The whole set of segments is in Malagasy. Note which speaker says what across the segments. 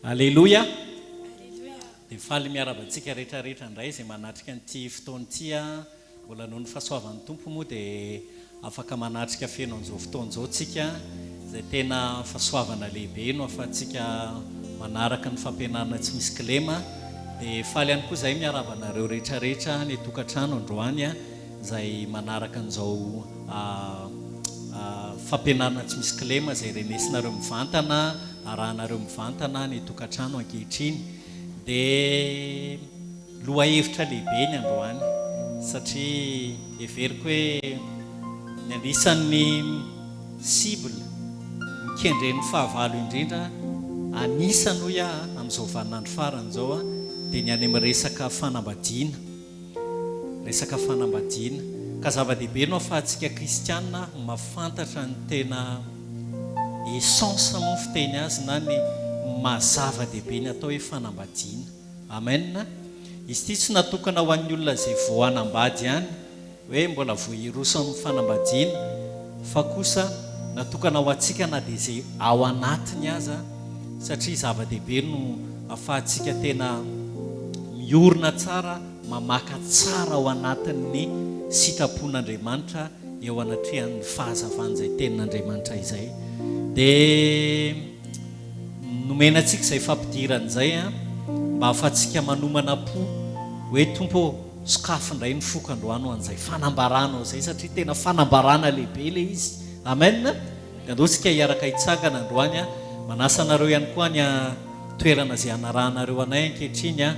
Speaker 1: Aleloia! Dia faly miarahaba antsika rehetra rehetra indray izay manatrika an'ity fotoana ity a. Mbola noho ny fahasoavan'ny Tompo moa dia afaka manatrika feno an'izao fotoana izao tsika, izay tena fahasoavana lehibe no ahafahantsika manaraka ny fampianarana tsy misy kilema. Dia faly ihany koa izahay miarahaba anareo rehetra rehetra any an-tokantrano androany a. izay manaraka an'izao fampianarana tsy misy kilema izay renesinareo mivantana, arahanareo mivantana any an-tokantrano ankehitriny dia lohahevitra lehibe ny androany satria heveriko hoe ny anisan'ny cible mikendren'ny fahavalo indrindra anisany hoy aho amin'izao vaninandro farany izao dia ny any amin'ny resaka fanambadiana. Resaka fanambadiana. Ka zava-dehibe no afahantsika kristiana mafantatra ny tena essence moa ny fiteny azy na ny maha zava-dehibe ny atao hoe fanambadiana. Amen. Izy ity tsy natokana ho an'ny olona izay vao hanambady ihany, hoe mbola vao hiroso amin'ny fanambadiana, fa kosa natokana ho antsika na dia izay ao anatiny aza, satria zava-dehibe no afahantsika tena miorina tsara, mamaka tsara ao anatin'ny sitrapon'Andriamanitra eo anatrehan'ny fahazavan'izay tenin'Andriamanitra izay. Dia nomena antsika izay fampidirana izay mba ahafahantsika manomana am-po hoe Tompo ô, sokafy indray ny foko androany ho an'izay fanambaranao izay satria tena fanambarana lehibe ilay izy. Amen. Dia andao isika hiaraka hitsangana androany. Manasa anareo ihany koa any toerana izay hanarahanareo anay ankehitriny.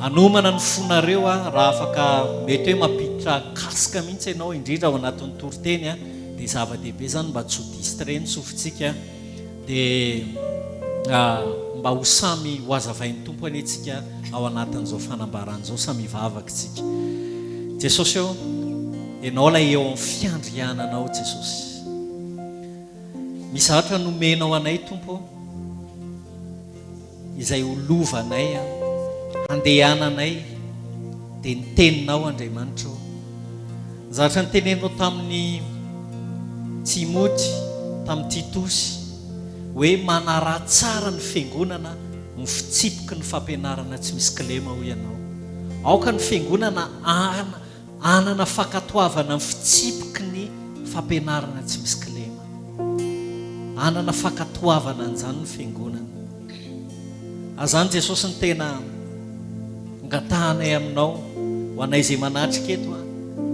Speaker 1: Hanomana ny fonareo raha afaka mety hoe mampiditra casque mihitsy ianao indrindra ao anatin'ny toriteny dia zava-dehibe izany mba tsy ho distrait ny sofintsika dia mba ho samy ho hazavain'ny Tompo anie tsika ao anatin'izao fanambarana izao samy hivavaka isika. Jesosy ô, Ianao ilay eo amin'ny fiandriananao Jesosy. Misy zavatra nomenao anay Tompo ô, izay ho lovanay an, handehananay, dia ny teninao Andriamanitra ô. Ny zavatra noteneninao tamin'i Timoty, tamin'i Titosy, hoe manaraha tsara ny fiangonana ny fitsipiky ny fampianarana tsy misy kilema hoy ianao. Aoka ny fiangonana Hanana fankatoavana ny fitsipiky ny fampianarana tsy misy kilema. Hanana fankatoavana an'izany ny Fiangonana. Azany Jesosy ny tena angatahanay aminao, ho anay izay manatrika eto, ho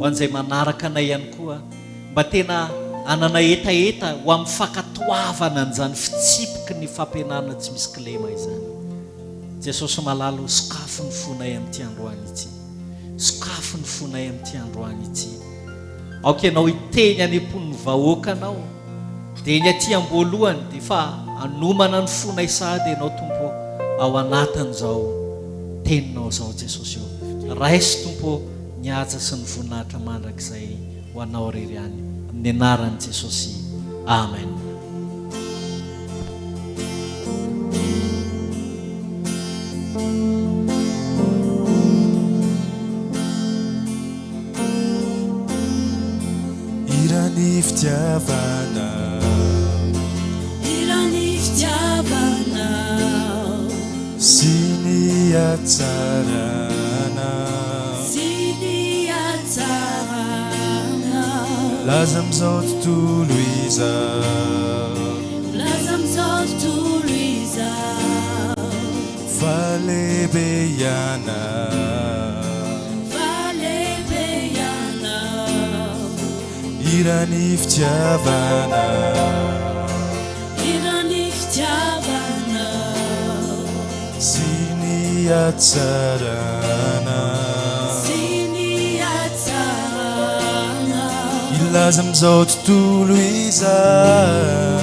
Speaker 1: an'izay manaraka anay ihany koa, mba tena hanana hetaheta ho amin'ny fankatoavana an'izany fitsipiky ny fampianarana tsy misy kilema izany. Jesosy malala o, sokafy ny fonay amin'ity androany ity. Sokafy ny fonay amin'ity androany ity. Aoka Ianao hiteny any am-pon'ny vahoakanao. Dia eny aty am-boalohany dia efa hanomana ny fonay sahady Ianao Tompo ô, ao anatin'izao Teninao izao Jesosy ô. Raiso Tompo ô ny haja sy ny voninahitra mandrakizay ho Anao irery ihany. Amin'ny anaran'i Jesosy. Amen.
Speaker 2: Hiran'ny fitiavana.
Speaker 3: Hiran'ny fitiavana.
Speaker 2: Sy ny hatsarana.
Speaker 3: Sy ny hatsarana.
Speaker 2: Milaza amin'izao tontolo izao.
Speaker 3: Milaza amin'izao tontolo izao.
Speaker 2: Fa lehibe Ianao.
Speaker 3: Fa lehibe Ianao.
Speaker 2: Hiran'ny fitiavana.
Speaker 3: Hiran'ny fitiavana.
Speaker 2: Sy ny hatsarana.
Speaker 3: Sy ny hatsarana.
Speaker 2: Hilaza amin'izao tontolo izao.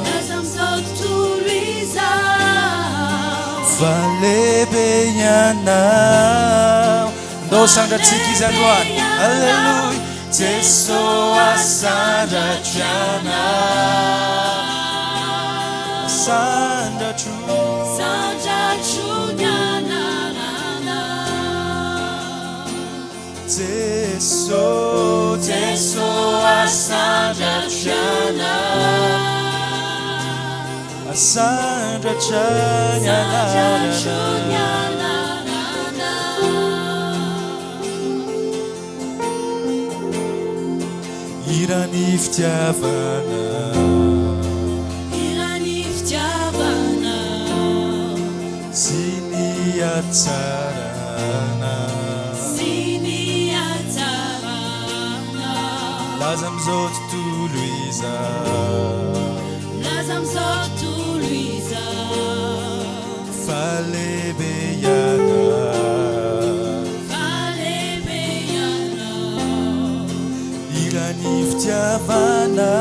Speaker 3: Hilaza amin'izao tontolo izao.
Speaker 2: Fa lehibe Ianao. Ndao sandratsika Izy androany. Aleloia. Jeso asandratro Ianao. Asandratro.
Speaker 3: Sandratro ny anaranao.
Speaker 2: Jeso, Jeso asandratro Ianao. Asandratra ny
Speaker 3: Sandratro ny
Speaker 2: anaranao.
Speaker 3: anaranao.
Speaker 2: Hiran'ny fitiavana.
Speaker 3: Hiran'ny fitiavana.
Speaker 2: Sy ny hatsarana.
Speaker 3: Sy ny hatsarana.
Speaker 2: Laza amin'izao tontolo izao.
Speaker 3: Laza amin'izao tontolo izao.
Speaker 2: Fa lehibe ianao.
Speaker 3: Fa lehibe ianao.
Speaker 2: Hiran'ny fitiavana.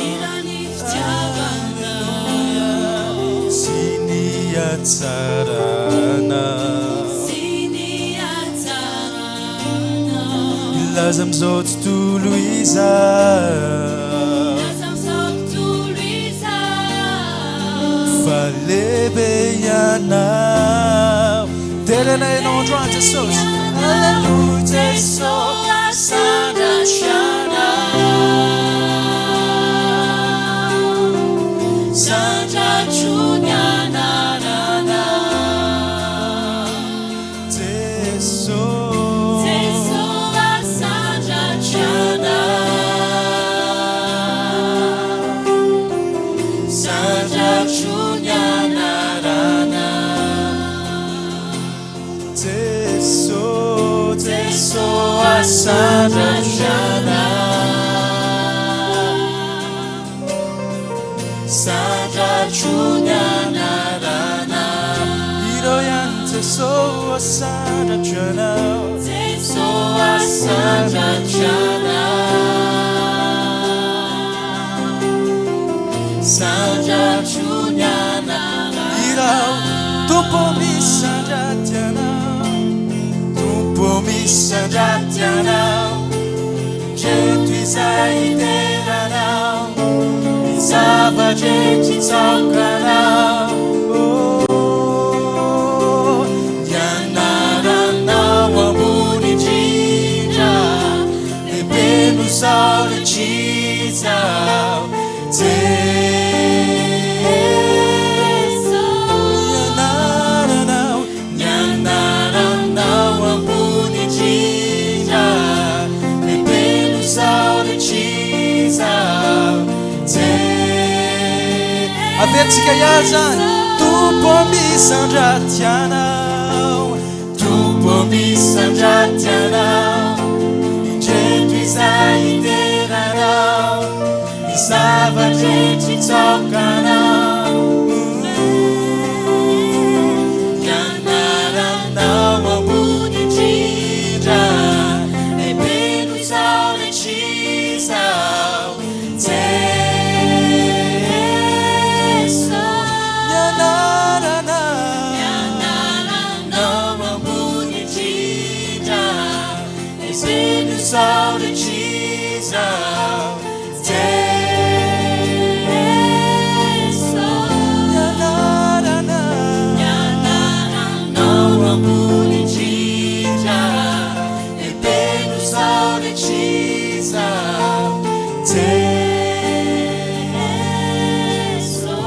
Speaker 3: Hiran'ny fitiavana.
Speaker 2: Sy ny hatsarana.
Speaker 3: Sy ny hatsarana.
Speaker 2: Hilaza amin'izao tontolo izao.
Speaker 3: Laza amin'izao tontolo izao.
Speaker 2: Fa lehibe ianao. Deraina ianao androany Jesosy. Aleloia Jesosy.
Speaker 3: Asandratra anao. Sandratro ny anaranao.
Speaker 2: Jesosy.
Speaker 3: Jesosy asandratra anao. Sandratro ny anaranao.
Speaker 2: Jesosy, Jesosy asandratra anao.
Speaker 3: Sandratro ny anaranao.
Speaker 2: Ireo ihany Jesosy asandratra anao.
Speaker 3: Jesosy asandratra anao. Sandratro ny anaranao.
Speaker 2: Ireo Tompo misandratra anao. Tompo misandratra anao. Indreto izay iteranao. Ny zava-drehetra itsaokanao. Oh, ny anaranao ambony indrindra. Lehibe no saotra izao. Jeso. Ny anaranao, ny anaranao ambony indrindra. Lehibe no saotra izao. Je- Averintsika ihany zany. Tompo misandratra anao. Tompo misandratra anao. Indreto izay iteranao. Ny zava-drehetra itsaokanao. Ny anaranao ambony indrindra. Lehibe no saotra izao.
Speaker 3: Jeso.
Speaker 2: Ny anaranao.
Speaker 3: Ny anaranao ambony indrindra. Lehibe no saotra izao. Jeso.
Speaker 2: Ny anaranao.
Speaker 3: Ny anaranao ambony indrindra.
Speaker 2: Lehibe no saotra izao.
Speaker 3: Jeso.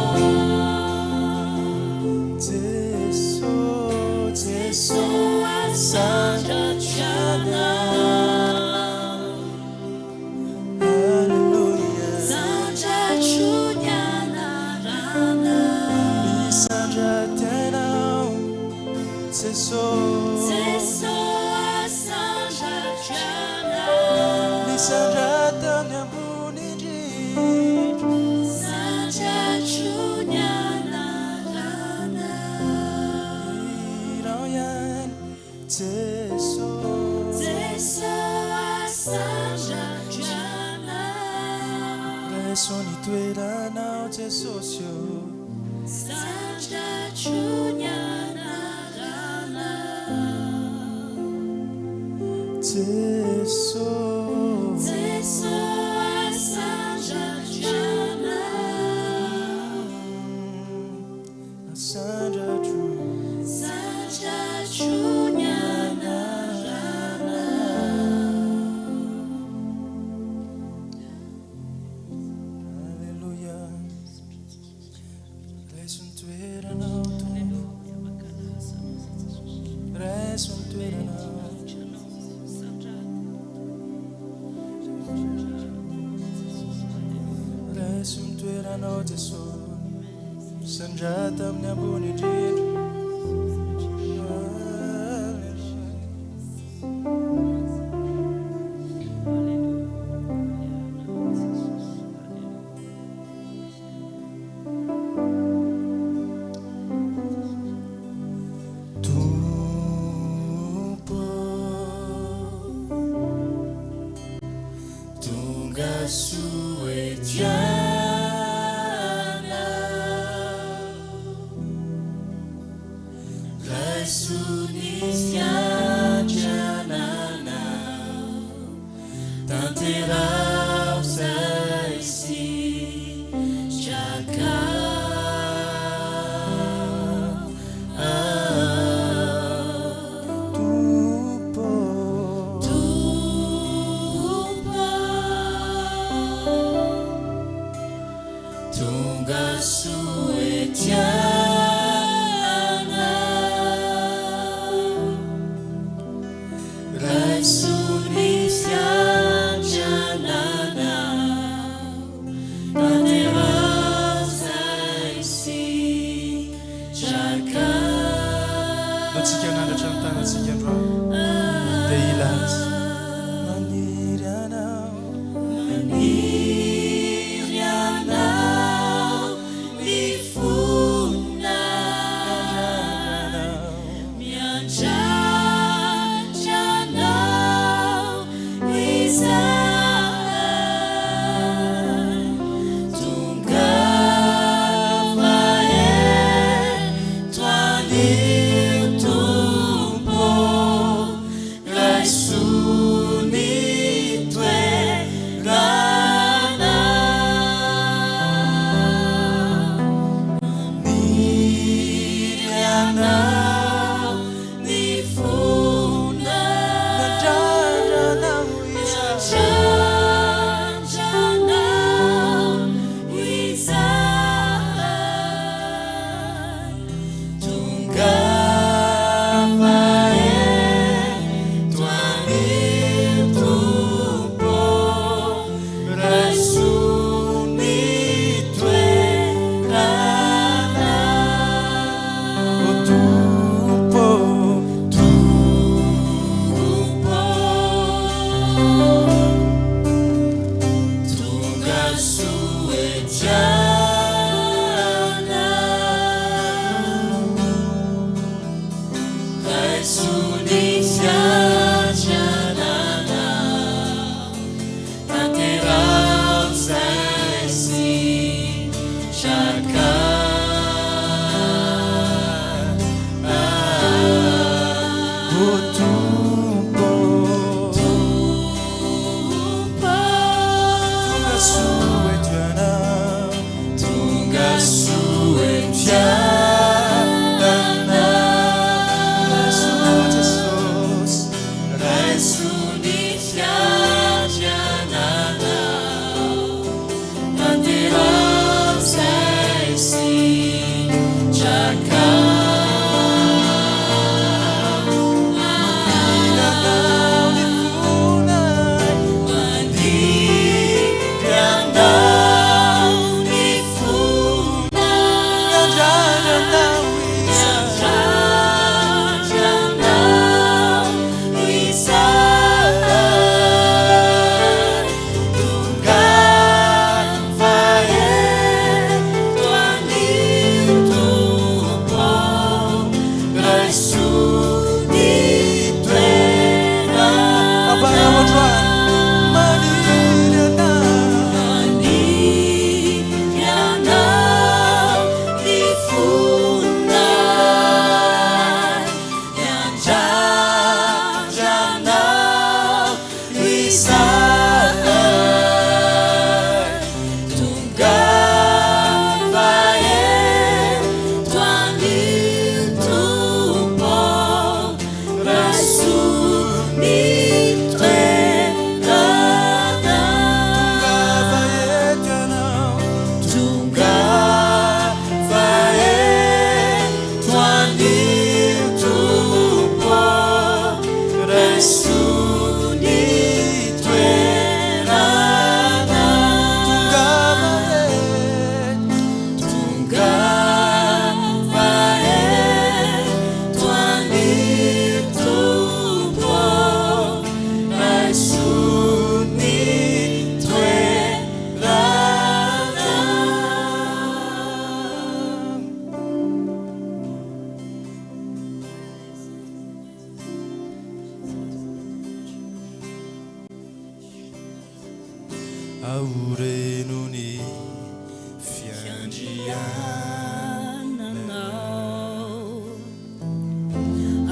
Speaker 2: Jeso, Jeso.
Speaker 3: Asandratra anao.
Speaker 2: Alléluia.
Speaker 3: Sandratro ny anaranao.
Speaker 2: Misandratra anao, Jeso.
Speaker 3: Jeso asandratra anao.
Speaker 2: Misandratra ny ambony indrindra.
Speaker 3: Sandratro ny anaranao.
Speaker 2: Irao ihany, Jeso.
Speaker 3: Jeso asandratra anao.
Speaker 2: Raiso ny toeranao, Jesosy ô.
Speaker 3: Sandratro ny anaranao.
Speaker 2: Jeso.
Speaker 3: Jeso asandratra anao.
Speaker 2: Asandratro.
Speaker 3: Sandratro ny anaranao.
Speaker 2: Alléluia. toeranao. Raiso ny toeranao Jesosy. Sandrata amin'ny ambony indrindra. Tompo tonga soa etiana Raiso ny fiandriananao Tanteraho izay sitrakao Tompo
Speaker 3: Tompo tonga soa etiana Raiso ny fiandriananao Tanteraho izay sitrakao
Speaker 2: Antsika hanandratra ny tanantsika androany dia hilaza maniry anao
Speaker 3: Maniry anao ny fonay Miandrandra anao izahay Tongava eto anio Tompo Raiso
Speaker 2: Aoreno ny fiandriananao.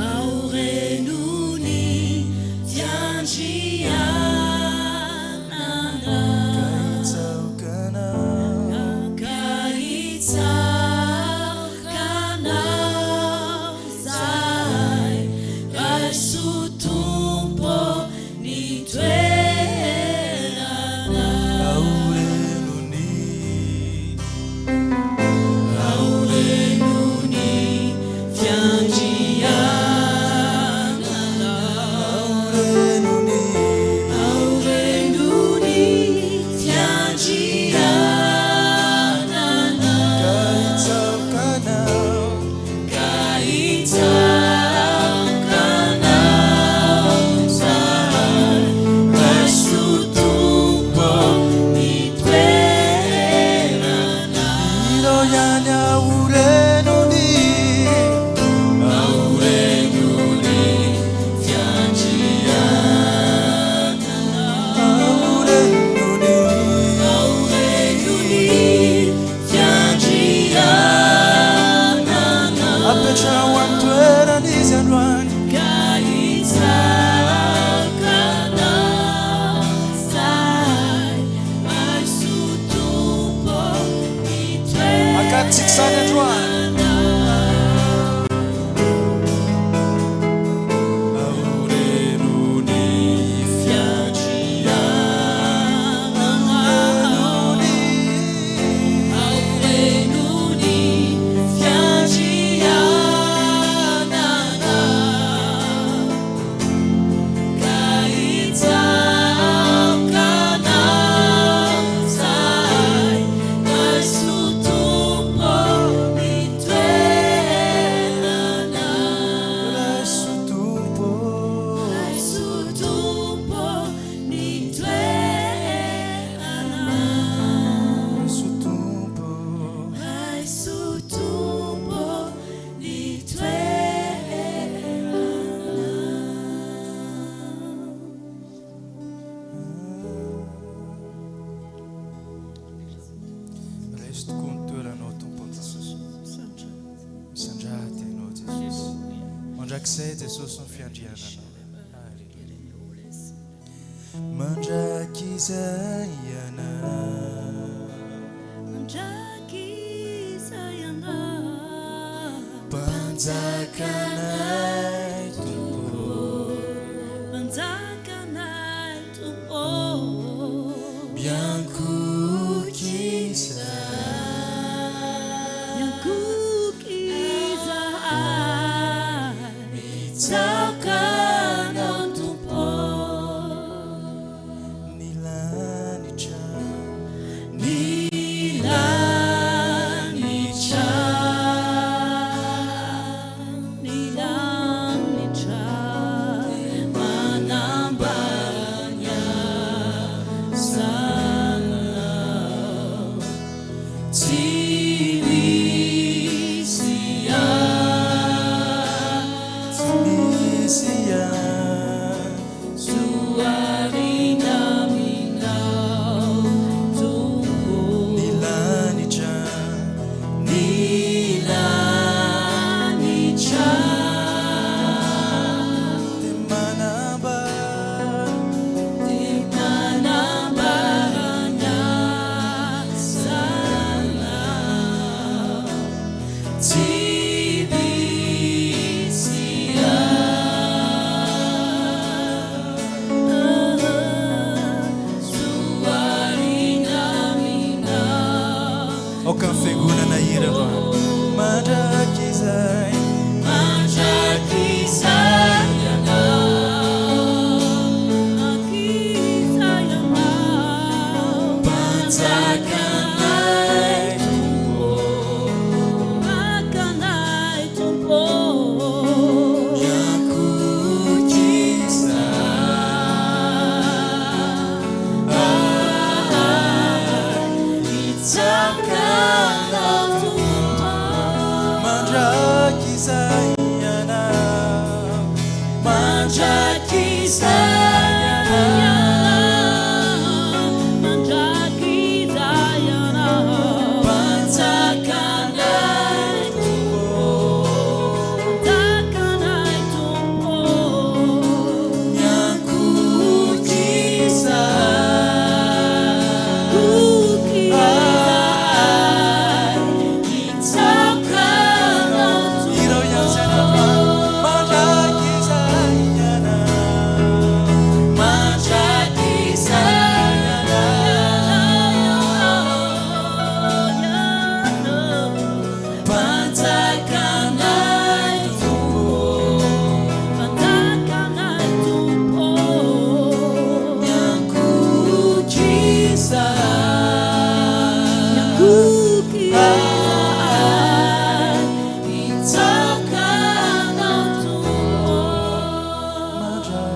Speaker 3: Aoreno ny fiandriananao.
Speaker 2: Ka hitsaoka anao.
Speaker 3: Ka hitsaoka anao izahay, Raiso Tompo ny toeranao.
Speaker 2: Aoreno ny
Speaker 3: Aoreno ny fiandriananao.
Speaker 2: Aoreno ny
Speaker 3: Aoreno ny fiandriananao.
Speaker 2: Ka hitsaoka anao.
Speaker 3: Ka hitsaoka anao izahay, Raiso Tompo ny toeranao.
Speaker 2: Ireo ihany aoreno ny
Speaker 3: Aoreno ny fiandriananao.
Speaker 2: Aoreno ny
Speaker 3: Aoreno ny fiandriananao.
Speaker 2: Apetraho amin'ny toerany izy androany.
Speaker 3: Ka hitsaoka anao izahay, Raiso Tompo ny
Speaker 2: Akatsika izany androany.
Speaker 3: toeranao.
Speaker 2: Aoreno ny
Speaker 3: Fiandriananao. Aoreno ny fiandriananao. Ka hitsaoka anao izahay, Raiso Tompo ny toeranao.
Speaker 2: Raiso Tompo.
Speaker 3: Raiso Tompo ny toeranao.
Speaker 2: Raiso Tompo.
Speaker 3: Raiso Tompo ny toeranao.
Speaker 2: Raiso tokoa ny toeranao Tompo Jesosy. Misandraty ianao Jesosy. Mandrakizay Jesosy ny fiandriananao. Alléluia. Mandrakizay ianao.
Speaker 3: Mandrakizay ianao.
Speaker 2: Mpanjakanay Tompo.
Speaker 3: Mpanjakanay Tompo.
Speaker 2: Miankohoka izahay.
Speaker 3: Miankohoka izahay. Mitsaoka anao Tompo.
Speaker 2: Ny lanitra.
Speaker 3: Ny lanitra, ny lanitra, manambara ny asanao.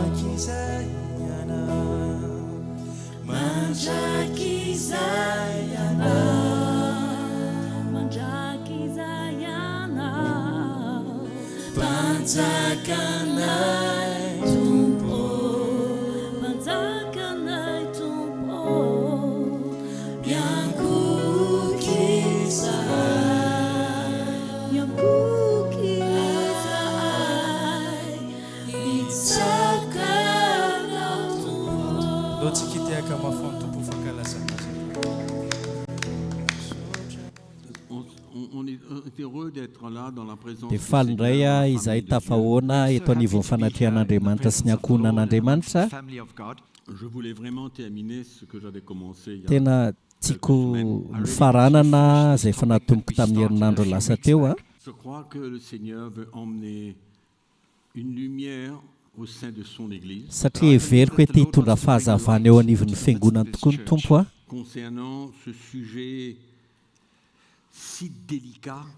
Speaker 2: Mandrakizay Ianao.
Speaker 3: Mandrakizay Ianao. Mandrakizay Ianao. Mpanjakanay Tompo ô. Mpanjakanay Tompo ô. Miankohoka izahay. Miankohoka izahay. Mitsaoka Anao Tompo ô.
Speaker 2: Ndao tsika hitehaka mafy ho an'ny Tompo ho fankalazana Azy androany.
Speaker 1: Dia faly indray aho izahay tafahoana eto anivon'ny fanatrehan'Andriamanitra sy ny ankohonan'Andriamanitra. Tena tiako nofaranana izay efa natomboko tamin'ny herinandro lasa teo an. Satria heveriko hoe te hitondra fahazavana eo anivon'ny fiangonany tokoa ny Tompo an.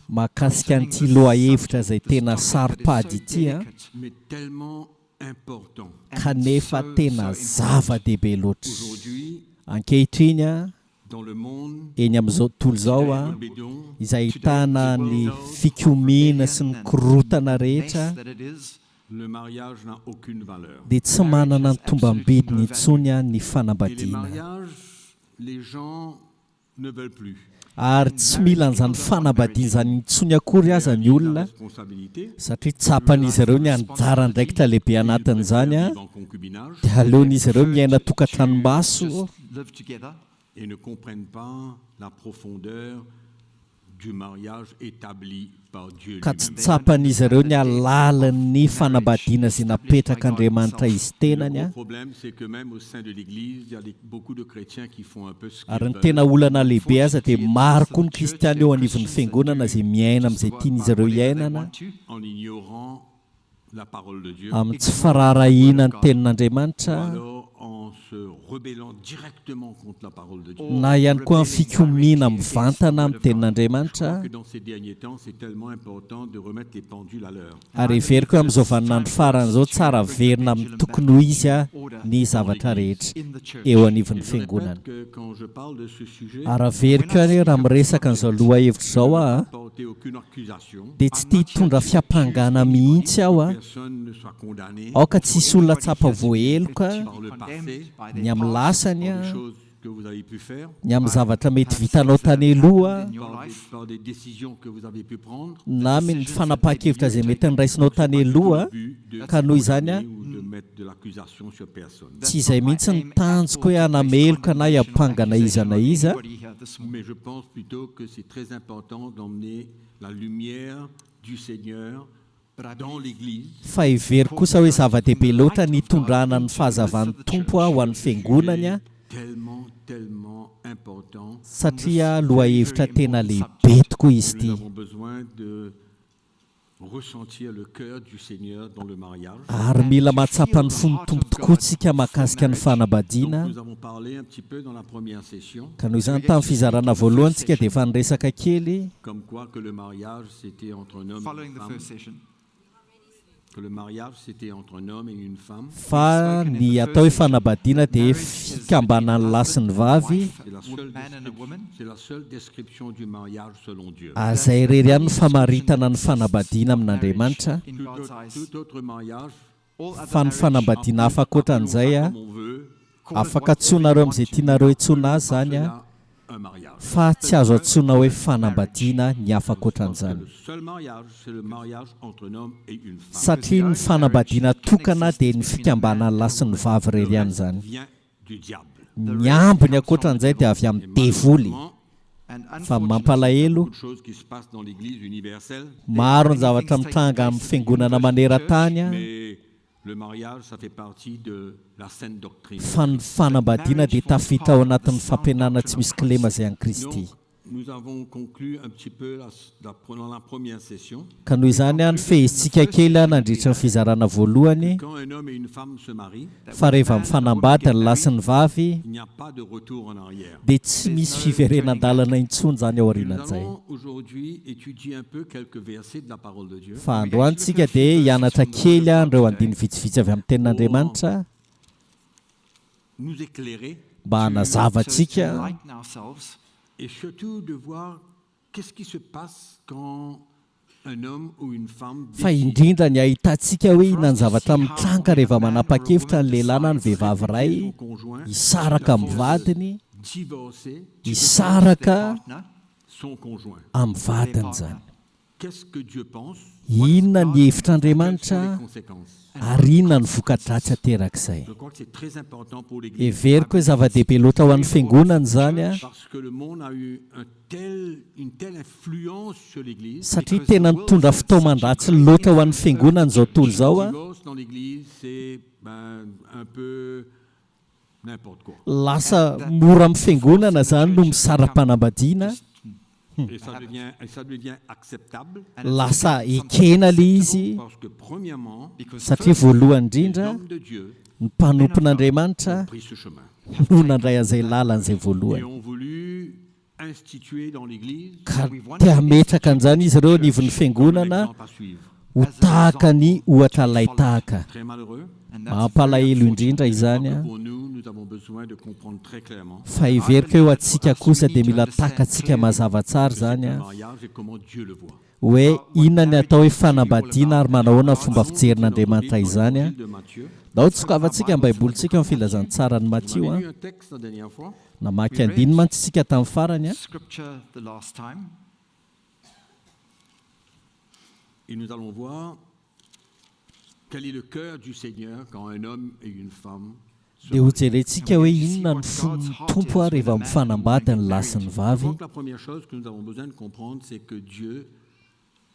Speaker 1: Mahakasika an'ity lohahevitra izay tena saro-pady ity an, kanefa tena zava-dehibe loatra. Ankehitriny an, eny amin'izao tontolo izao an, izay ahitana ny fikomiana sy ny korontana rehetra, dia tsy manana ny tombam-bidiny intsony ny fanambadiana. Ary tsy mila an'izany fanambadiana izany intsony akory aza ny olona, satria tsapan'izy ireo ny anjara andraikitra lehibe anatin'izany, dia aleon'izy ireo miaina tokantranomaso. Ka tsy tsapan'izy ireo ny halalin'ny fanambadiana izay napetrak'Andriamanitra Izy tenany. Ary ny tena olana lehibe aza dia maro koa ny kristiana eo anivon'ny fiangonana izay miaina amin'izay tian'izy ireo hiainana, amin'ny tsy firaharahiana ny Tenin'Andriamanitra, na ihany koa amin'ny fikomiana mivantana amin'ny Tenin'Andriamanitra, ary heveriko hoe amin'izao vaninandro farany izao tsara averina amin'ny tokony ho izy ny zavatra rehetra eo anivon'ny Fiangonana. Ary averiko ihany hoe raha miresaka an'izao lohahevitra izao aho, dia tsy te hitondra fiampangana mihitsy aho a! Aoka tsy hisy olona tsapa voaheloka ny amin'ny lasany a, ny amin'ny zavatra mety vitanao tany aloha, na amin'ny fanapahan-kevitra izay mety noraisinao tany aloha, ka noho izany a, tsy izay mihitsy ny tanjoko hoe hanameloka na hiampanga na iza na iza.
Speaker 4: La lumière du Seigneur dans l'Eglise.
Speaker 1: Fa heveriko kosa hoe zava-dehibe loatra ny hitondrana ny fahazavan'ny Tompo ho an'ny Fiangonany satria lohahevitra tena lehibe tokoa izy ity.
Speaker 4: Ressentir le cœur du Seigneur dans le mariage.
Speaker 1: Ary mila mahatsapa ny fon'ny Tompo tokoa tsika mahakasika ny fanambadiana.
Speaker 4: Donc nous avons parlé un petit peu dans la première session.
Speaker 1: Ka noho izany tamin'ny fizarana voalohany tsika dia efa niresaka kely.
Speaker 4: Comme quoi que le mariage c'était entre un homme et une femme. Que le mariage c'était entre un homme et une femme.
Speaker 1: Fa ny atao hoe fanambadiana dia fikambanan'ny lahy sy ny vavy.
Speaker 4: C'est la seule description du mariage selon Dieu.
Speaker 1: Ary izay irery ihany no famaritana ny fanambadiana amin'Andriamanitra.
Speaker 4: Tout autre mariage.
Speaker 1: Fa ny fanambadiana hafa ankoatran'izay, afaka antsoinareo amin'izay tianareo hiantsoana azy izany, Fa tsy azo antsoina hoe fanambadiana ny hafa ankoatran'izany. Satria ny fanambadiana tokana dia ny fikambanan'ny lahy sy ny vavy irery ihany izany. Ny ambiny ankoatran'izay dia avy amin'ny devoly. Fa mampalahelo, maro ny zavatra mitranga amin'ny fiangonana maneran-tany.
Speaker 4: Le mariage ça fait partie de la saine doctrine.
Speaker 1: Fa ny fanambadiana dia tafiditra ao anatin'ny fampianarana tsy misy kilema izay an'i Kristy.
Speaker 4: Nous avons conclu un petit peu la, la, dans la première session.
Speaker 1: Ka noho izany an, nifehezintsika kely an nandritra ny fizarana voalohany
Speaker 4: Quand un homme et une femme se marient,
Speaker 1: fa rehefa mifanambady ny lahy sy ny vavy
Speaker 4: il n'y a pas de retour en arrière.
Speaker 1: dia tsy misy fiverenan-dalana intsony izany ao
Speaker 4: Nous
Speaker 1: aorianan'izay.
Speaker 4: allons aujourd'hui étudier un peu quelques versets de la parole de Dieu.
Speaker 1: Fa androany tsika dia hianatra kely an ireo andininy vitsivitsy avy amin'ny tenin'Andriamanitra
Speaker 4: Nous éclairer
Speaker 1: mba hanazava antsika
Speaker 5: To enlighten ourselves
Speaker 4: et surtout de voir qu'est-ce qui se passe quand un homme ou une femme
Speaker 1: fa
Speaker 4: décide
Speaker 1: indrindra ny ahitantsika hoe inona ny zavatra mitranga rehefa manapa-kevitra ny lehilahy na ny vehivavy iray
Speaker 4: son conjoint,
Speaker 1: hisaraka amin'ny vadiny,
Speaker 4: divorcer
Speaker 1: hisaraka
Speaker 5: partner,
Speaker 4: son conjoint.
Speaker 1: amin'ny vadiny izany.
Speaker 4: Qu'est-ce que Dieu pense?
Speaker 1: Inona ny
Speaker 4: Quelles sont
Speaker 1: hevitr'Andriamanitra
Speaker 4: les conséquences?
Speaker 1: ary inona ny voka-dratsy aterak'izay?
Speaker 4: Je crois que c'est très important pour l'Église
Speaker 1: Heveriko hoe zava-dehibe loatra ho an'ny fiangonana izany a,
Speaker 4: parce que le monde a eu un tel, une telle influence sur l'Église.
Speaker 1: satria tena nitondra fitaoman-dratsy loatra ho an'ny fiangonana izao tontolo izao
Speaker 4: Le
Speaker 1: a.
Speaker 4: divorce dans l'Église, c'est ben, un peu n'importe quoi.
Speaker 1: Lasa mora amin'ny fiangonana izany no misara-panambadiana,
Speaker 4: Et ça devient, et ça devient acceptable
Speaker 5: and it's
Speaker 1: lasa ekena ilay izy
Speaker 4: parce que, premièrement,
Speaker 5: because
Speaker 1: satria
Speaker 5: first,
Speaker 1: voalohany
Speaker 4: les
Speaker 1: indrindra
Speaker 4: hommes de Dieu
Speaker 1: ny mpanompon'Andriamanitra
Speaker 4: ont pris ce chemin
Speaker 1: no nandray an'izay lalana izay
Speaker 4: et
Speaker 1: voalohany.
Speaker 4: ont voulu instituer dans l'Église
Speaker 1: Ka te hametraka an'izany izy ireo anivon'ny fiangonana
Speaker 4: un exemple à suivre.
Speaker 1: ho tahaka ny ohatra lay tahaka.
Speaker 4: Très malheureux.
Speaker 5: and that's
Speaker 1: Mampalahelo indrindra izany a.
Speaker 4: Pour nous, nous avons besoin de comprendre très clairement
Speaker 1: Fa heveriko hoe ho antsika kosa dia mila takantsika mazava tsara
Speaker 4: ce qu'est
Speaker 1: izany
Speaker 4: le
Speaker 1: a,
Speaker 4: mariage et comment Dieu le voit.
Speaker 1: hoe inona ny atao hoe fanambadiana ary manahoana ny fomba fijerin'Andriamanitra izany a.
Speaker 4: De Matthieu.
Speaker 1: Ndao tsokavantsika ny Baibolintsika amin'ny filazantsaran'i
Speaker 4: On
Speaker 1: Matio
Speaker 4: avait
Speaker 1: a.
Speaker 4: lu un texte la dernière fois.
Speaker 1: Namaky andiny mantsy isika tamin'ny farany a.
Speaker 5: scripture the last time.
Speaker 4: Et nous allons voir quel est le cœur du Seigneur quand un homme et une femme se
Speaker 1: Dia
Speaker 4: marient.
Speaker 1: hojerentsika hoe inona ny fon'ny Tompo a rehefa mifanambady ny lahy sy ny
Speaker 4: Je
Speaker 1: vavy.
Speaker 4: crois que la première chose que nous avons besoin de comprendre, c'est que Dieu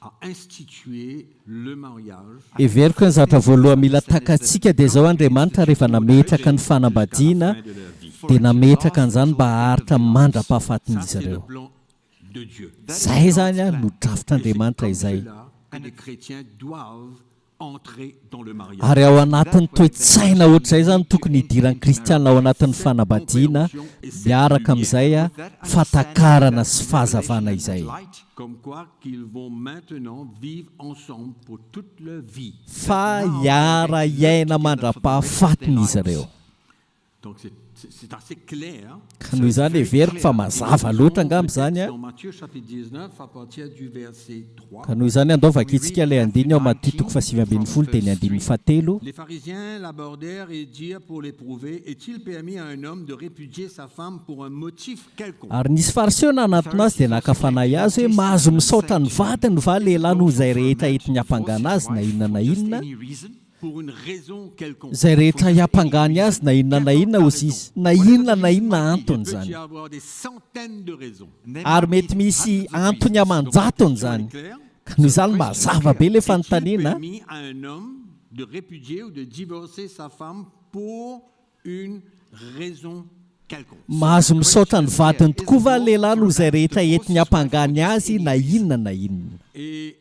Speaker 4: a institué le mariage
Speaker 1: Heveriko hoe ny zavatra voalohany mila takantsika dia izao Andriamanitra rehefa nametraka ny fanambadiana
Speaker 4: jusqu'à la fin de leur vie.
Speaker 1: dia nametraka an'izany mba haharitra
Speaker 4: Ça,
Speaker 1: mandra-pahafatin'izy
Speaker 4: c'est le
Speaker 1: ireo.
Speaker 4: plan de Dieu.
Speaker 1: Izay zany a no
Speaker 4: Et c'est
Speaker 1: drafitr'Andriamanitra
Speaker 4: comme
Speaker 1: izay.
Speaker 4: cela que les chrétiens doivent entrer dans le mariage.
Speaker 1: Ary ao anatin'ny toe-tsaina ohatr'izay zany tokony hidiran'ny kristianina ao anatin'ny fanambadiana miaraka amin'izay a fahatakarana sy fahazavana izay.
Speaker 5: Light,
Speaker 4: Comme quoi qu'ils vont maintenant vivre ensemble pour toute leur vie.
Speaker 1: Fa hiara-hiaina mandra-pahafatiny izy ireo.
Speaker 4: Donc c'est- c'est c'est assez clair. hein.
Speaker 1: Ka noho izany heveriko fa mazava loatra angamba izany a.
Speaker 4: Dans Matthieu chapitre 19, à partir du verset 3,
Speaker 1: Ka noho izany andao vakintsika ilay andininy ao Matio toko faha-19 dia ny andininy fahatelo.
Speaker 4: les pharisiens l'abordèrent et dirent pour l'éprouver, est-il permis à un homme de répudier sa femme pour un motif quelconque?
Speaker 1: Ary nisy fariseo nanatona azy dia naka fanahy azy hoe mahazo misaotra ny vadiny va lehilahy noho izay rehetra entiny hampangana azy na inona na
Speaker 5: just
Speaker 1: inona.
Speaker 5: any reason,
Speaker 4: Pour une raison quelconque.
Speaker 1: Izay rehetra hiampangany azy na inona na inona hozy izy na inona na inona
Speaker 4: Il
Speaker 1: antony
Speaker 4: peut
Speaker 1: izany.
Speaker 4: y avoir des centaines de raisons.
Speaker 5: and there
Speaker 1: Ary
Speaker 5: might
Speaker 1: mety
Speaker 5: be
Speaker 1: misy
Speaker 5: hundreds of
Speaker 1: antony
Speaker 5: reasons.
Speaker 1: aman-jatony izany.
Speaker 4: Clair?
Speaker 1: Ka noho izany mazava be ilay
Speaker 4: Est-il
Speaker 1: fanontaniana.
Speaker 4: permis à un homme de répudier ou de divorcer sa femme pour une raison quelconque?
Speaker 1: Mahazo misaotra ny vadiny tokoa va lehilahy noho izay rehetra entiny hampangany azy na inona na inona.
Speaker 4: Et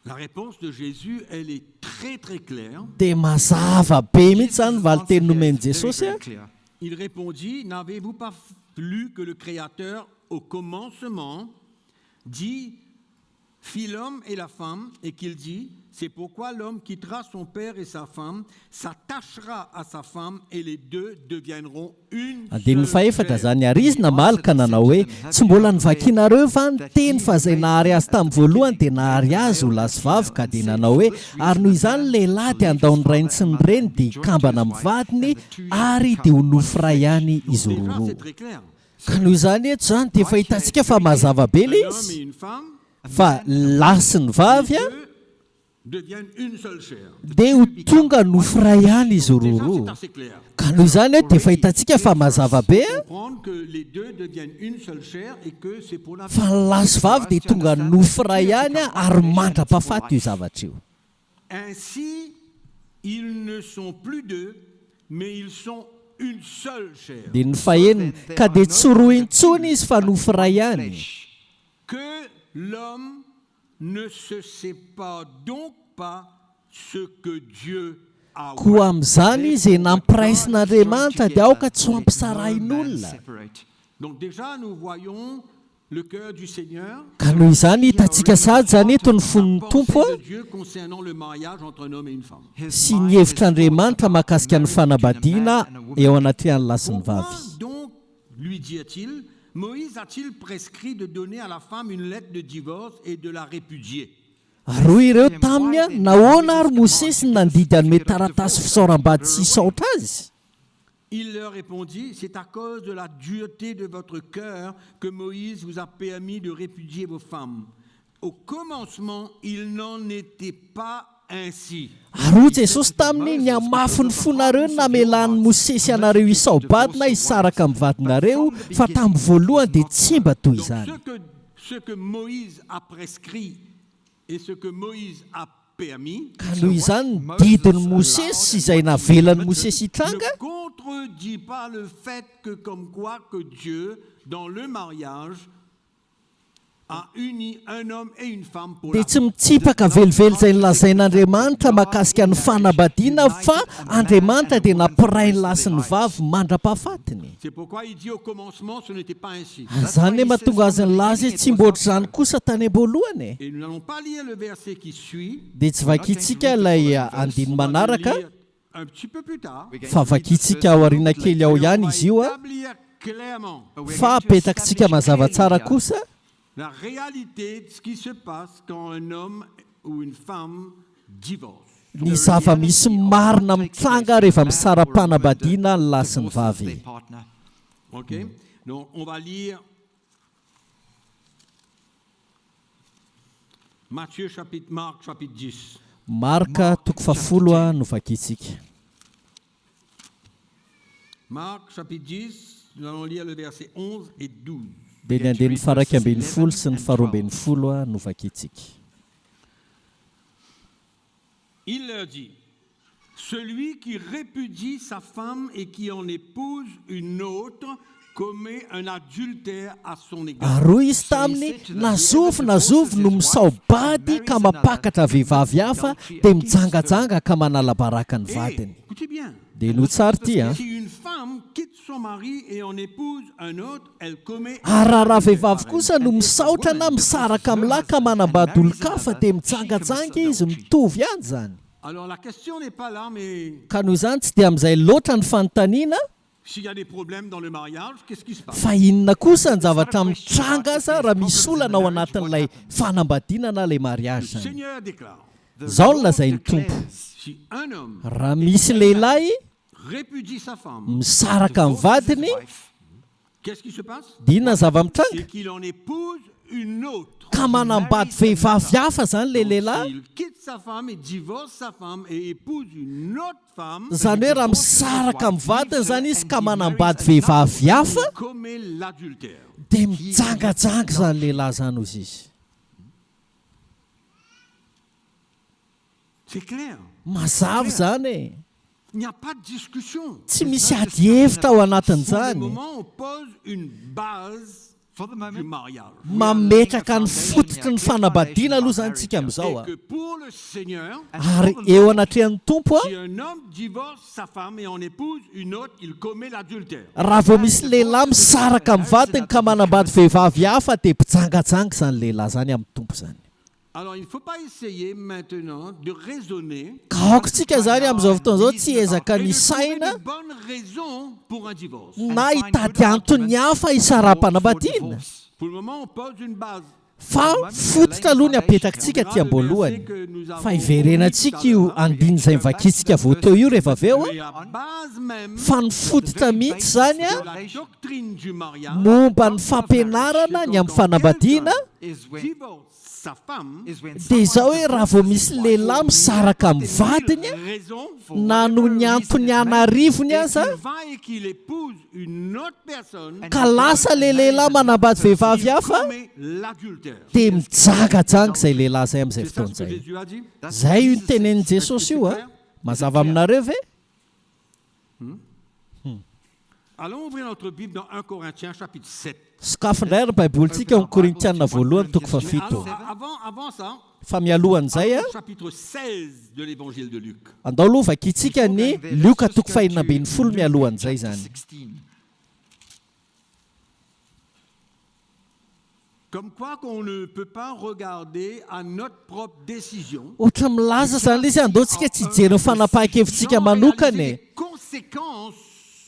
Speaker 4: la réponse de Jésus, elle est très très claire.
Speaker 1: Dia mazava be mihitsy izany
Speaker 5: Jesus'
Speaker 1: valinteny
Speaker 5: answer here is
Speaker 1: nomen'i
Speaker 5: very,
Speaker 1: Jesosy
Speaker 5: very
Speaker 1: a.
Speaker 5: clear.
Speaker 4: Il répondit, n'avez-vous pas lu que le Créateur, au commencement, dit, fit l'homme et la femme, et qu'il dit, c'est pourquoi l'homme quittera son père et sa femme, s'attachera à sa femme, et les deux deviendront une
Speaker 1: Andininy
Speaker 4: seule
Speaker 1: fahefatra
Speaker 4: chair.
Speaker 1: zany ary izy namaly ka nanao hoe tsy mbola novakinareo va ny teny fa izay nahary azy tamin'ny voalohany dia nahary azy ho lahy sy vavy ka dia nanao hoe ary noho izany lehilahy dia handao ny rainy sy ny reny dia hikambana amin'ny vadiny ary dia ho nofo iray ihany izy
Speaker 4: Déjà,
Speaker 1: roa
Speaker 4: c'est
Speaker 1: roa.
Speaker 4: très clair.
Speaker 1: Ka noho izany eto zany dia efa hitantsika fa mazava be
Speaker 4: Un
Speaker 1: ilay
Speaker 4: homme
Speaker 1: izy
Speaker 4: et une femme,
Speaker 1: fa lahy sy ny
Speaker 4: les
Speaker 1: vavy a
Speaker 4: deux deviennent une seule chair.
Speaker 1: dia ho tonga nofo iray ihany izy
Speaker 4: Déjà,
Speaker 1: roa
Speaker 4: c'est
Speaker 1: roa.
Speaker 4: assez clair.
Speaker 1: Ka noho izany eto dia efa hitantsika fa mazava be a
Speaker 4: Comprendre que les deux deviennent une seule chair et que c'est pour la vie.
Speaker 1: fa ny lahy sy vavy dia tonga nofo iray ihany a ary mandra-pahafaty io zavatra io.
Speaker 4: Ainsi, ils ne sont plus deux, mais ils sont une seule chair.
Speaker 1: Andininy fahenina, Ka dia tsy roa intsony izy fa nofo iray ihany.
Speaker 4: Que l'homme ne se sépare donc pas ce que Dieu a
Speaker 1: Koa
Speaker 4: oint.
Speaker 1: amin'izany izay nampiraisin'Andriamanitra dia aoka tsy ho ampisarahin'olona.
Speaker 4: Donc déjà nous voyons le cœur du Seigneur.
Speaker 1: Ka noho izany hitantsika sahady izany eto ny fon'ny
Speaker 4: La
Speaker 1: Tompo
Speaker 4: pensée de Dieu concernant le mariage entre un homme et une femme.
Speaker 1: sy ny hevitr'Andriamanitra mahakasika ny fanambadiana eo anatrehan'ny lahy sy ny
Speaker 4: Pourquoi
Speaker 1: vavy.
Speaker 4: donc, lui dit-il, Moïse a-t-il prescrit de donner à la femme une lettre de divorce et de la répudier?
Speaker 1: Ary hoy ireo taminy, Nahoana ary Mosesy no nandidy hanome taratasy fisaoram-bady sy hisaotra azy?
Speaker 4: Il leur répondit, c'est à cause de la dureté de votre cœur que Moïse vous a permis de répudier vos femmes. Au commencement, il n'en était pas ainsi.
Speaker 1: Ary hoy Jesosy taminy, Ny hamafin'ny fonareo no namelan'i Mosesy anareo hisao-bady na hisaraka amin'ny vadinareo, fa tamin'ny voalohany dia tsy mba toy
Speaker 4: Donc
Speaker 1: izany.
Speaker 4: ce que, ce que Moïse a prescrit et ce que Moïse a permis
Speaker 1: Ka noho izany ny didin'i Mosesy sy izay navelan'i Mosesy hitranga
Speaker 4: ne contredit pas le fait que comme quoi que Dieu, dans le mariage, a uni un homme et une femme pour
Speaker 1: dia
Speaker 4: la
Speaker 1: tsy mitsipaka velively izay nolazain'Andriamanitra mahakasika ny fanambadiana fa Andriamanitra dia nampiray ny lahy sy ny vavy mandra-pahafatiny.
Speaker 4: C'est pourquoi il dit au commencement, ce n'était pas ainsi.
Speaker 1: Ary izany no mahatonga azy nilaza hoe tsy mba ohatr'izany kosa tany am-boalohany e.
Speaker 4: Et nous n'allons pas lire le verset qui suit.
Speaker 1: Dia tsy vakintsika ilay andininy
Speaker 4: On va le
Speaker 1: manaraka
Speaker 4: lire un petit peu plus tard.
Speaker 1: fa vakintsika ao aoriana kely ao
Speaker 4: Et on
Speaker 1: ihany
Speaker 4: va
Speaker 1: izy io a,
Speaker 4: établir clairement
Speaker 1: fa apetrakintsika mazava tsara kosa
Speaker 4: la réalité de ce qui se passe quand un homme ou une femme divorce.
Speaker 1: ny zava-misy marina mitranga rehefa misara-panambadiana ny lahy sy ny vavy.
Speaker 4: Ok Donc on va lire Matthieu chapitre Marc chapitre 10.
Speaker 1: Marka toko fahafolo a no vakintsika.
Speaker 4: Marc chapitre 10, nous allons lire le verset 11 et 12.
Speaker 1: Dia ny andininy faharaika ambin'ny folo sy ny faharoa ambin'ny folo a no vakintsika.
Speaker 4: Il leur dit, Celui qui répudie sa femme et qui en épouse une autre commet un adultère à son égard.
Speaker 1: Ary hoy izy taminy, na zovy na zovy no misao-bady ka mampakatra vehivavy hafa dia mijangajanga ka manala baraka ny
Speaker 4: Et,
Speaker 1: vadiny.
Speaker 4: écoutez bien,
Speaker 1: Dia no tsara ity a.
Speaker 4: si une femme quitte son mari et en épouse un autre, elle commet
Speaker 1: Ary raha raha vehivavy kosa no misaotra na misaraka amin'ny lahy ka manambady olon-kafa dia mijangajanga izy mitovy ihany izany.
Speaker 4: Alors la question n'est pas là, mais
Speaker 1: Ka noho izany tsy dia amin'izay loatra ny fanontaniana
Speaker 4: s'il y a des problèmes dans le mariage, qu'est-ce qui se passe
Speaker 1: fa inona kosa ny zavatra mitranga aza raha misy olana ao anatin'ilay fanambadiana na ilay
Speaker 4: Le
Speaker 1: mariage izany.
Speaker 4: Seigneur déclare,
Speaker 1: Izao no lazain'ny Tompo.
Speaker 4: si un homme
Speaker 1: Raha misy lehilahy
Speaker 4: répudie sa femme,
Speaker 1: misaraka amin'ny vadiny
Speaker 4: qu'est-ce qui se passe
Speaker 1: dia inona ny zava-mitranga?
Speaker 4: C'est qu'il en épouse une autre.
Speaker 1: Ka manambady vehivavy hafa izany ilay lehilahy.
Speaker 4: S'il quitte sa femme et divorce sa femme et épouse une autre femme,
Speaker 1: Izany hoe raha misaraka amin'ny vadiny izany izy ka manambady vehivavy hafa
Speaker 4: il commet l'adultère.
Speaker 1: dia mijangajanga izany lehilahy izany hozy izy.
Speaker 4: C'est clair.
Speaker 1: Mazava izany e.
Speaker 4: Il n'y a pas de discussion.
Speaker 1: Tsy misy ady hevitra ao
Speaker 4: Pour le
Speaker 1: anatin'izany.
Speaker 4: moment, on pose une base du mariage.
Speaker 1: Mametraka ny fototry ny fanambadiana aloha izany tsika amin'izao
Speaker 4: Et
Speaker 1: a.
Speaker 4: que pour le Seigneur,
Speaker 1: Ary eo anatrehan'ny Tompo a,
Speaker 4: si un homme divorce sa femme et en épouse une autre, il commet l'adultère.
Speaker 1: raha vao misy lehilahy misaraka amin'ny vadiny ka manambady vehivavy hafa dia mpijangajanga izany lehilahy izany amin'ny Tompo izany.
Speaker 4: Alors il ne faut pas essayer maintenant de raisonner
Speaker 1: Ka aoka tsika izany amin'izao fotoana izao tsy ezaka
Speaker 4: et
Speaker 1: ny
Speaker 4: de trouver
Speaker 1: saina
Speaker 4: de bonnes raisons pour un divorce.
Speaker 1: na hitady antony hafa isaraham-panambadiana.
Speaker 4: Pour le moment, on pose une base.
Speaker 1: Fa fototra aloha ny apetrakintsika aty am-boalohany. Fa hiverenantsika io andininy izay mivakitsika vao teo io rehefa avy eo a.
Speaker 4: Mais la base même
Speaker 1: Fa ny fototra mihitsy izany a
Speaker 4: de la doctrine du mariage,
Speaker 1: momba ny fampianarana ny amin'ny fanambadiana
Speaker 4: divorce sa femme,
Speaker 1: dia izao hoe raha vao misy lehilahy misaraka amin'ny vadiny a,
Speaker 4: raison,
Speaker 1: na noho ny antony anarivony
Speaker 4: et
Speaker 1: aza
Speaker 4: qu'il va et qu'il épouse une autre personne,
Speaker 1: ka lasa le lehilahy manambady vehivavy
Speaker 4: il
Speaker 1: hafa
Speaker 4: commet l'adultère.
Speaker 1: dia mijangajanga izay lehilahy izay amin'izay
Speaker 4: C'est ça
Speaker 1: fotoana
Speaker 4: ce que
Speaker 1: izay.
Speaker 4: Jésus a dit.
Speaker 1: Zay io ny tenenin'i Jesosy io a. Mazava aminareo ve?
Speaker 4: Allons ouvrir notre Bible dans 1 Corinthiens chapitre 7.
Speaker 1: Sokafy indray ary ny Baibolintsika ao amin'ny Korintiana voalohany toko
Speaker 4: Mais
Speaker 1: fahafito.
Speaker 4: allons, avant, avant ça,
Speaker 1: Fa mialohan'izay,
Speaker 4: allons au chapitre 16 de l'évangile de Luc.
Speaker 1: andao aloha vakintsika
Speaker 5: Before
Speaker 1: ny
Speaker 5: going there,
Speaker 1: Lioka
Speaker 5: let's just
Speaker 1: toko
Speaker 5: go
Speaker 1: fahenina
Speaker 5: to
Speaker 1: ambin'ny folo
Speaker 5: Luke
Speaker 1: mialohan'izay
Speaker 5: chapter
Speaker 1: izany.
Speaker 5: 16.
Speaker 4: Comme quoi qu'on ne peut pas regarder à notre propre décision.
Speaker 1: Ohatra milaza izany ilay izy, andao tsika tsy hijery ny fanapahan-kevitsika
Speaker 4: Sans
Speaker 1: manokana
Speaker 4: réaliser
Speaker 1: e.
Speaker 4: les conséquences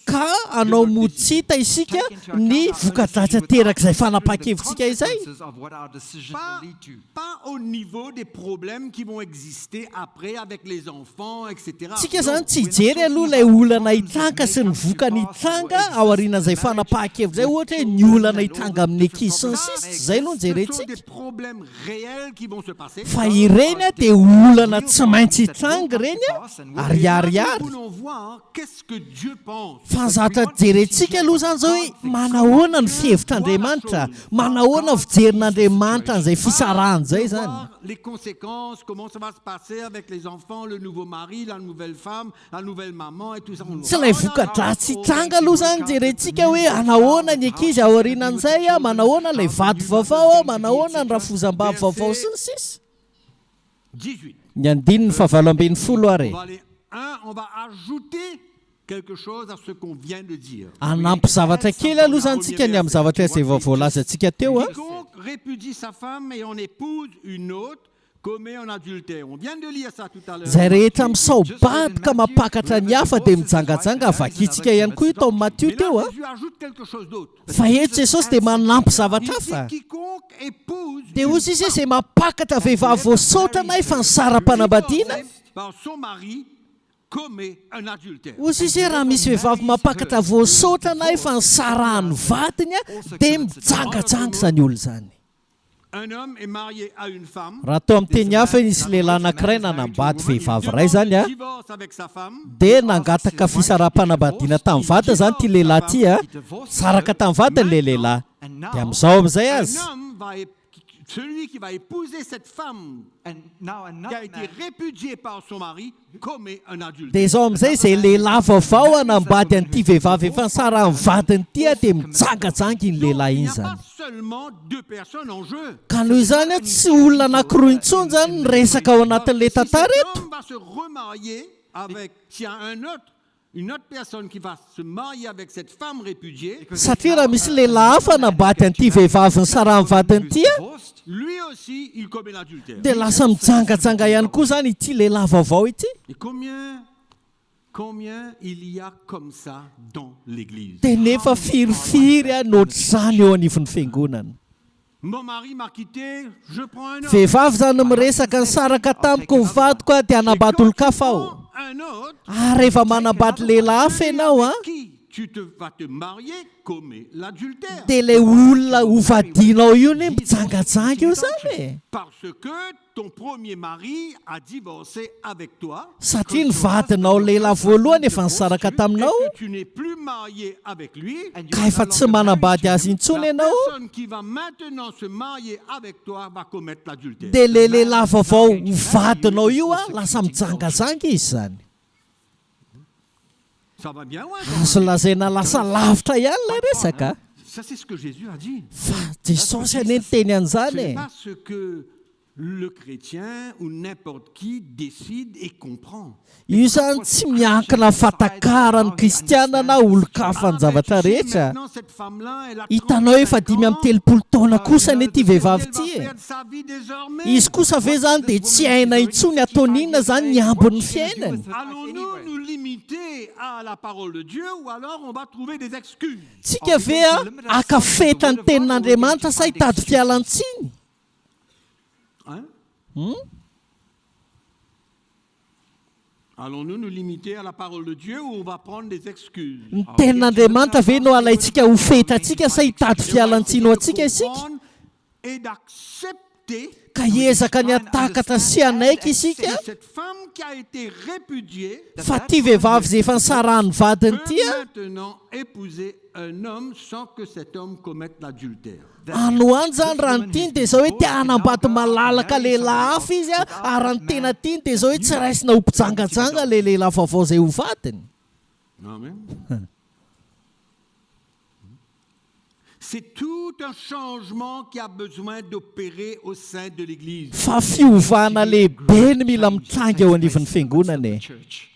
Speaker 1: Ka hanao mody tsy hita isika
Speaker 5: Take into
Speaker 1: ny
Speaker 5: account our own
Speaker 1: voka-dratsy
Speaker 5: decision
Speaker 1: aterak'izay
Speaker 5: without considering the
Speaker 1: fanapahan-kevitsika izay.
Speaker 5: consequences of what our decision
Speaker 4: pas,
Speaker 5: will lead to.
Speaker 4: pas au niveau des problèmes qui vont exister après avec les enfants, etc.
Speaker 1: Tsika
Speaker 4: Non.
Speaker 1: izany tsy hijery aloha ilay olana hitranga sy ny vokany hitranga ao aorianan'izay fanapahan-kevitra izay, ohatra hoe ny olana hitranga amin'ny ankizy sy ny sisa, tsy izay aloha no
Speaker 4: Ce sont
Speaker 1: jerentsika.
Speaker 4: des problèmes réels qui vont se passer.
Speaker 1: Fa ireny a dia olana tsy maintsy hitranga ireny a, ariariary.
Speaker 4: Nous voulons voir qu'est-ce que Dieu pense.
Speaker 1: Fa ny zavatra jerentsika aloha izany izao hoe manahoana ny fihevitr'Andriamanitra, manahoana ny fijerin'Andriamanitra an'izay fisarahana izay izany.
Speaker 4: Voir les conséquences, comment ça va se passer avec les enfants, le nouveau mari, la nouvelle femme, la nouvelle maman et tout ça. On
Speaker 1: Tsy ilay voka-dratsy hitranga aloha izany jerentsika hoe anahoana ny ankizy aorianan'izay, manahoana ilay vady vaovao, manahoana ny rafozam-bavy vaovao sy ny sisa.
Speaker 4: 18.
Speaker 1: Ny andininy fahavalo ambin'ny folo ary
Speaker 4: On va aller un, on va ajouter quelque chose à ce qu'on vient de dire.
Speaker 1: Hanampy zavatra kely aloha izany tsika ny amin'ny zavatra izay vao voalazantsika teo a.
Speaker 4: Quiconque répudie sa femme et en épouse une autre commet un adultère. On vient de lire ça tout à l'heure.
Speaker 1: Izay rehetra misao-bady ka mampakatra ny hafa dia mijangajanga, vakintsika ihany koa io tao amin'ny Matio
Speaker 4: Mais là,
Speaker 1: teo a.
Speaker 4: Jésus ajoute quelque chose d'autre.
Speaker 1: Fa eto Jesosy dia manampy zavatra
Speaker 4: Il dit
Speaker 1: hafa.
Speaker 4: quiconque épouse
Speaker 1: Dia hoy izy hoe izay mampakatra vehivavy voasaotra na efa nisara-panambadiana.
Speaker 4: par son mari commet un adultère.
Speaker 1: Hoy izy hoe raha misy vehivavy mampakatra voasaotra na efa nisarahan'ny vadiny dia mijangajanga izany olona izany.
Speaker 4: Un homme est marié à une femme.
Speaker 1: Raha atao amin'ny teny hafa hoe nisy lehilahy anankiray nanambady vehivavy iray izany a,
Speaker 4: Divorce avec sa femme.
Speaker 1: dia nangataka fisaraham-panambadiana tamin'ny vadiny izany ity lehilahy ity a, saraka tamin'ny vadiny ilay lehilahy. Dia amin'izao amin'izay
Speaker 4: Un
Speaker 1: aza,
Speaker 4: homme va ép- celui qui va épouser cette femme
Speaker 5: And now
Speaker 4: qui a
Speaker 5: another
Speaker 4: été
Speaker 5: man
Speaker 4: répudiée par son mari commet un adultère.
Speaker 1: dia izao amin'izay izay lehilahy vaovao hanambady an'ity vehivavy efa nisarahan'ny vadiny ity a, dia mijangajanga iny
Speaker 4: Donc,
Speaker 1: lehilahy
Speaker 4: il
Speaker 1: iny
Speaker 4: n'y a
Speaker 1: izany.
Speaker 4: pas seulement deux personnes en jeu.
Speaker 1: Ka noho izany a, tsy olona anankiroa intsony izany ny resaka ao anatin'ilay
Speaker 4: Si cet
Speaker 1: tantara eto.
Speaker 4: homme va se remarier avec, s'il y a un autre, une autre personne qui va se marier avec cette femme répudiée,
Speaker 1: Satria raha misy lehilahy hafa hanambady an'ity vehivavy nisarahan'ny vadiny ity a,
Speaker 5: divorced,
Speaker 4: lui aussi, il commet l'adultère.
Speaker 1: dia lasa mijangajanga ihany koa izany ity lehilahy vaovao ity.
Speaker 4: Et combien, combien il y a comme ça dans l'église?
Speaker 1: Dia nefa firifiry a no ohatr'izany eo anivon'ny fiangonana.
Speaker 4: Mon mari m'a quitté, je prends un autre.
Speaker 1: Vehivavy izany miresaka nisaraka tamiko ny vadiko a, dia
Speaker 4: Et
Speaker 1: hanambady
Speaker 4: quand tu
Speaker 1: olon-kafa aho.
Speaker 4: prends un autre,
Speaker 1: Ary rehefa manambady lehilahy hafa
Speaker 4: celui
Speaker 1: ianao a,
Speaker 4: avec qui tu te, vas te marier commet l'adultère.
Speaker 1: dia ilay olona hovadianao io ne mijangajanga io izany e.
Speaker 4: Parce que ton premier mari a divorcé avec toi
Speaker 1: Satria ny vadinao lehilahy voalohany efa nisaraka
Speaker 4: et
Speaker 1: taminao,
Speaker 4: que tu n'es plus marié avec lui.
Speaker 5: and
Speaker 1: ka
Speaker 5: you're
Speaker 1: efa
Speaker 5: no
Speaker 1: tsy
Speaker 5: longer married
Speaker 1: manambady
Speaker 5: to
Speaker 1: azy
Speaker 5: him,
Speaker 1: intsony
Speaker 4: La
Speaker 1: ianao,
Speaker 4: personne qui va maintenant se marier avec toi va commettre l'adultère.
Speaker 1: dia ilay lehilahy vaovao hovadinao io a, lasa mijangajanga izy izany.
Speaker 4: Ça va bien ouais, quand
Speaker 1: Azo
Speaker 4: même.
Speaker 1: lazaina lasa lavitra ihany ilay resaka.
Speaker 4: Ça, c'est ce que Jésus a dit.
Speaker 1: Fa Jesosy anie niteny
Speaker 4: Ce
Speaker 1: an'izany
Speaker 4: n'est
Speaker 1: e.
Speaker 4: pas ce que le chrétien ou n'importe qui décide et comprend.
Speaker 1: Io izany tsy miankina fahatakaran'ny kristiana na olon-kafa ny
Speaker 4: Ah,
Speaker 1: zavatra
Speaker 4: mais tu sais,
Speaker 1: rehetra.
Speaker 4: maintenant, cette femme-là, elle a
Speaker 1: Hitanao efa
Speaker 4: 35
Speaker 1: dimy
Speaker 4: ans.
Speaker 1: amby telopolo taona kosa anie ity vehivavy
Speaker 4: Elle va
Speaker 1: ity e.
Speaker 4: perdre sa vie désormais.
Speaker 1: Izy kosa ve zany dia tsy haina intsony ataony inona zany ny ambin'ny fiainany.
Speaker 4: Allons-nous nous limiter à la parole de Dieu ou alors on va trouver des excuses?
Speaker 1: Tsika ve a haka fetra ny tenin'Andriamanitra sa hitady fialan-tsiny?
Speaker 4: Hein? Allons-nous nous limiter à la parole de Dieu ou on va prendre des excuses?
Speaker 1: Ny tenin'Andriamanitra ve no alaintsika ho fetratsika sa hitady fialan-tsiny ho antsika isika?
Speaker 4: Comprendre Et d'accepter
Speaker 1: Ka hiezaka ny hatakatra sy hanaiky isika
Speaker 4: que cette femme qui a été répudiée
Speaker 1: fa ity vehivavy izay efa nisarahan'ny vadiny
Speaker 4: peut
Speaker 1: ity a,
Speaker 4: maintenant épouser un homme sans que cet homme commette l'adultère.
Speaker 1: Any ho any izany raha ny tiany dia izao hoe te hanambady malalaka lehilahy hafa izy a, ary raha ny tena tiany dia izao hoe tsy raisina ho mpijangajanga ilay lehilahy vaovao izay ho vadiny.
Speaker 4: Amen. C'est tout un changement qui a besoin d'opérer au sein de l'Église.
Speaker 1: Fa fiovana lehibe no mila mitranga eo anivon'ny fiangonana e.
Speaker 5: Church.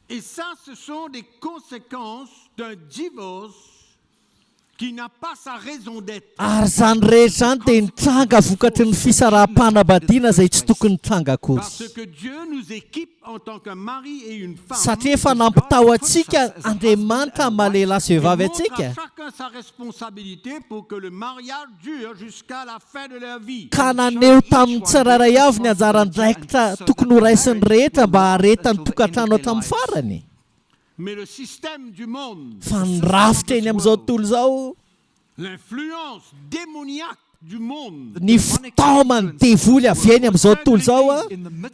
Speaker 4: Et ça, ce sont des conséquences d'un divorce qui n'a pas sa raison d'être.
Speaker 1: Ary izany rehetra izany dia nitranga vokatry ny fisaraham-panambadiana izay tsy tokony nitranga akory.
Speaker 4: Parce que Dieu nous équipe en tant qu'un mari et une femme.
Speaker 1: Satria efa nampitao antsika Andriamanitra amin'ny maha lehilahy sy
Speaker 4: Et
Speaker 1: vehivavy
Speaker 4: montre
Speaker 1: antsika,
Speaker 4: à chacun sa responsabilité pour que le mariage dure jusqu'à la fin de leur vie.
Speaker 1: ka naneho tamin'ny tsirairay avy ny anjara andraikitra tokony horaisin'ny rehetra mba haharetan'ny tokantrano hatramin'ny farany.
Speaker 4: Mais le système du monde,
Speaker 1: Fa ny rafitra eny amin'izao tontolo izao,
Speaker 4: l'influence démoniaque du monde,
Speaker 1: ny fitaoman'ny devoly avy eny amin'izao tontolo izao a,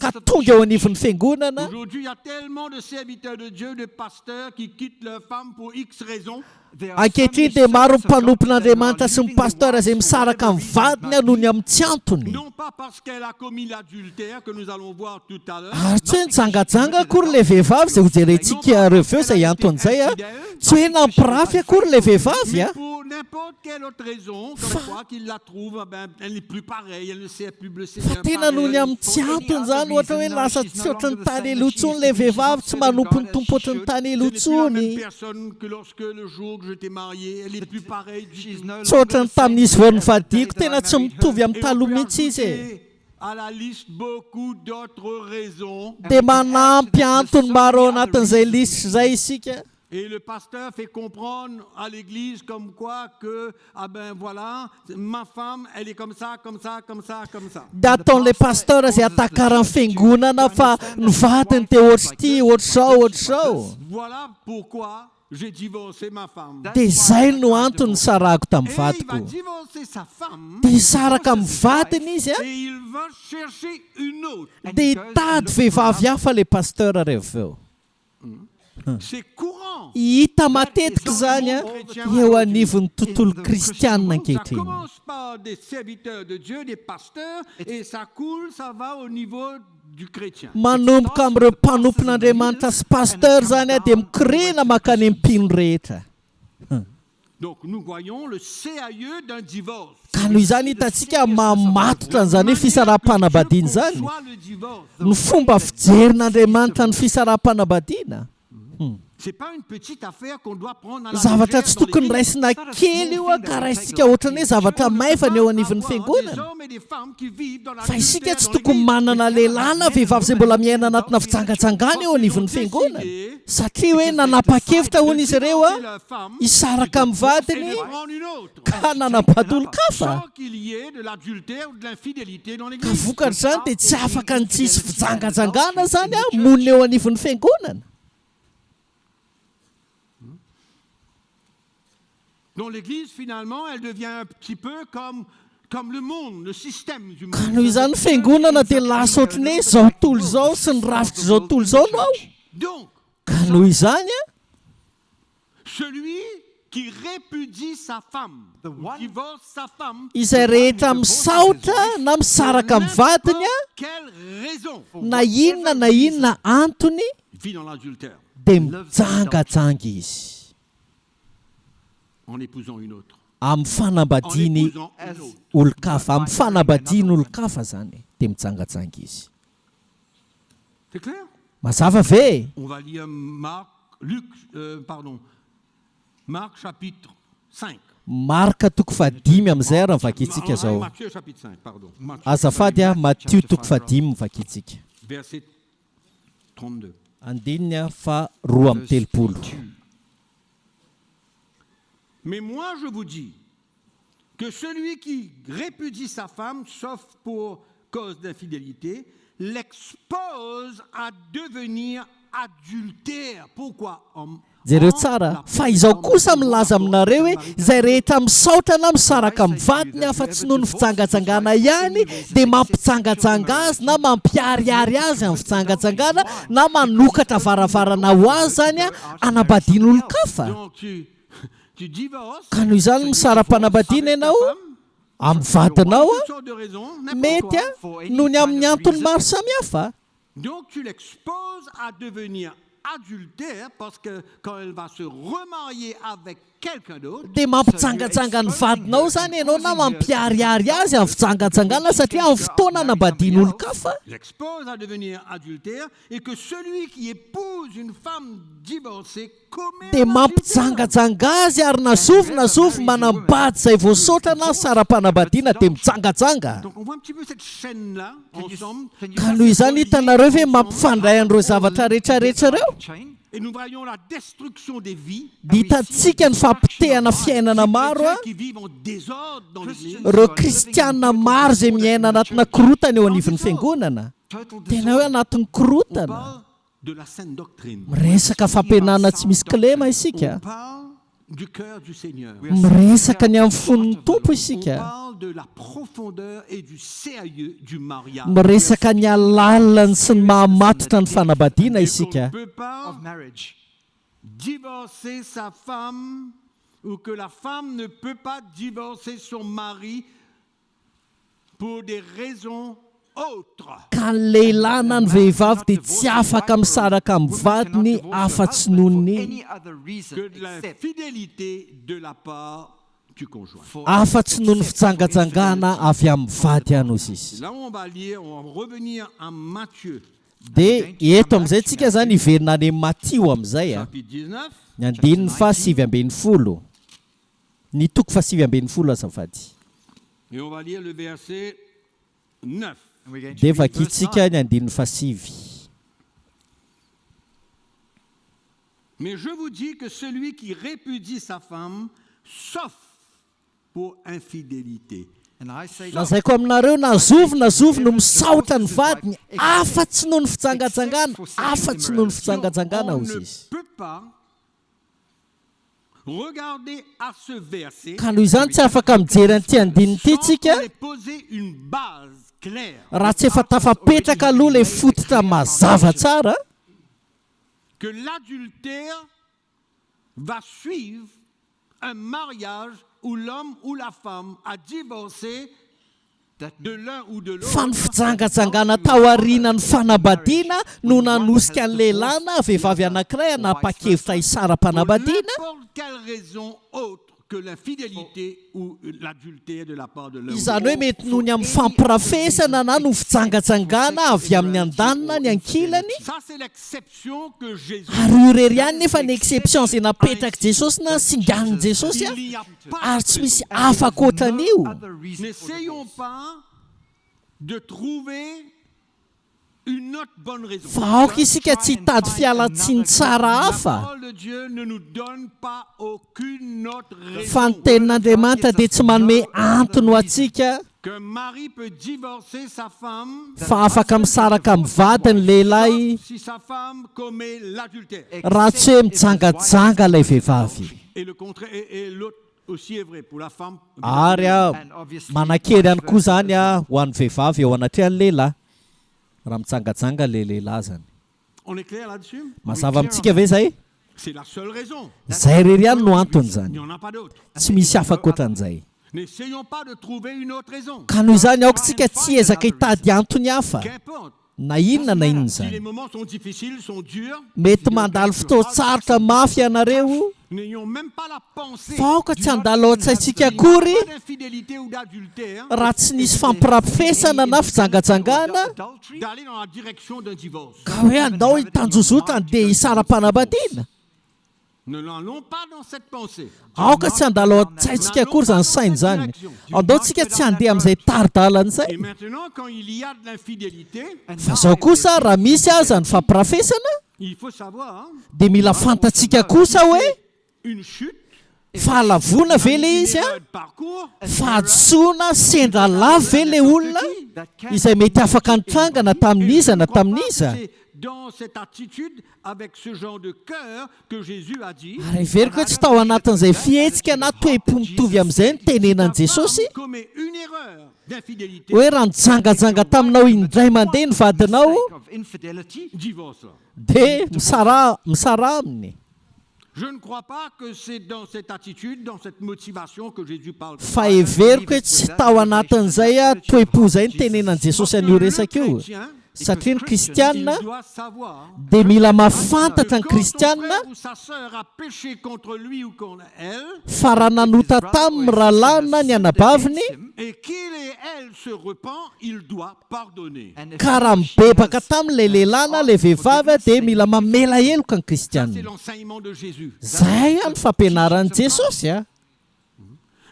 Speaker 1: ka tonga eo anivon'ny fiangonana.
Speaker 4: Aujourd'hui, il y a tellement de serviteurs de Dieu, de pasteurs qui quittent leur femme pour X raisons.
Speaker 5: There are so
Speaker 1: Ankehitriny
Speaker 5: many
Speaker 1: dia maro ny
Speaker 5: servants of God
Speaker 1: mpanompon'Andriamanitra
Speaker 5: that
Speaker 1: sy
Speaker 5: are
Speaker 1: ny
Speaker 5: leaving the
Speaker 1: pasteur izay
Speaker 5: wives for
Speaker 1: misaraka
Speaker 5: whatever
Speaker 1: amin'ny
Speaker 5: reason it
Speaker 1: vadiny
Speaker 5: might
Speaker 1: noho
Speaker 5: be.
Speaker 1: ny amin'ny tsy antony.
Speaker 4: Non pas parce qu'elle a commis l'adultère que nous allons voir tout à l'heure.
Speaker 1: Ary tsy hoe nijangajanga akory ilay vehivavy izay hojerentsika reveo izay anton'izay a. Tsy hoe nampirafy akory ilay vehivavy
Speaker 4: Mais
Speaker 1: a.
Speaker 4: pour n'importe quelle autre raison, comme quoi qu'il la trouve, ah ben, elle n'est plus pareille, elle ne sert plus le
Speaker 1: Fa
Speaker 4: Seigneur.
Speaker 1: tena noho ny
Speaker 4: pareil.
Speaker 1: amin'ny tsy antony izany, ohatra hoe lasa tsy ohatran'ny tany aloha intsony ilay vehivavy, tsy manompo ny Tompo ohatran'ny tany
Speaker 4: Ce
Speaker 1: aloha
Speaker 4: n'est plus la même
Speaker 1: intsony.
Speaker 4: personne que lorsque le jour que je t'ai marié, elle n'est plus pareille du
Speaker 5: She's
Speaker 4: tout.
Speaker 5: no
Speaker 1: Tsy ohatran'ny
Speaker 5: longer the same
Speaker 1: tamin'izy vao
Speaker 5: as the day
Speaker 1: nivadiako,
Speaker 5: that I
Speaker 1: tena tsy
Speaker 5: married her.
Speaker 1: mitovy amin'ny
Speaker 4: Et on
Speaker 1: taloha
Speaker 4: peut
Speaker 1: mihitsy izy e.
Speaker 4: ajouter à la liste beaucoup d'autres raisons.
Speaker 1: Dia manampy antony maro ao anatin'izay lisitra izay isika.
Speaker 4: Et le pasteur fait comprendre à l'église comme quoi que, ah ben voilà, ma femme, elle est comme ça, comme ça, comme ça, comme ça.
Speaker 1: Dia ataon'ilay pasteur izay atakaran'ny fiangonana fa ny vadiny dia ohatr'ity, ohatr'izao, ohatr'izao.
Speaker 4: Voilà pourquoi j'ai divorcé ma femme.
Speaker 1: Dia izay no antony nisarahako tamin'ny
Speaker 4: Et il va
Speaker 1: vadiko.
Speaker 4: divorcer sa femme
Speaker 1: Dia hisaraka amin'ny vadiny izy a,
Speaker 4: et il va chercher une autre.
Speaker 1: dia hitady vehivavy hafa ilay pasteur rehefa eo.
Speaker 4: C'est courant.
Speaker 1: Hita matetika izany a, eo anivon'ny tontolo kristianina
Speaker 4: Ça
Speaker 1: ankehitriny.
Speaker 4: commence par des serviteurs de Dieu, des pasteurs, et ça coule, ça va au niveau du chrétien.
Speaker 1: Manomboka amin'ireo mpanompon'Andriamanitra sy pasteur izany a, dia mikoriana mankany amin'ny mpino rehetra.
Speaker 4: Donc nous voyons le sérieux d'un divorce.
Speaker 1: Ka noho izany hitantsika mahamatotra an'izany hoe fisaraham-panambadiana izany.
Speaker 4: Soit le divorce.
Speaker 1: Ny fomba fijerin'Andriamanitra ny fisaraham-panambadiana.
Speaker 4: C'est pas une petite affaire qu'on doit prendre à la
Speaker 1: Zavatra
Speaker 4: légère
Speaker 1: tsy
Speaker 4: dans
Speaker 1: tokony
Speaker 4: l'église.
Speaker 1: raisina kely io a, ka raisitsika ohatran'ny hoe zavatra maivana eo anivon'ny
Speaker 4: Avoir des
Speaker 1: fiangonana.
Speaker 4: hommes et des femmes qui vivent dans la
Speaker 1: Fa isika tsy
Speaker 4: dans
Speaker 1: tokony
Speaker 4: l'église.
Speaker 1: manana lehilahy na vehivavy izay mbola miaina anatina fijangajangana eo anivon'ny fiangonana. Satria hoe nanapa-kevitra hono izy ireo a,
Speaker 4: Leur femme
Speaker 1: hisaraka amin'ny
Speaker 4: et
Speaker 1: vadiny
Speaker 4: de prendre une autre.
Speaker 1: ka nanambady olon-kafa.
Speaker 4: Sans qu'il y ait de l'adultère ou de l'infidélité dans
Speaker 1: Ka
Speaker 4: l'église.
Speaker 1: vokatr'izany dia tsy afaka ny tsisy fijangajangana izany a, monina eo anivon'ny fiangonana.
Speaker 4: Donc l'église, finalement, elle devient un petit peu comme, comme le monde, le système du
Speaker 1: Ka
Speaker 4: monde.
Speaker 1: noho izany fiangonana dia lasa ohatran'ny hoe izao tontolo izao sy ny rafitra izao tontolo izao no ao.
Speaker 4: Donc,
Speaker 1: Ka noho izany a,
Speaker 4: celui qui répudie sa femme, ou divorce sa femme,
Speaker 1: izay rehetra misaotra na misaraka amin'ny vadiny a,
Speaker 4: quelle raison
Speaker 1: na inona na inona antony
Speaker 4: vit dans l'adultère
Speaker 1: dia mijangajanga izy
Speaker 4: en épousant une autre.
Speaker 1: amin'ny
Speaker 4: En
Speaker 1: fanambadiany
Speaker 4: épousant une autre.
Speaker 1: olon-kafa, amin'ny fanambadiany olon-kafa zany dia mijangajanga izy.
Speaker 4: C'est clair?
Speaker 1: Mazava ve?
Speaker 4: On va lire Marc, Luc, pardon, Marc chapitre 5.
Speaker 1: Marka toko fahadimy amin'izay raha vakintsika zao.
Speaker 4: Matthieu chapitre 5, pardon. Matthieu,
Speaker 1: Azafady a, Matio toko fahadimy vakintsika.
Speaker 4: verset 32.
Speaker 1: Andininy a fa 32.
Speaker 4: Mais moi, je vous dis que celui qui répudie sa femme, sauf pour cause d'infidélité, l'expose à devenir adultère. Pourquoi? En-
Speaker 1: Jereo
Speaker 4: en
Speaker 1: tsara
Speaker 4: la
Speaker 1: fa izao kosa milaza aminareo hoe izay rehetra misaotra na misaraka amin'ny vadiny afa-tsy noho ny fijangajangana ihany dia mampijangajanga azy na mampiariary azy amin'ny fijangajangana na manokatra varavarana ho azy zany a anambadian'olon-kafa.
Speaker 4: Donc tu, tu divorces
Speaker 1: Ka noho izany misara-panambadiana
Speaker 4: avec ta
Speaker 1: ianao
Speaker 4: femme,
Speaker 1: amin'ny vadinao
Speaker 4: pour
Speaker 1: a,
Speaker 4: toutes sortes de raisons, n'importe
Speaker 1: mety
Speaker 4: quoi.
Speaker 1: a noho ny amin'ny antony maro samihafa.
Speaker 4: Donc tu l'exposes à devenir adultère parce que quand elle va se remarier avec quelqu'un d'autre.
Speaker 1: Dia mampijangajanga ny vadinao izany ianao na mampiharihary azy amin'ny fijangajangana satria amin'ny fotoana anambadian'olon-kafa.
Speaker 4: L'expose à devenir adultère et que celui qui épouse une femme divorcée commet
Speaker 1: Dia
Speaker 4: l'adultère.
Speaker 1: mampijangajanga azy ary na zovy na zovy manambady izay voasaotra na sara-panambadiana dia mijangajanga.
Speaker 4: Donc on voit un petit peu cette chaîne-là ensemble.
Speaker 1: Ka noho izany hitanareo ve mampifandray an'ireo zavatra rehetrarehetra ireo?
Speaker 5: Chain.
Speaker 4: Et nous voyons la destruction des vies.
Speaker 1: Dia hitantsika ny fampotehana fiainana maro a.
Speaker 4: Chrétiens qui vivent en désordre dans l'église.
Speaker 1: Ireo kristiana maro izay miaina anatina korotana eo anivon'ny fiangonana.
Speaker 5: Total
Speaker 1: Tena hoe anatin'ny
Speaker 4: On
Speaker 1: korotana.
Speaker 4: parle de la saine doctrine.
Speaker 1: Miresaka fampianarana tsy misy kilema
Speaker 4: On
Speaker 1: isika.
Speaker 4: parle du cœur du Seigneur.
Speaker 1: Miresaka ny amin'ny fon'ny Tompo
Speaker 4: On
Speaker 1: isika.
Speaker 4: parle de la profondeur et du sérieux du mariage.
Speaker 1: Miresaka ny halaliny sy ny mahamatotra ny fanambadiana
Speaker 4: Et qu'on
Speaker 1: isika.
Speaker 4: ne peut pas
Speaker 5: of marriage.
Speaker 4: divorcer sa femme ou que la femme ne peut pas divorcer son mari pour des raisons autres.
Speaker 1: Ka ny lehilahy na ny vehivavy dia tsy afaka misaraka amin'ny vadiny afa-tsy noho ny
Speaker 5: Any other reason
Speaker 4: que de
Speaker 5: except
Speaker 4: l'infidélité de la part du conjoint.
Speaker 5: for
Speaker 1: afa-tsy noho ny fijangajangana avy amin'ny vady ihany ozy izy.
Speaker 4: Là où on va lire, on va revenir à Matthieu,
Speaker 1: Dia eto amin'izay tsika zany hiverina any amin'ny Matio amin'izay a.
Speaker 4: chapitre 19.
Speaker 1: Ny andininy faha 19. Ny toko faha 19 azafady.
Speaker 4: Et on va lire le verset 9.
Speaker 5: And we're going to
Speaker 1: Dia
Speaker 5: read verse
Speaker 1: vakitsika
Speaker 5: 9.
Speaker 1: ny andininy faha 9.
Speaker 4: Mais je vous dis que celui qui répudie sa femme, sauf pour infidélité.
Speaker 5: And I say
Speaker 1: Lazaiko aminareo na zovy na zovy no misaotra ny vadiny afa-tsy noho ny fijangajangana, afa-tsy noho ny fijangajangana
Speaker 4: On
Speaker 1: ozy
Speaker 4: ne
Speaker 1: izy.
Speaker 4: peut pas regarder à ce verset
Speaker 1: Ka noho izany tsy afaka mijery an'ity andininy ity
Speaker 4: sans
Speaker 1: tsika
Speaker 4: qu'on ait posé une base claire
Speaker 1: raha tsy efa tafapetraka aloha ilay fototra mazava tsara
Speaker 4: que l'adultère va suivre un mariage où l'homme ou la femme a divorcé de l'un ou de
Speaker 1: fa ny
Speaker 4: l'autre
Speaker 1: fijangajangana tao aorian'ny fanambadiana no nanosika ny lehilahy na vehivavy anankiray hanapa-kevitra
Speaker 4: pour
Speaker 1: hisara-panambadiana
Speaker 4: n'importe quelle raison autre que l'infidélité ou l'adultère de la part de l'un ou
Speaker 1: izany
Speaker 4: de
Speaker 1: hoe mety noho ny amin'ny fampirafesana na no fijangajangana avy amin'ny andanina ny ankilany
Speaker 4: l'autre. Ça, c'est l'exception que Jésus.
Speaker 1: ary io irery ihany nefa ny exception izay napetraka Jesosy na singanin'i Jesosy a
Speaker 4: Il n'y a pas
Speaker 1: ary tsy misy afaka ohatran'io
Speaker 5: other reason for
Speaker 4: N'essayons
Speaker 5: divorce.
Speaker 4: pas de trouver une autre bonne raison.
Speaker 1: fa aoka isika tsy hitady fialan-tsiny tsara
Speaker 4: La
Speaker 1: hafa
Speaker 4: parole de Dieu ne nous donne pas aucune autre
Speaker 1: fa ny
Speaker 4: raison
Speaker 1: tenin'Andriamanitra dia tsy manome antony ho antsika
Speaker 4: qu'un mari peut divorcer sa femme
Speaker 1: fa afaka misaraka amin'ny vadiny lehilahy
Speaker 4: sauf si sa femme commet l'adultère.
Speaker 1: raha tsy hoe mijangajanga ilay vehivavy
Speaker 4: Et le contraire et l'autre aussi est vrai pour la femme.
Speaker 1: ary a
Speaker 5: And obviously,
Speaker 1: manan-kery ihany koa zany a ho an'ny vehivavy eo anatrehan'ny lehilahy raha mijangajanga le lehilahy zany
Speaker 4: On est clair là-dessus?
Speaker 1: Mazava amintsika ve zay?
Speaker 4: C'est la seule raison.
Speaker 1: Zay irery ihany no antony
Speaker 4: Il
Speaker 1: zany
Speaker 4: n'y en a pas d'autre.
Speaker 1: tsy misy afaka ohatran'izay
Speaker 4: N'essayons pas de trouver une autre raison.
Speaker 1: Ka noho izany aoka tsika tsy ezaka hitady antony hafa
Speaker 4: Qu'importe.
Speaker 1: na inona na inona
Speaker 4: Si les
Speaker 1: zany
Speaker 4: moments sont difficiles, sont durs,
Speaker 1: mety mandalo fotoan-tsarotra mafy ianareo
Speaker 4: n'ayons même pas la pensée
Speaker 1: fa aoka tsy handalo ao an-tsaintsika akory
Speaker 4: pas d'infidélité ou d'adultère
Speaker 1: raha tsy nisy fampirafesana na fijangajangana
Speaker 5: adultery,
Speaker 4: d'aller dans la direction d'un divorce.
Speaker 1: ka hoe andao hitanjozotra dia hisara-panambadiana
Speaker 4: Ne l'allons pas dans cette pensée.
Speaker 1: Aoka tsy handalo ao an-tsaintsika akory zany saina zany andao tsika tsy handeha amin'izay tari-dalana izay
Speaker 4: Et maintenant, quand il y a de l'infidélité,
Speaker 5: and
Speaker 1: fa
Speaker 5: now
Speaker 1: zao
Speaker 5: if
Speaker 1: kosa raha misy aza ny fampirafesana
Speaker 4: il faut savoir hein,
Speaker 1: dia mila fantatsika kosa hoe
Speaker 4: une chute,
Speaker 1: fahalavoana ve le
Speaker 4: une
Speaker 1: izy a
Speaker 4: erreur de parcours,
Speaker 1: fahadisoana sendra lavo ve le olona
Speaker 5: that can
Speaker 1: izay mety afaka nitranga na tamin'iza na
Speaker 4: Je ne crois pas que
Speaker 1: tamin'iza
Speaker 4: c'est dans cette attitude, avec ce genre de cœur, que Jésus a dit
Speaker 1: ary heveriko hoe tsy tao anatin'izay fihetsika na toe-po mitovy amin'izay ny tenenan'i Jesosy
Speaker 4: La femme commet une erreur d'infidélité,
Speaker 1: hoe raha nijangajanga taminao indray mandeha ny vadinao
Speaker 5: mistake of infidelity,
Speaker 4: divorce.
Speaker 1: dia misara misara aminy
Speaker 4: Je ne crois pas que c'est dans cette attitude, dans cette motivation que Jésus parle.
Speaker 1: Fa heveriko hoe tsy tao anatin'izay a toe-po izay ny tenenan'i Jesosy an'io resaka io. Satria ny kristiana
Speaker 4: Il doit savoir
Speaker 1: dia mila mahafantatra
Speaker 4: que
Speaker 1: ny
Speaker 4: quand son
Speaker 1: kristiana
Speaker 4: frère ou sa sœur a péché contre lui ou contre elle,
Speaker 1: fa raha nanota taminy rahalahy na ny anabaviny
Speaker 4: et qu'il et elle se repent, il doit pardonner.
Speaker 1: ka raha mibebaka tamin'ilay lehilahy na ilay vehivavy a, dia mila mamela heloka ny
Speaker 4: Ça,
Speaker 1: kristiana.
Speaker 4: c'est l'enseignement de Jésus.
Speaker 1: Zay a ny fampianaran'i Jesosy a.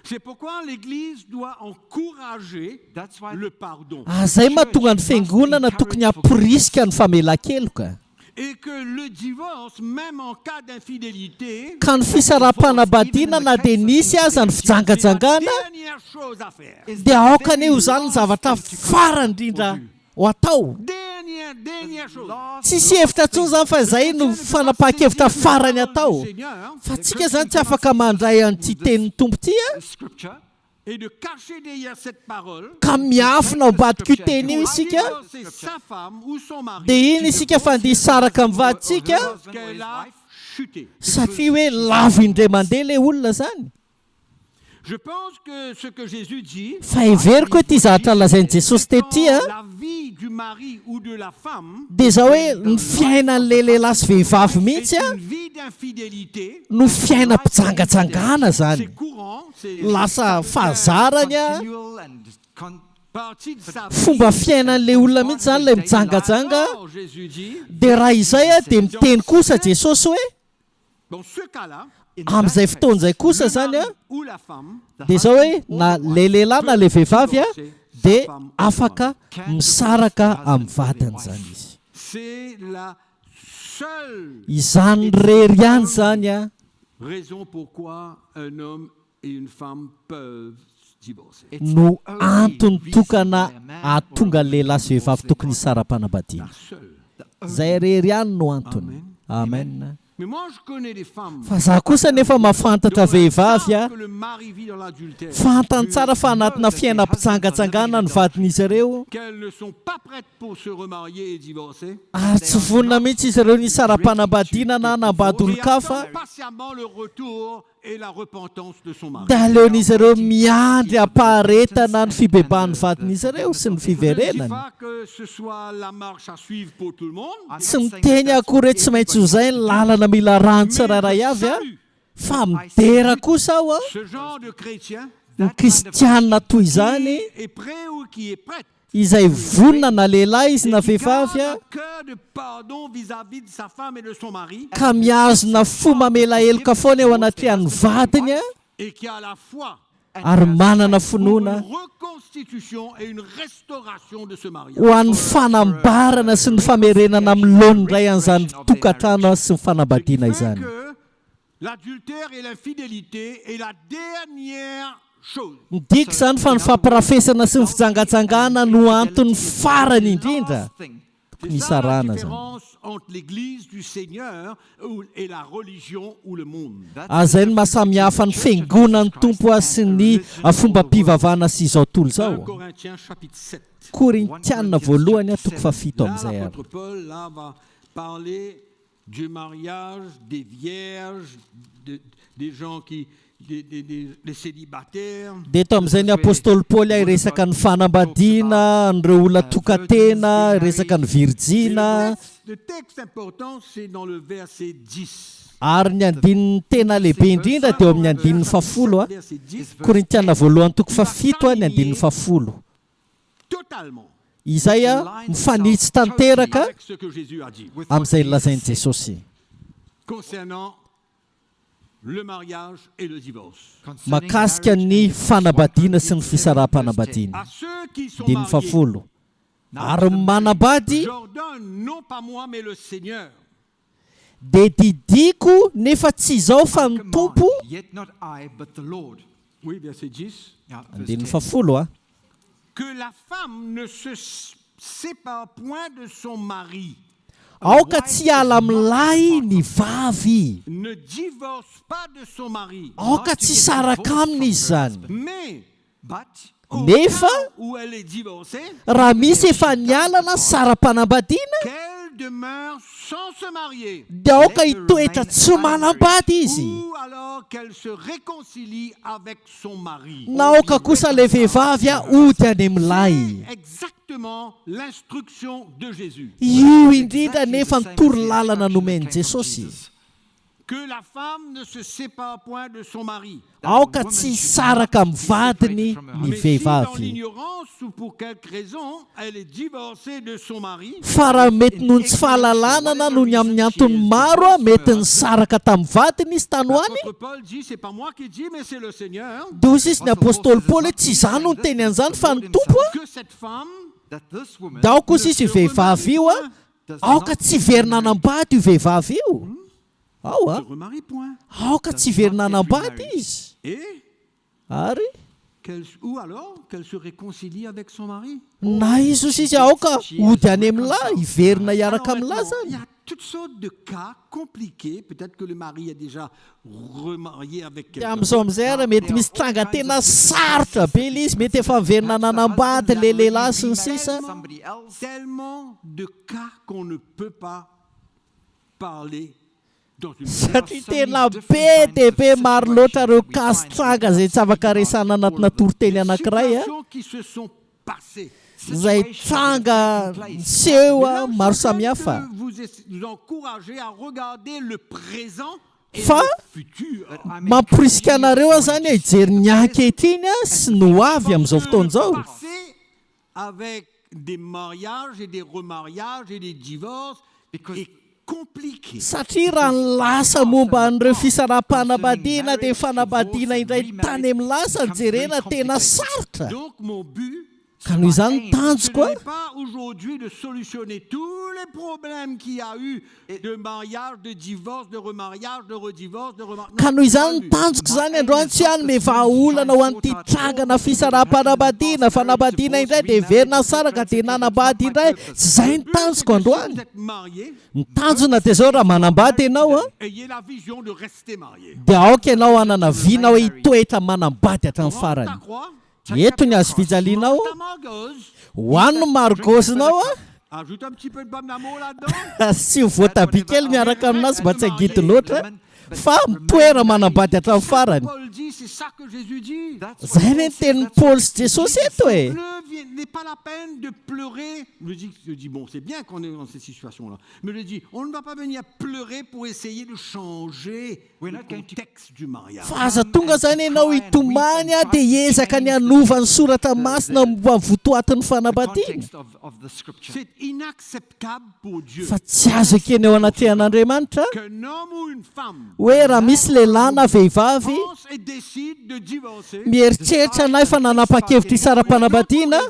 Speaker 4: C'est pourquoi l'Église doit encourager le pardon.
Speaker 1: Ah, zay mahatonga ny fiangonana tokony hamporisika ny famelan-keloka.
Speaker 4: Et que le divorce, même en cas d'infidélité,
Speaker 1: Ka ny fisaraham-panambadiana na dia nisy aza ny
Speaker 4: c'est la
Speaker 1: fijangajangana
Speaker 4: dernière chose à faire.
Speaker 1: dia aoka anie ho zany ny zavatra farany indrindra ho atao.
Speaker 4: Dernière, dernière chose.
Speaker 1: Tsisy hevitra intsony zany fa izay no fanapahan-kevitra farany atao.
Speaker 4: Seigneur,
Speaker 1: Fa tsika zany tsy afaka mandray an'ity tenin'ny Tompo ity a,
Speaker 5: Scripture
Speaker 4: et de cacher derrière cette parole,
Speaker 1: ka miafina ao ambadika io teny io isika,
Speaker 4: c'est sa femme ou son mari
Speaker 1: dia iny isika fa andeha hisaraka amin'ny vadintsika
Speaker 4: qu'elle a chuté.
Speaker 1: satria hoe lavo indray mandeha ilay olona zany.
Speaker 4: Je pense que ce que Jésus dit,
Speaker 1: Fa heveriko hoe ity zavatra lazain'i Jesosy tety a,
Speaker 4: la vie du mari ou de la femme
Speaker 1: dia zao hoe ny fiainan'ilay lehilahy sy vehivavy
Speaker 4: est
Speaker 1: mihitsy a
Speaker 4: une vie d'infidélité.
Speaker 1: no fiainam-pijangajangana zany.
Speaker 4: C'est courant, c'est
Speaker 1: Lasa fahazarany a,
Speaker 5: continual and con-
Speaker 4: partie de sa vie.
Speaker 1: fomba fiainan'ilay olona mihitsy zany ilay mijangajanga.
Speaker 4: Alors, Jésus dit,
Speaker 1: Dia raha izay a dia miteny kosa Jesosy hoe
Speaker 4: dans ce cas-là,
Speaker 5: in
Speaker 1: amin'izay
Speaker 5: that
Speaker 1: fotoana izay kosa
Speaker 4: le
Speaker 1: zany a
Speaker 4: mari ou la femme
Speaker 1: dia zao hoe na le lehilahy na le vehivavy a dia afaka misaraka amin'ny vadiny zany izy.
Speaker 4: c'est la seule
Speaker 1: Izany rery ihany zany a
Speaker 4: raison pourquoi un homme et une femme peuvent se divorcer.
Speaker 5: it's
Speaker 1: no
Speaker 5: the only
Speaker 1: antony
Speaker 5: reason
Speaker 1: tokana
Speaker 5: why a man or a
Speaker 1: ahatonga
Speaker 5: woman
Speaker 1: lehilahy sy
Speaker 5: divorce
Speaker 1: vehivavy
Speaker 5: their
Speaker 1: tokony
Speaker 5: partner.
Speaker 1: hisara-panambadiana.
Speaker 4: La seule.
Speaker 1: Zay rery ihany no antony. Amen.
Speaker 4: Mais moi, je connais des femmes
Speaker 1: Fa za kosa nefa mahafantatra
Speaker 4: dont
Speaker 1: vehivavy a
Speaker 4: savent que le mari vit dans l'adultère,
Speaker 1: fantany tsara fa anatina fiainam-pijangajangana ny vadin'izy ireo
Speaker 4: qu'elles ne sont pas prêtes pour se remarier et divorcer,
Speaker 1: ary tsy vonona mihitsy izy ireo ny hisara-panambadiana na hanambady
Speaker 4: et
Speaker 1: olon-kafa
Speaker 4: attendent patiemment le retour et la repentance de son mari.
Speaker 1: dia aleon'izy ireo miandry am-paharetana ny fibebahan'ny vadin'izy ireo sy ny
Speaker 4: Je ne dis
Speaker 1: fiverenany.
Speaker 4: pas que ce soit la marche à suivre pour tout le monde,
Speaker 5: I'm
Speaker 1: Tsy
Speaker 5: not saying
Speaker 1: miteny
Speaker 5: that that's
Speaker 1: akory hoe
Speaker 5: what
Speaker 1: tsy maintsy ho
Speaker 5: everybody
Speaker 1: izay ny lalana mila rano
Speaker 4: mais
Speaker 1: tsirairay
Speaker 4: je
Speaker 1: avy a
Speaker 4: salue
Speaker 1: fa midera kosa aho a
Speaker 4: ce genre de chrétien
Speaker 1: ny kristianina toy izany
Speaker 4: qui est prêt ou qui est prête
Speaker 1: izay vonona na lehilahy izy
Speaker 4: et
Speaker 1: na
Speaker 4: qui garde
Speaker 1: vehivavy a
Speaker 4: un cœur de pardon vis-à-vis de sa femme et de son mari
Speaker 1: ka mihazona fo mamela heloka foana eo anatrehan'ny vadiny a
Speaker 4: et qui a la foi
Speaker 1: ary manana
Speaker 4: pour
Speaker 1: finoana
Speaker 4: une reconstitution et une restauration de ce mariage.
Speaker 1: ho an'ny fanambarana sy ny famerenana amin'ny laoniny indray an'izany tokantrano sy ny
Speaker 4: Ce qui
Speaker 1: fanambadiana
Speaker 4: fait
Speaker 1: izany.
Speaker 4: que l'adultère et l'infidélité est la dernière chose.
Speaker 1: Midika izany fa ny fampirafesana sy ny fijangajangana no antony farany indrindra
Speaker 5: Last thing.
Speaker 1: tokony
Speaker 4: C'est ça la
Speaker 1: hisarahana zany.
Speaker 4: différence entre l'Église du Seigneur et la religion ou le monde.
Speaker 1: Azay no mahasamihafa ny fiangonan'ny Tompo a sy ny fombam-pivavahana sy izao tontolo
Speaker 4: 1
Speaker 1: izao.
Speaker 4: Corinthiens chapitre 7.
Speaker 1: Korintianina voalohany a toko fahafito
Speaker 4: Là,
Speaker 1: amin'izay ary.
Speaker 4: l'apôtre Paul là, va parler du mariage des vierges, des gens qui, des célibataires.
Speaker 1: Dia eto amin'izay ny apôstôly Paoly a hiresaka ny fanambadiana, an'ireo olona tokatena, hiresaka ny
Speaker 4: Et
Speaker 1: virjina.
Speaker 4: le texte important, c'est dans le verset 10.
Speaker 1: Ary ny andininy tena lehibe indrindra dia eo amin'ny andininy fahafolo a.
Speaker 4: Verset 10,
Speaker 1: Korintiana voalohany toko fahafito a ny andininy fahafolo.
Speaker 4: totalement
Speaker 1: Izay a mifanitsy tanteraka
Speaker 4: avec ce que Jésus a dit
Speaker 1: amin'izay lazain'i Jesosy.
Speaker 4: concernant le mariage et le divorce.
Speaker 5: Concerning
Speaker 1: Mahakasika
Speaker 5: marriage
Speaker 1: ny
Speaker 5: and
Speaker 1: fanambadiana sy ny
Speaker 5: 1
Speaker 1: fisaraham-panambadiana.
Speaker 4: À ceux qui sont
Speaker 1: Andininy
Speaker 4: mariés,
Speaker 1: fahafolo. Ary ny manambady
Speaker 4: j'ordonne non pas moi mais le Seigneur
Speaker 1: dia didiko nefa tsy izao fa ny
Speaker 5: Command,
Speaker 1: Tompo.
Speaker 5: Yet not I, but the Lord.
Speaker 4: Oui, verset 10.
Speaker 5: Yeah, verse
Speaker 1: Andininy
Speaker 5: 10.
Speaker 1: fahafolo a.
Speaker 4: Que la femme ne se sépare point de son mari,
Speaker 1: Aoka tsy hiala amin'ny lahy ny vavy.
Speaker 4: ne divorce pas de son mari,
Speaker 1: Aoka tsy hisaraka aminy izy zany.
Speaker 4: mais
Speaker 5: But
Speaker 4: au
Speaker 1: Nefa
Speaker 4: cas où elle est divorcée,
Speaker 1: raha misy efa nialana sara-panambadiana
Speaker 4: qu'elle demeure sans se marier,
Speaker 1: dia aoka hitoetra tsy manambady izy
Speaker 4: ou alors qu'elle se réconcilie avec son mari.
Speaker 1: Na aoka kosa ilay vehivavy hody any amin'ny lahy.
Speaker 4: C'est exactement l'instruction de Jésus.
Speaker 1: Io indrindra anefa ny torolalana nomen'i Jesosy.
Speaker 4: Que la femme ne se sépare point de son mari.
Speaker 1: Aoka tsy hisaraka amin'ny vadiny ny
Speaker 4: Mais si dans
Speaker 1: vehivavy.
Speaker 4: l'ignorance ou pour quelque raison, elle est divorcée de son mari,
Speaker 1: Fa raha mety noho ny tsy fahalalana na noho ny amin'ny antony maro, mety nisaraka tamin'ny vadiny izy tany ho any.
Speaker 4: l'apôtre Paul dit, c'est pas moi qui dis, mais c'est le Seigneur,
Speaker 1: Dia hoy izy ny apôstôly Paoly hoe tsy izaho no niteny an'izany fa ny Tompo a.
Speaker 4: que cette femme
Speaker 5: That this woman
Speaker 1: Dia aoka hoy izy io vehivavy io a, aoka tsy hiverina hanambady io vehivavy io. Ao a,
Speaker 4: se remarie point.
Speaker 1: aoka tsy hiverina hanambady izy.
Speaker 4: Et
Speaker 1: Ary
Speaker 4: qu'elle, ou alors qu'elle se réconcilie avec son mari.
Speaker 1: na izy hoy izy aoka hody any amin'ny lahy, hiverina hiaraka
Speaker 4: Alors
Speaker 1: amin'ny lahy
Speaker 4: maintenant, il y
Speaker 1: zany.
Speaker 4: a toutes sortes de cas compliqués. Peut-être que le mari est déjà remarié avec
Speaker 1: Dia
Speaker 4: quelqu'un.
Speaker 1: amin'izao amin'izay ary mety misy tranga tena sarotra be ilay izy, mety efa miverina nanambady le lehilahy sy ny sisa.
Speaker 5: somebody else.
Speaker 4: Tellement de cas qu'on ne peut pas parler dans une
Speaker 1: Satria tena be dia be maro loatra ireo cas tranga izay tsy afaka resahana anatina toriteny anankiray a.
Speaker 4: situations qui se sont passées.
Speaker 1: Izay tranga niseho a
Speaker 4: Mais là,
Speaker 1: maro
Speaker 4: je suis en train
Speaker 1: samihafa.
Speaker 4: de vous, vous encourager à regarder le présent et
Speaker 1: Fa
Speaker 4: le futur.
Speaker 5: I'm
Speaker 1: mamporisika anareo aho zany hijery ny ankehitriny a sy ny ho avy amin'izao fotoana izao.
Speaker 4: Le passé avec des mariages et des remariages et des divorces est compliqué.
Speaker 1: Satria raha ny lasa momba an'ireo fisaraham-panambadiana dia fanambadiana indray tany amin'ny lasa no jerena tena sarotra.
Speaker 4: Donc mon but,
Speaker 1: Ka noho izany ny
Speaker 4: ce
Speaker 1: tanjoko a
Speaker 4: n'est pas aujourd'hui de solutionner tous les problèmes qu'il y a eu de mariage, de divorce, de remariage, de redivorce, de remariage.
Speaker 1: Ka noho izany ny tanjoko izany androany tsy hanome vahaolana ho an'ity trangana fisaraham-panambadiana, fanambadiana indray dia heverina nisaraka dia nanambady indray. Tsy izay ny tanjoko androany.
Speaker 4: Vous êtes marié,
Speaker 1: Ny tanjona dia izao raha manambady ianao a
Speaker 4: ayez la vision de rester marié.
Speaker 1: dia aoka ianao hanana vina hoe hitoetra manambady hatramin'ny
Speaker 4: Prends ta
Speaker 1: farany.
Speaker 4: croix,
Speaker 1: Eto ny hazo fijalianao,
Speaker 4: ta margose,
Speaker 1: hoano ny margôzinao
Speaker 4: ajoute un petit peu de baume d'amour là-dedans.
Speaker 1: a, sy voatabia kely miaraka aminazy mba tsy hangidy loatra fa mitoera manambady hatramin'ny farany.
Speaker 4: Paul dit, c'est ça que Jésus dit.
Speaker 5: That's what
Speaker 1: Zay ne
Speaker 5: Paul
Speaker 1: ny
Speaker 5: says,
Speaker 1: tenin'i
Speaker 5: that's what
Speaker 1: Paoly sy Jesosy eto e.
Speaker 4: Le n'est pas la peine de pleurer. Je dis, bon, c'est bien qu'on est dans cette situation-là. Mais je dis, on ne va pas venir pleurer pour essayer de changer
Speaker 5: We're
Speaker 4: le
Speaker 5: not going to-
Speaker 4: contexte du mariage.
Speaker 1: Fa aza tonga zany ianao hitomany a dia hiezaka ny hanova ny soratra masina momba ny votoatin'ny
Speaker 5: the
Speaker 1: fanambadiana.
Speaker 5: context of the scripture.
Speaker 4: C'est inacceptable pour Dieu
Speaker 1: Fa tsy azo ekena eo anatrehan'Andriamanitra
Speaker 4: qu'un homme ou une femme
Speaker 1: hoe raha misy lehilahy na vehivavy
Speaker 4: pense et décide de divorcer
Speaker 1: mieritreritra na efa nanapa-kevitra isara-panambadiana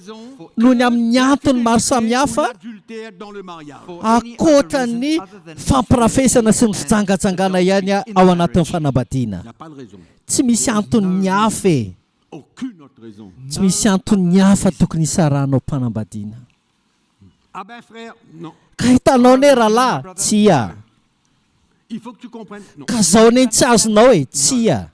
Speaker 1: noho ny amin'ny antony maro samihafa
Speaker 4: l'adultère dans le mariage.
Speaker 5: For any other
Speaker 1: ankoatra
Speaker 5: reason
Speaker 1: ny
Speaker 5: other than
Speaker 1: fampirafesana sy ny
Speaker 5: and
Speaker 1: fijangajangana ihany
Speaker 5: adultery in
Speaker 1: ao
Speaker 5: the
Speaker 1: anatin'ny
Speaker 5: marriage.
Speaker 1: fanambadiana.
Speaker 4: Il n'y a pas de raison.
Speaker 1: Tsy misy antony hafa e.
Speaker 4: Aucune autre raison.
Speaker 1: Tsy misy antony hafa tokony hisarahanao mpanambadiana.
Speaker 4: Ah ben frère, non.
Speaker 1: Ka hitanao ne rahalahy, tsia.
Speaker 4: Il faut que tu comprennes. Non.
Speaker 1: Ka zao ne tsy azonao e, tsia.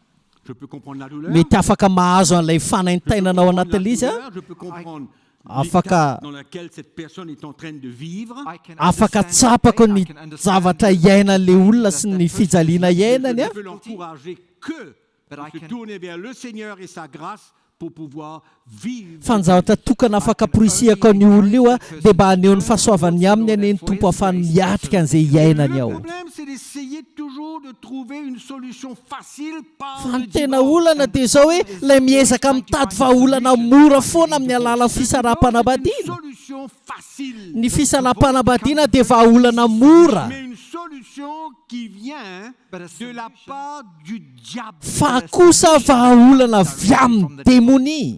Speaker 4: Je peux comprendre la douleur.
Speaker 1: Mety afaka mahazo an'ilay
Speaker 4: Je peux
Speaker 1: fanaintainana ao
Speaker 4: comprendre la
Speaker 1: anatin'ilay izy a.
Speaker 4: douleur, Je peux comprendre
Speaker 1: Afaka-
Speaker 4: l'état dans lequel cette personne est en train de vivre.
Speaker 5: I can
Speaker 1: Afaka
Speaker 5: understand the
Speaker 1: tsapako
Speaker 5: pain,
Speaker 1: ny
Speaker 5: I can understand
Speaker 1: zavatra
Speaker 5: the
Speaker 1: iainan'ilay olona
Speaker 5: that
Speaker 1: sy
Speaker 5: that
Speaker 1: ny
Speaker 5: person is
Speaker 1: fijaliana
Speaker 4: Mais je
Speaker 1: iainany
Speaker 4: ne
Speaker 1: a.
Speaker 4: peux l'encourager que
Speaker 5: But
Speaker 4: de
Speaker 5: I
Speaker 4: se
Speaker 5: can-
Speaker 4: tourner vers le Seigneur et sa grâce pour pouvoir vivre.
Speaker 1: Fa ny zavatra tokana afaka amporisihako an'io olona io a dia mba haneho ny fahasoavany aminy anie ny Tompo ahafahany miatrika an'izay iainany
Speaker 4: Le
Speaker 1: ao.
Speaker 4: problème, c'est d'essayer toujours de trouver une solution facile par
Speaker 1: Fa
Speaker 4: le
Speaker 1: ny tena
Speaker 4: divorce.
Speaker 1: olana dia izao hoe ilay miezaka mitady vahaolana mora foana amin'ny alalan'ny
Speaker 4: Le divorce, c'est une
Speaker 1: fisaraham-panambadiana.
Speaker 4: solution facile,
Speaker 1: Ny fisaraham-panambadiana dia vahaolana mora.
Speaker 4: mais une solution qui vient
Speaker 5: But a
Speaker 4: de la
Speaker 5: solution-
Speaker 4: part du diable.
Speaker 1: Fa kosa vahaolana avy amin'ny demonia.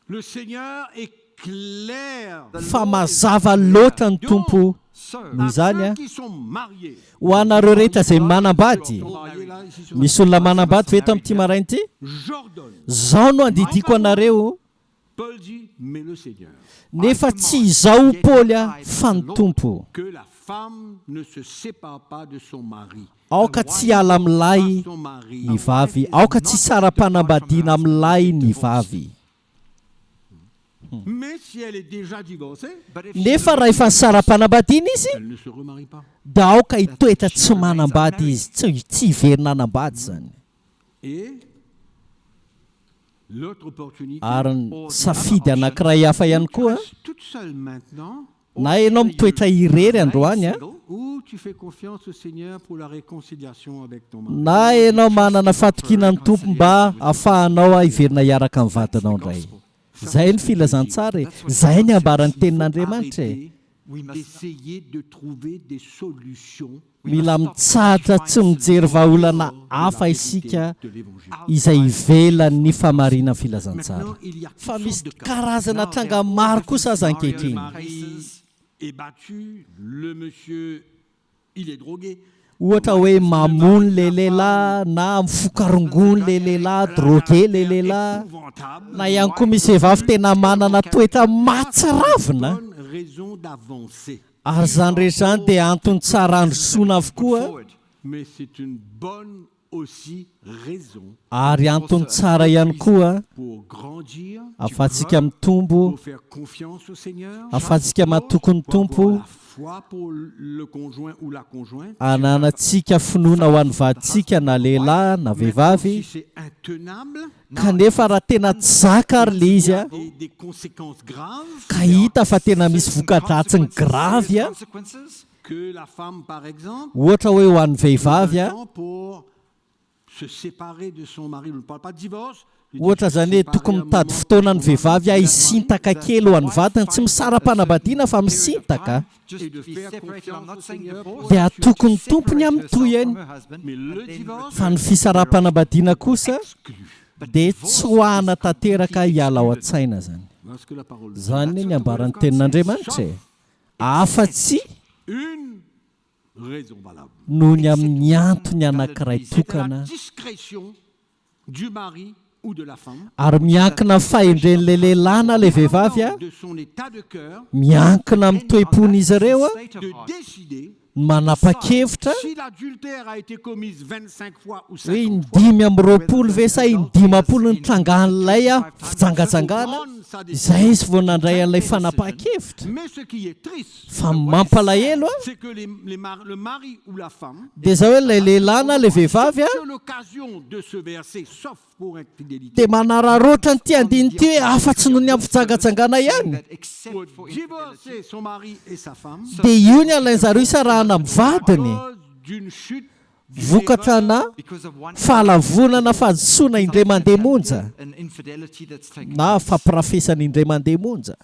Speaker 4: Le Seigneur est clair.
Speaker 1: Fa mazava loatra ny Tompo.
Speaker 5: So,
Speaker 1: Noho izany
Speaker 4: À
Speaker 1: a,
Speaker 4: ceux qui sont mariés,
Speaker 1: ho anareo rehetra izay manambady,
Speaker 4: sont mariés là, ici sur
Speaker 1: misy olona manambady ve eto amin'ity maraina ity?
Speaker 4: J'ordonne.
Speaker 1: Zao no andidiako anareo,
Speaker 4: Paul dit, mais le Seigneur,
Speaker 1: nefa tsy izao Paoly a, fa ny Tompo.
Speaker 4: que la femme ne se sépare pas de son mari.
Speaker 1: Aoka tsy hiala amin'ny lahy
Speaker 4: Son mari.
Speaker 1: ny vavy, aoka tsy hisara-panambadiana amin'ny lahy ny vavy.
Speaker 4: Mais si elle est déjà divorcée,
Speaker 5: But if she's
Speaker 1: Nefa raha efa nisara-panambadiana izy,
Speaker 4: elle ne se remarie pas.
Speaker 1: dia aoka hitoetra tsy manambady izy, tsy tsy hiverina hanambady izany.
Speaker 4: Et l'autre opportunité,
Speaker 1: Ary ny safidy anankiray hafa ihany
Speaker 4: tu
Speaker 1: koa,
Speaker 4: restes toute seule maintenant,
Speaker 1: na ianao mitoetra irery androany, a,
Speaker 5: single,
Speaker 4: ou tu fais confiance au Seigneur pour la réconciliation avec ton mari.
Speaker 1: na ianao manana fatokiana ny Tompo mba ahafahanao hiverina hiaraka amin'ny vadinao indray. Izay ny filazantsara e, izay ny ambaran'ny tenin'Andriamanitra e.
Speaker 5: we must
Speaker 4: D'essayer de trouver des solutions
Speaker 1: Mila mitsahatra tsy mijery vahaolana hafa isika
Speaker 4: de l'évangile.
Speaker 1: izay ivelan'ny famarinan'ny filazantsara.
Speaker 4: Maintenant, il y a toutes
Speaker 1: Fa
Speaker 4: sortes
Speaker 1: misy
Speaker 4: de cas.
Speaker 1: karazana tranga maro kosa aza
Speaker 4: Le
Speaker 1: ankehitriny.
Speaker 4: mari est battu, le monsieur, il est drogué.
Speaker 1: Ohatra hoe mamono le lehilahy na mifoka rongony le lehilahy, drogué le lehilahy,
Speaker 4: Épouvantable.
Speaker 1: na ihany koa misy vehivavy tena manana toetra mahatsiravina.
Speaker 4: Bonne raison d'avancer.
Speaker 1: Ary izany rehetra izany dia antony tsara handrosoana avokoa,
Speaker 5: forward.
Speaker 4: Mais c'est une bonne aussi raison
Speaker 1: ary antony tsara ihany koa
Speaker 4: pour grandir,
Speaker 1: ahafahantsika mitombo,
Speaker 4: pour faire confiance au Seigneur,
Speaker 1: ahafahantsika matoky ny
Speaker 4: pour avoir
Speaker 1: Tompo,
Speaker 4: la foi pour le conjoint ou la conjointe.
Speaker 1: ananantsika finoana ho an'ny vadintsika na lehilahy na
Speaker 4: Maintenant,
Speaker 1: vehivavy.
Speaker 4: si c'est intenable,
Speaker 1: Kanefa raha tena tsy zaka ary le izy a,
Speaker 4: et des conséquences graves,
Speaker 1: ka hita fa tena misy voka-dratsiny gravy a,
Speaker 5: Consequences,
Speaker 4: que la femme, par exemple,
Speaker 1: ohatra hoe ho an'ny vehivavy a,
Speaker 4: temps pour se séparer de son mari. On ne parle pas de divorce. Je dis
Speaker 1: ohatra
Speaker 4: se
Speaker 1: zany hoe
Speaker 4: séparer
Speaker 1: tokony
Speaker 4: un
Speaker 1: mitady
Speaker 4: moment
Speaker 1: fotoana ny
Speaker 4: de son mari,
Speaker 1: vehivavy a
Speaker 4: de la
Speaker 1: hisintaka kely ho an'ny vadiny, tsy misara-panambadiana fa misintaka,
Speaker 5: just
Speaker 4: Et de
Speaker 5: to be
Speaker 4: faire
Speaker 5: separated. I'm
Speaker 4: confiance
Speaker 5: not
Speaker 4: au
Speaker 5: saying
Speaker 4: Seigneur
Speaker 5: divorce.
Speaker 1: dia atoko ny
Speaker 5: To
Speaker 1: tompony
Speaker 5: separate
Speaker 1: amin'ny
Speaker 5: herself
Speaker 1: toy eny.
Speaker 5: from her husband
Speaker 4: Mais le
Speaker 5: and then
Speaker 4: divorce-
Speaker 1: Fa ny fisaraham-panambadiana kosa
Speaker 4: exclue.
Speaker 5: But
Speaker 1: dia
Speaker 5: divorce
Speaker 1: tsy hoahana
Speaker 5: is
Speaker 1: tanteraka
Speaker 5: completely
Speaker 1: hiala ao
Speaker 5: excluded.
Speaker 1: an-tsaina zany.
Speaker 4: Voilà ce que la parole dit.
Speaker 1: Zany ny ambaran'ny tenin'Andriamanitra e. Afa-tsy
Speaker 4: Une raison valable.
Speaker 1: noho ny amin'ny antony anankiray
Speaker 4: C'est à la
Speaker 1: tokana
Speaker 4: discrétion du mari ou de la femme,
Speaker 1: ary miankina amin'ny fahendren'ilay lehilahy na ilay vehivavy a,
Speaker 4: de son état de cœur,
Speaker 1: miankina amin'ny toe-pon'izy ireo a,
Speaker 5: State of
Speaker 4: de
Speaker 5: heart.
Speaker 4: décider
Speaker 1: ny manapa-kevitra
Speaker 4: si l'adultère a été commise 25 fois ou
Speaker 1: hoe
Speaker 4: 50
Speaker 1: ny
Speaker 4: fois.
Speaker 1: 25 ve sa ny 50 ny trangan'ilay a fijangajangana, izay izy vao nandray an'ilay fanapahan-kevitra.
Speaker 4: Mais ce qui est triste,
Speaker 1: Fa mampalahelo a,
Speaker 4: c'est que le mari ou la femme,
Speaker 1: dia zao hoe ilay lehilahy na ilay vehivavy a,
Speaker 4: sur l'occasion de se verser, sauf pour infidélité,
Speaker 1: dia manararaotra an'ity andininy ity hoe afa-tsy noho ny amin'ny fijangajangana ihany.
Speaker 5: That except
Speaker 4: pour
Speaker 5: for infidelity,
Speaker 4: divorcer son mari et sa femme,
Speaker 1: Dia io ny alain'zareo isarahana amin'ny
Speaker 4: à
Speaker 1: vadiny,
Speaker 4: cause d'une chute, d'une
Speaker 1: vokatra na
Speaker 5: because of one
Speaker 1: fahalavonana fahadisoana indray mandeha monja
Speaker 5: an infidelity that's taken
Speaker 1: na
Speaker 5: place.
Speaker 1: fampirafesana indray mandeha monja.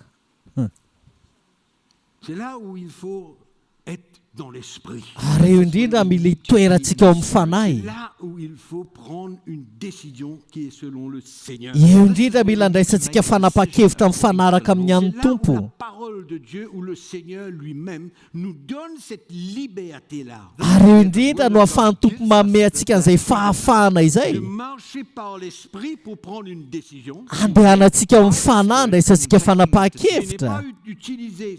Speaker 4: C'est là où il faut être dans l'esprit.
Speaker 1: Ary eo indrindra mila hitoerantsika ao amin'ny fanahy.
Speaker 4: Là où il faut prendre une décision qui est selon le Seigneur.
Speaker 1: Eo indrindra mila andraisantsika fanapahan-kevitra mifanaraka amin'ny
Speaker 4: C'est
Speaker 1: an'ny
Speaker 4: là où la
Speaker 1: Tompo.
Speaker 4: parole de Dieu, où le Seigneur lui-même nous donne cette liberté-là.
Speaker 1: Ary eo indrindra no ahafahan'ny Tompo manome antsika an'izay fahafahana izay.
Speaker 4: De marcher par l'esprit pour prendre une décision.
Speaker 1: Andehanantsika ao amin'ny fanahy andraisantsika
Speaker 4: Et n'est
Speaker 1: fanapahan-kevitra.
Speaker 4: pas utiliser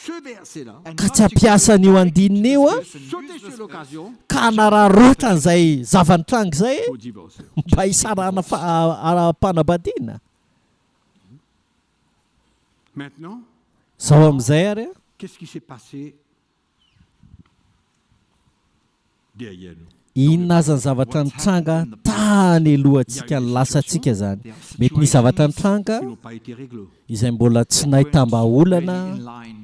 Speaker 4: ce verset-là,
Speaker 5: And
Speaker 1: Ka
Speaker 5: not
Speaker 1: tsy
Speaker 5: to go
Speaker 1: hampiasa an'io andininy io a,
Speaker 4: sauter sur l'occasion
Speaker 1: ka hanararaotra an'izay zava-nitranga izay
Speaker 4: pour divorcer.
Speaker 1: mba hisarahana fa- ara-panambadiana.
Speaker 4: Maintenant,
Speaker 1: Zao amin'izay ary a,
Speaker 4: qu'est-ce qui s'est passé derrière nous?
Speaker 1: inona aza ny zavatra nitranga tany alohantsika ny lasantsika zany. Mety misy zavatra nitranga
Speaker 4: Qui n'ont pas été réglés.
Speaker 1: izay mbola tsy nahitam-bahaolana,
Speaker 5: really in line.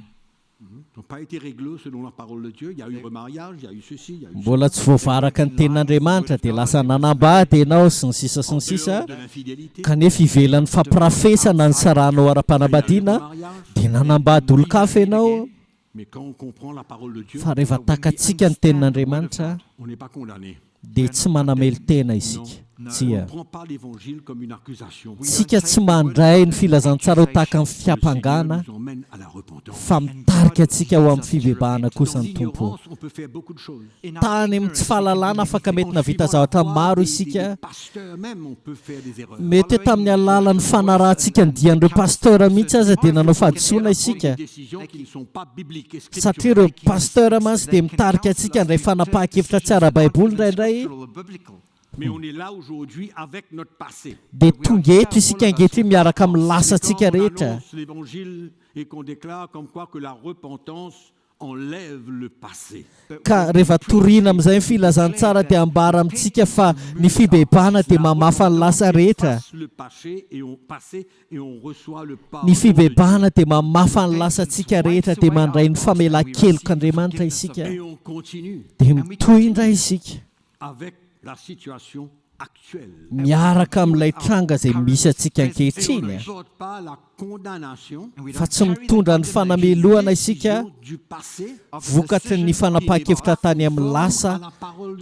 Speaker 4: N'ont pas été réglés selon la parole de Dieu. Il y a eu remariage, il y a eu ceci, il y a eu
Speaker 1: mbola tsy voavaraka ny tenin'Andriamanitra dia lasa nanambady ianao sy ny sisa sy ny sisa,
Speaker 4: cela. De l'infidélité.
Speaker 1: kanefa ivelan'ny fampirafesana ny sarahanao ara-panambadiana
Speaker 4: Mariage.
Speaker 1: dia nanambady olon-kafa ianao.
Speaker 4: Mais quand on comprend la parole de Dieu,
Speaker 1: Fa rehefa takatsika ny tenin'Andriamanitra
Speaker 4: on n'est pas condamné.
Speaker 1: dia tsy manamelo-tena isika.
Speaker 4: On
Speaker 1: Tsia,
Speaker 4: ne prend pas l'évangile comme une accusation.
Speaker 1: tsika tsy mandray ny filazantsara ho tahaka ny
Speaker 4: Le Seigneur
Speaker 1: fiampangana
Speaker 4: nous emmène à la repentance.
Speaker 1: fa mitarika antsika ho amin'ny fibebahana kosa
Speaker 4: Dans
Speaker 1: ny Tompo.
Speaker 4: l'ignorance, on peut faire beaucoup de choses.
Speaker 5: In our
Speaker 1: Tany amin'ny tsy
Speaker 5: ignorance,
Speaker 1: fahalalana afaka mety
Speaker 4: En
Speaker 1: navita
Speaker 4: suivant la
Speaker 1: zavatra
Speaker 4: voie
Speaker 1: maro
Speaker 4: des
Speaker 1: isika.
Speaker 4: pasteurs même, on peut faire des erreurs.
Speaker 1: Mety hoe tamin'ny alalan'ny fanarahantsika ny dian'ireo pasteur mihitsy aza dia nanao fahadisoana isika.
Speaker 4: Des décisions qui ne sont pas bibliques et
Speaker 1: Satria
Speaker 4: scripturales.
Speaker 1: ireo pasteur mantsy dia mitarika antsika handray fanapahan-kevitra tsy ara-baiboly indraindray.
Speaker 5: Scriptural or biblical.
Speaker 4: Mais on est là aujourd'hui avec notre passé.
Speaker 1: Dia tonga eto isika ankehitriny miaraka amin'ny
Speaker 4: Et quand
Speaker 1: lasantsika
Speaker 4: on
Speaker 1: rehetra.
Speaker 4: annonce l'évangile et qu'on déclare comme quoi que la repentance enlève le passé.
Speaker 1: Ka rehefa torina amin'izay ny filazantsara dia ambara amintsika fa ny fibebahana dia mamafa ny lasa rehetra.
Speaker 4: Efface le passé et on passé et on reçoit le pardon
Speaker 1: Ny
Speaker 4: de Dieu.
Speaker 1: fibebahana dia mamafa ny lasantsika rehetra dia mandray ny famelan-kelok'Andriamanitra isika.
Speaker 4: Et on continue
Speaker 1: Dia mitohy indray isika
Speaker 4: avec la situation actuelle.
Speaker 1: miaraka amin'ilay tranga izay misy antsika
Speaker 4: Et on
Speaker 1: ankehitriny.
Speaker 4: ne porte pas la condamnation
Speaker 5: And we
Speaker 1: Fa
Speaker 5: don't
Speaker 1: tsy
Speaker 5: carry the
Speaker 1: mitondra ny
Speaker 5: condemnation
Speaker 1: fanamelohana isika
Speaker 4: décision du passé
Speaker 1: vokatry ny fanapahan-kevitra tany amin'ny lasa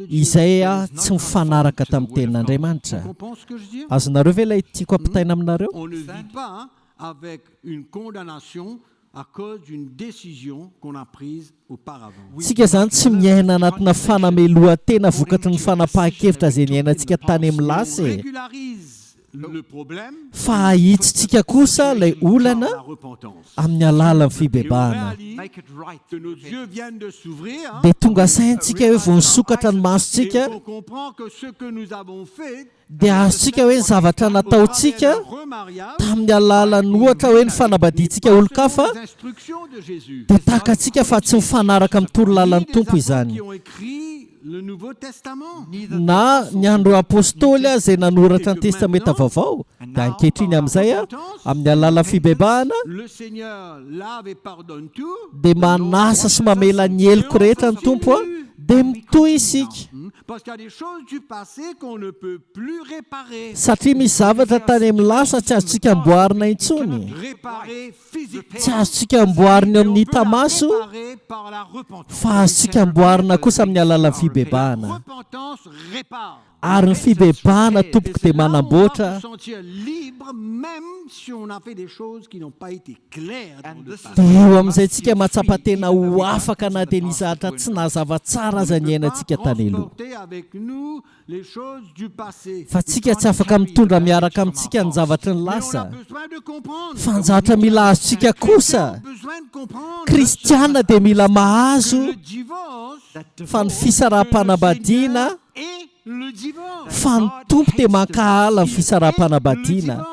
Speaker 1: izay tsy mifanaraka tamin'ny tenin'Andriamanitra.
Speaker 4: Tu comprends ce que je dis?
Speaker 1: Azonareo ve ilay tiako ampitaina aminareo?
Speaker 4: On ne vit pas avec une condamnation à cause d'une décision qu'on a prise auparavant.
Speaker 1: Tsika izany tsy miaina anatina fanamelohan-tena vokatry ny fanapahan-kevitra izay niainantsika tany amin'ny
Speaker 4: On
Speaker 1: lasa e.
Speaker 4: régularise le problème
Speaker 1: Fa ahitsitsika kosa ilay
Speaker 4: par
Speaker 1: olana
Speaker 4: la repentance.
Speaker 1: amin'ny alalan'ny
Speaker 4: Et on
Speaker 1: fibebahana.
Speaker 4: réalise
Speaker 5: Make it right.
Speaker 4: que nos yeux viennent de s'ouvrir hein,
Speaker 1: Dia tonga saintsika hoe vao nisokatra ny
Speaker 4: et
Speaker 1: masontsika
Speaker 4: qu'on comprend que ce que nous avons fait
Speaker 1: dia azontsika hoe ny zavatra
Speaker 4: au travers
Speaker 1: nataontsika
Speaker 4: d'un remariage
Speaker 1: tamin'ny alalan'ny ohatra hoe ny fanambadiantsika olon-kafa
Speaker 4: les instructions de Jésus.
Speaker 1: dia takantsika fa tsy mifanaraka amin'ny torolalan'ny
Speaker 4: Ni des
Speaker 1: Tompo
Speaker 4: apôtres
Speaker 1: izany.
Speaker 4: qui ont écrit le Nouveau Testament.
Speaker 1: Na ny andro apôstôly a izay nanoratra ny testamenta vaovao dia ankehitriny amin'izay a amin'ny alalan'ny fibebahana
Speaker 4: Le Seigneur lave et pardonne tout.
Speaker 1: dia manasa sy mamela ny heloko rehetra ny Tompo a dia mitohy isika
Speaker 4: Parce qu'il y a des choses du passé qu'on ne peut plus réparer.
Speaker 1: satria misy zavatra tany amin'ny lasa tsy azontsika amboarina intsony,
Speaker 4: Réparer physiquement.
Speaker 1: tsy azontsika amboarina eo
Speaker 4: Et on
Speaker 1: amin'ny
Speaker 4: peut la
Speaker 1: hita maso
Speaker 4: réparer par la repentance.
Speaker 1: fa azontsika amboarina kosa amin'ny alalan'ny
Speaker 4: La
Speaker 1: fibebahana.
Speaker 4: repentance répare.
Speaker 1: Ary ny fibebahana tompoko dia
Speaker 4: Et c'est là où on va
Speaker 1: manamboatra
Speaker 4: se sentir libre même si on a fait des choses qui n'ont pas été claires dans
Speaker 5: And
Speaker 4: le
Speaker 5: this
Speaker 4: passé.
Speaker 5: is
Speaker 1: dia eo amin'izay tsika mahatsapa-tena ho afaka na dia nisy zavatra tsy nazava tsara aza
Speaker 4: On ne peut pas
Speaker 1: niainantsika tany aloha.
Speaker 4: transporter avec nous les choses du passé.
Speaker 1: Fa tsika tsy afaka mitondra miaraka amintsika ny zavatry ny
Speaker 4: Mais on a
Speaker 1: lasa.
Speaker 4: besoin de comprendre.
Speaker 1: Fa ny zavatra mila azontsika kosa,
Speaker 4: Besoin de comprendre
Speaker 1: kristiana dia mila
Speaker 4: que
Speaker 1: mahazo
Speaker 4: le divorce,
Speaker 5: That
Speaker 1: fa ny
Speaker 5: divorce
Speaker 1: fisaraham-panambadiana
Speaker 4: et le divorce.
Speaker 1: fa ny Tompo dia mankahala ny fisaraham-panambadiana.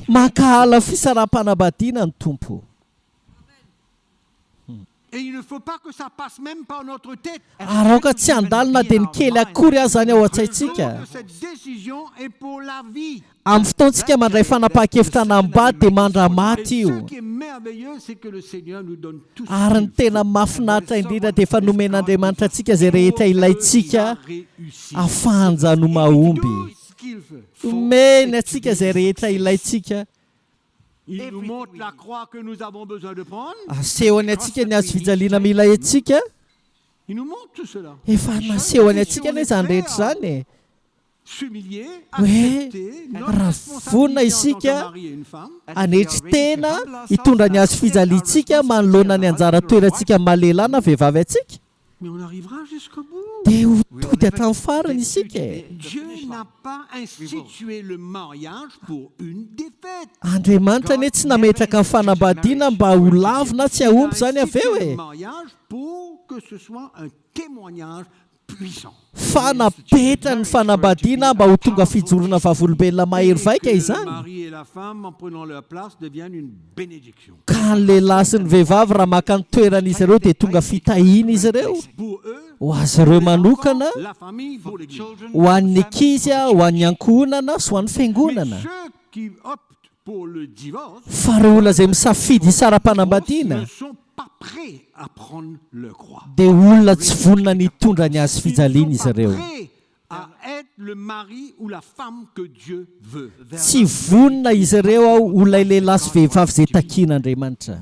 Speaker 1: Mankahala ny fisaraham-panambadiana ny Tompo.
Speaker 4: Et il ne faut pas que ça passe même par notre tête.
Speaker 1: Ary aoka tsy handalo na dia ny kely akory aza zany ao an-tsaintsika.
Speaker 4: Que cette décision est pour la vie.
Speaker 1: Amin'ny fotoantsika mandray fanapahan-kevitra hanambady dia
Speaker 4: Et
Speaker 1: mandramaty
Speaker 4: ce
Speaker 1: io.
Speaker 4: qui est merveilleux, c'est que le Seigneur nous donne tout ce
Speaker 1: Ary ny
Speaker 4: qu'il
Speaker 1: tena mahafinaritra indrindra dia efa nomen'Andriamanitra antsika izay rehetra
Speaker 4: faut
Speaker 1: ilaintsika
Speaker 4: pour réussir.
Speaker 1: ahafahanjany ho mahomby.
Speaker 4: Tout ce qu'il veut.
Speaker 1: Omeny antsika izay rehetra ilaintsika.
Speaker 4: Il nous montre la croix que nous avons besoin de prendre.
Speaker 1: Asehony antsika ny hazo fijaliana mila antsika.
Speaker 4: Il nous montre tout cela.
Speaker 1: Efa nasehony antsika anie izany rehetra izany e.
Speaker 4: S'humilier,
Speaker 1: Hoe
Speaker 4: accepter notre
Speaker 1: raha
Speaker 4: responsabilité
Speaker 1: vonona
Speaker 4: en tant que
Speaker 1: isika
Speaker 4: mari et une femme.
Speaker 1: hanetry tena hitondra ny hazo fijaliantsika manoloana ny anjara toerantsika maha lehilahy na vehivavy antsika
Speaker 4: Mais on arrivera jusqu'au bout.
Speaker 1: dia ho tody hatramin'ny farany isika e.
Speaker 4: Dieu n'a pas institué le mariage pour une défaite.
Speaker 1: Andriamanitra anie tsy nametraka ny fanambadiana mba ho lavo na tsy
Speaker 4: Il a
Speaker 1: hahomby izany avy eo
Speaker 4: institué
Speaker 1: e.
Speaker 4: le mariage pour que ce soit un témoignage puissant.
Speaker 1: Fa napetra ny fanambadiana mba ho tonga fijoroana vavolombelona mahery vaika
Speaker 4: Et que le
Speaker 1: izany.
Speaker 4: mari et la femme, en prenant leur place, deviennent une bénédiction.
Speaker 1: Ka ny lehilahy sy ny vehivavy raha maka ny toeran'izy ireo dia tonga fitahiana izy ireo.
Speaker 4: Pour eux,
Speaker 1: Ho azy ireo manokana,
Speaker 4: la famille, pour l'Église.
Speaker 1: ho an'ny ankizy, ho an'ny ankohonana sy ho an'ny
Speaker 4: Mais
Speaker 1: fiangonana.
Speaker 4: ceux qui optent pour le divorce
Speaker 1: Fa ireo olona izay misafidy hisara-panambadiana
Speaker 4: ne sont pas prêts à prendre leur croix.
Speaker 1: dia olona tsy vonona ny hitondra ny hazo
Speaker 4: Ils
Speaker 1: fijaliana
Speaker 4: ne
Speaker 1: izy
Speaker 4: sont pas
Speaker 1: ireo.
Speaker 4: prêts à être le mari ou la femme que Dieu veut.
Speaker 1: Tsy vonona izy ireo ao ho ilay lehilahy sy vehivavy izay takian'Andriamanitra.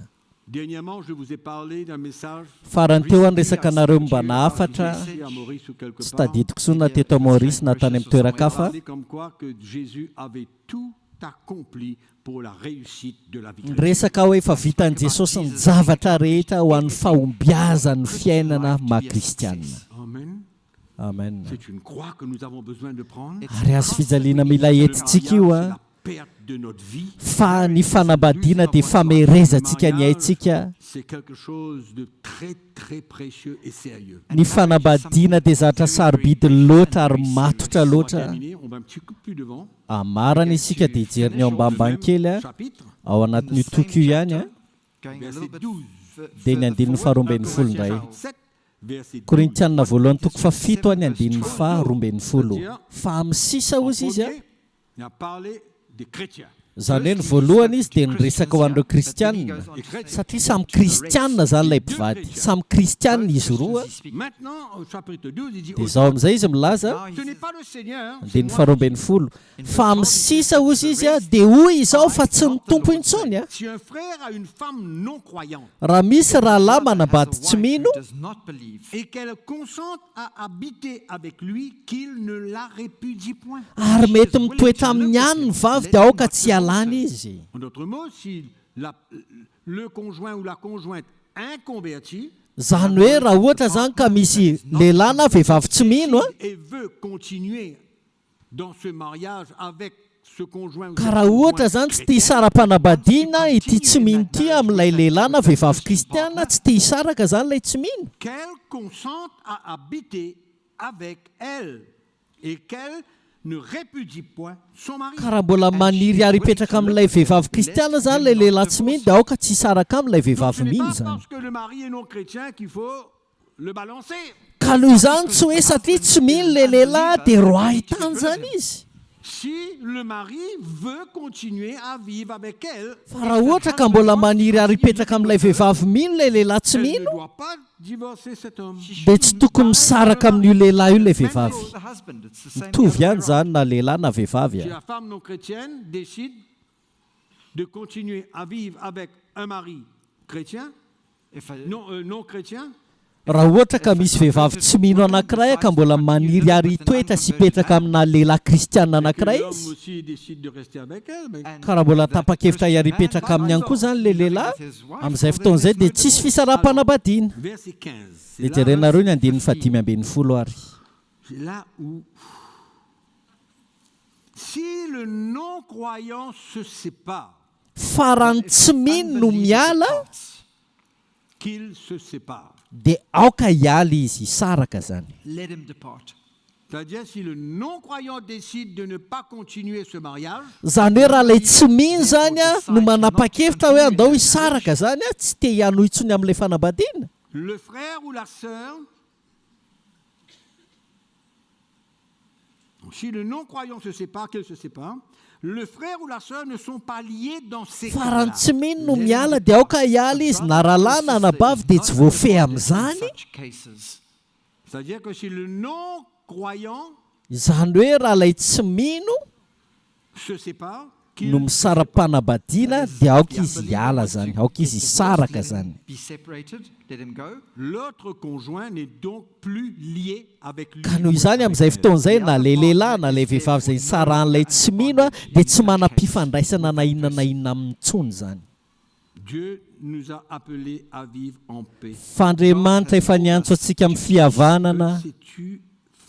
Speaker 4: Dernièrement, je vous ai parlé d'un message
Speaker 1: Farany teo aho niresaka anareo momba na hafatra
Speaker 4: ici à Maurice ou quelque
Speaker 1: tsy
Speaker 4: part.
Speaker 1: tadidiko intsony na teto Maurice na tany amin'ny toeran-kafa.
Speaker 4: Parlé comme quoi que Jésus avait tout accompli pour la réussite de la vie chrétienne.
Speaker 1: Niresaka hoe efa vitan'i Jesosy ny zavatra rehetra ho an'ny fahombiazan'ny fiainana maha kristianina.
Speaker 4: Amen.
Speaker 1: Amen.
Speaker 4: C'est une croix que nous avons besoin de prendre.
Speaker 1: Ary hazo fijaliana mila entintsika io
Speaker 4: Le
Speaker 1: a
Speaker 4: mariage, c'est la perte de notre vie.
Speaker 1: Fa ny fanambadiana dia famerezantsika ny aintsika.
Speaker 4: C'est quelque chose de très très précieux et sérieux.
Speaker 1: Ny fanambadiana dia zavatra sarobidy loatra ary matotra
Speaker 4: On va
Speaker 1: loatra.
Speaker 4: terminer, on va un petit peu plus devant.
Speaker 1: Amarana isika dia hijery ny ao ambanimbany kely a,
Speaker 4: Chapitre,
Speaker 1: ao anatin'io toko io ihany a,
Speaker 5: Going a
Speaker 4: verset
Speaker 5: little bit
Speaker 4: 12.
Speaker 1: dia ny
Speaker 5: further
Speaker 1: andininy
Speaker 5: forward.
Speaker 1: faharoambinifolo indray.
Speaker 4: Chapitre 7, verset 12.
Speaker 1: Korintianina voalohany toko fahafito any andininy faharoambinifolo. Fa amin'ny sisa hozy
Speaker 4: En
Speaker 1: izy a,
Speaker 4: premier, il a parlé des chrétiens.
Speaker 1: izany hoe ny voalohany izy dia niresaka ho an'ireo kristianina. Satria samy kristianina zany ilay mpivady, samy kristianina izy roa.
Speaker 4: Maintenant, au chapitre 12, il dit
Speaker 1: Dia izao amin'izay izy milaza,
Speaker 4: Ce n'est pas le Seigneur, c'est
Speaker 1: andininy
Speaker 4: moi.
Speaker 1: faharoambinifolo, fa amin'ny sisa hozy izy a, dia hoy izao fa tsy ny tompo intsony a.
Speaker 4: Si un frère a une femme non croyante
Speaker 1: Raha misy rahalahy manambady tsy mino,
Speaker 5: Does not believe.
Speaker 4: et qu'elle consente à habiter avec lui, qu'il ne la répudie point.
Speaker 1: ary mety mitoetra amin'ny ihany ny vavy dia aoka tsy hialana izy.
Speaker 4: En d'autres mots, si le conjoint ou la conjointe inconvertie
Speaker 1: Izany hoe raha ohatra zany ka misy lehilahy na vehivavy tsy mino a,
Speaker 4: et veut continuer dans ce mariage avec ce conjoint ou
Speaker 1: ka
Speaker 4: cette
Speaker 1: raha ohatra
Speaker 4: conjointe
Speaker 1: zany tsy tia
Speaker 4: chrétienne,
Speaker 1: hisara-panambadiana ity tsy mino ity amin'ilay lehilahy na vehivavy kristiana, tsy tia hisaraka zany ilay tsy mino.
Speaker 4: qu'elle consente à habiter avec elle et qu'elle ne répudie point son mari.
Speaker 1: Ka raha mbola maniry ary hipetraka amin'ilay vehivavy kristiana zany ilay lehilahy tsy mino dia aoka tsy hisaraka amin'ilay
Speaker 4: Donc, ce
Speaker 1: vehivavy
Speaker 4: n'est
Speaker 1: mino
Speaker 4: pas
Speaker 1: zany.
Speaker 4: parce que le mari est non chrétien qu'il faut le balancer.
Speaker 1: Ka noho izany tsy hoe satria tsy mino ilay lehilahy dia roahitany zany izy.
Speaker 4: Si le mari veut continuer à vivre avec elle,
Speaker 1: Fa raha ohatra ka mbola maniry ary hipetraka amin'ilay vehivavy mino ilay lehilahy tsy
Speaker 4: elle ne
Speaker 1: mino,
Speaker 4: doit pas divorcer cet homme.
Speaker 1: dia tsy tokony misaraka amin'io lehilahy io ilay vehivavy.
Speaker 5: The husband, it's the same
Speaker 1: Mitovy
Speaker 5: the other way
Speaker 1: ihany
Speaker 5: round.
Speaker 1: zany na lehilahy na vehivavy
Speaker 4: Si
Speaker 1: a.
Speaker 4: la femme non chrétienne décide de continuer à vivre avec un mari chrétien,
Speaker 5: If a,
Speaker 4: non chrétien,
Speaker 1: Raha ohatra ka misy vehivavy tsy mino anankiray ka mbola maniry ary hitoetra sy hipetraka amina lehilahy kristiana
Speaker 4: et que
Speaker 1: anankiray
Speaker 4: l'homme
Speaker 1: izy,
Speaker 4: aussi décide de rester avec elle, mais
Speaker 5: and
Speaker 1: ka raha mbola
Speaker 5: that
Speaker 1: tapa-kevitra
Speaker 5: Christian
Speaker 1: hiary
Speaker 5: man
Speaker 1: hipetraka aminy ihany koa zany ilay lehilahy,
Speaker 5: with his wife,
Speaker 1: amin'izay
Speaker 5: well,
Speaker 1: fotoana izay
Speaker 5: then
Speaker 1: dia
Speaker 5: there's no
Speaker 1: tsisy
Speaker 5: divorce.
Speaker 1: fisaraham-panambadiana.
Speaker 4: verset 15. C'est
Speaker 1: Dia
Speaker 4: là,
Speaker 1: jerenareo ny andininy fahadimy ambin'ny folo ary.
Speaker 4: c'est là où si le non-croyant se sépare,
Speaker 1: Fa raha ny tsy mino no miala,
Speaker 5: Departs,
Speaker 4: qu'il se sépare.
Speaker 1: dia aoka hiala izy, hisaraka zany.
Speaker 5: Let him depart.
Speaker 4: C'est-à-dire si le non-croyant décide de ne pas continuer ce mariage,
Speaker 1: Zany hoe raha ilay tsy mino zany a no manapa-kevitra hoe andao hisaraka zany a, tsy te hianohy intsony amin'ilay fanambadiana.
Speaker 4: le frère ou la sœur, si le non-croyant se sépare, qu'il se sépare, le frère ou la sœur ne sont pas liés dans ces
Speaker 1: Fa raha
Speaker 4: cas-là.
Speaker 1: ny tsy mino no miala dia aoka hiala izy, na rahalahy na anabavy dia tsy voafehy amin'izany.
Speaker 5: Such cases.
Speaker 4: C'est-à-dire que si le non-croyant
Speaker 1: Izany hoe raha ilay tsy mino
Speaker 4: se sépare, qu'il
Speaker 1: no misara-panambadiana dia aoka
Speaker 5: The
Speaker 1: izy
Speaker 5: unbeliever
Speaker 1: hiala
Speaker 5: wants to
Speaker 1: zany, aoka
Speaker 5: get
Speaker 1: izy
Speaker 5: divorced,
Speaker 1: hisaraka
Speaker 5: let him
Speaker 1: zany.
Speaker 5: Be separated, let him go.
Speaker 4: l'autre conjoint n'est donc plus lié avec lui.
Speaker 1: Ka noho izany amin'izay fotoana izay na ilay lehilahy na ilay vehivavy izay nisarahan'ilay tsy mino a dia tsy manam-pifandraisana na inona na inona aminy intsony zany.
Speaker 4: Dieu nous a appelés à vivre en paix.
Speaker 1: Fa Andriamanitra efa niantso antsika amin'ny fihavanana.
Speaker 4: Que sais-tu,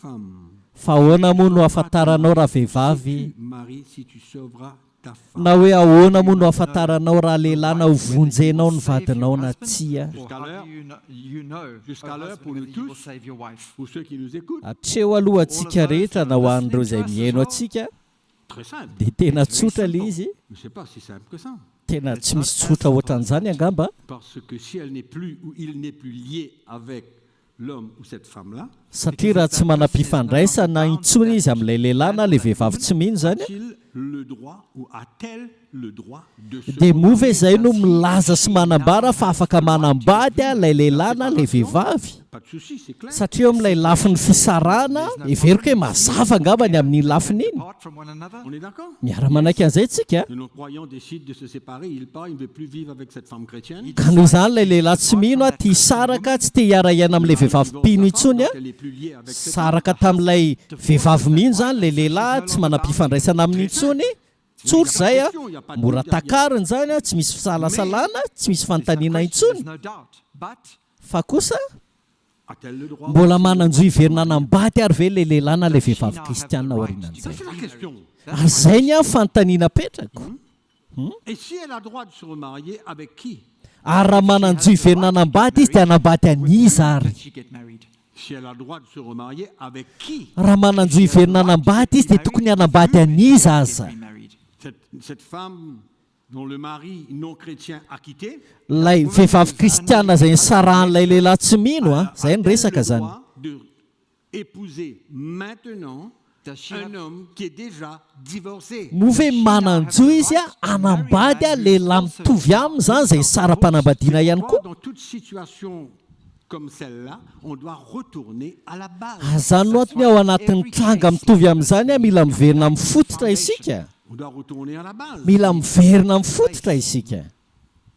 Speaker 4: femme?
Speaker 1: Fa ahoana moa no ahafantaranao raha vehivavy
Speaker 4: Sais-tu, mari, si tu sauveras ta femme?
Speaker 1: na hoe ahoana moa no ahafantaranao raha lehilahy na ho vonjenao ny vadinao na tsia.
Speaker 5: Or
Speaker 4: Jusqu'à
Speaker 5: how
Speaker 4: l'heure-
Speaker 5: do you know, you know,
Speaker 4: jusqu'à
Speaker 5: O
Speaker 4: l'heure,
Speaker 5: husband,
Speaker 4: pour nous
Speaker 5: whether you will
Speaker 4: tous.
Speaker 5: save your wife?
Speaker 4: Pour ceux qui nous écoutent,
Speaker 1: Hatreo aloha antsika rehetra na ho an'ireo izay mihaino antsika
Speaker 4: très simple.
Speaker 1: dia tena tsotra ilay izy,
Speaker 4: Mais c'est pas si simple que ça.
Speaker 1: tena tsy misy tsotra ohatran'izany angamba.
Speaker 4: Parce que si elle n'est plus ou il n'est plus lié avec l'homme ou cette femme-là,
Speaker 1: Satria raha tsy manam-pifandraisana intsony izy amin'ilay lehilahy na ilay vehivavy tsy mino zany,
Speaker 4: a-t-il le droit ou a-t-elle le droit de se
Speaker 1: dia moa ve izay no milaza sy manambara fa afaka manambady a ilay lehilahy na ilay vehivavy?
Speaker 4: Pas de souci, c'est clair.
Speaker 1: Satria eo amin'ilay lafin'ny fisarahana, heveriko hoe mazava angamba ny amin'iny lafiny iny.
Speaker 5: Depart from one another.
Speaker 4: On est d'accord?
Speaker 1: Miara-manaiky an'izay tsika.
Speaker 4: Le non-croyant décide de se séparer, il part, il ne veut plus vivre avec cette femme chrétienne.
Speaker 1: Ka noho izany ilay lehilahy tsy mino a tia hisaraka, tsy te hiara-hiaina amin'ilay vehivavy mpino intsony a.
Speaker 4: Donc elle n'est plus liée avec cette
Speaker 1: Saraka tamin'ilay vehivavy mino zany ilay lehilahy tsy manam-pifandraisana aminy intsony. Tsotra izay a, mora takarina izany a, tsy misy fisalasalana, tsy misy fanontaniana
Speaker 5: There's
Speaker 1: intsony.
Speaker 5: no doubt. But
Speaker 1: Fa kosa,
Speaker 4: A-t-elle le droit
Speaker 1: Mbola
Speaker 4: aussi
Speaker 1: manan-jo hiverina hanambady ary ve ilay lehilahy na ilay
Speaker 5: Does she
Speaker 1: vehivavy
Speaker 5: now have the
Speaker 1: kristianina
Speaker 5: right to
Speaker 1: aorianan'izay?
Speaker 4: Ça,
Speaker 5: get
Speaker 4: c'est la
Speaker 5: remarried?
Speaker 4: question.
Speaker 1: Ary izay ny ahy fanontaniana apetrako.
Speaker 4: Et si elle a droit de se remarier, avec qui?
Speaker 1: Ary raha manan-jo hiverina hanambady izy dia hanambady an'iza ary?
Speaker 5: Does she get married?
Speaker 4: Si elle a droit de se remarier, avec qui?
Speaker 1: Raha manan-jo hiverina hanambady izy dia tokony hanambady an'iza aza?
Speaker 5: Get remarried.
Speaker 4: Cette femme dont le mari non chrétien a quitté,
Speaker 1: Ilay vehivavy kristianina izay nisarahan'ilay lehilahy tsy mino a, izay no
Speaker 4: a-t-elle
Speaker 1: resaka
Speaker 4: le
Speaker 1: zany.
Speaker 4: droit de épouser maintenant
Speaker 5: Does she
Speaker 4: un
Speaker 5: have-
Speaker 4: homme qui est déjà divorcé?
Speaker 1: Moa ve manan-jo izy a hanambady a lehilahy mitovy aminy izany izay nisara-panambadiana ihany
Speaker 4: Pourquoi
Speaker 1: koa?
Speaker 4: dans toute situation comme celle-là, on doit retourner à la base.
Speaker 1: Izany no antony ao anatin'ny tranga mitovy amin'izany a, mila miverina amin'ny fototra isika.
Speaker 4: On doit retourner à la base.
Speaker 1: Mila miverina amin'ny fototra isika.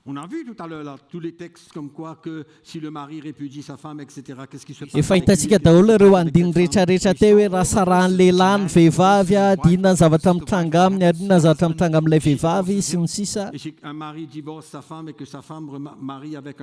Speaker 4: On a vu tout à l'heure là, tous les textes comme quoi que si le mari répudie sa femme, etc., qu'est-ce qui se passe?
Speaker 1: Efa hitantsika daholo ireo andininy rehetrarehetra teo hoe raha sarahan'ny lehilahy ny vehivavy a, dia inona ny zavatra mitranga aminy ary inona ny zavatra mitranga amin'ilay vehivavy sy ny sisa.
Speaker 4: Et si un mari divorce sa femme et que sa femme marie avec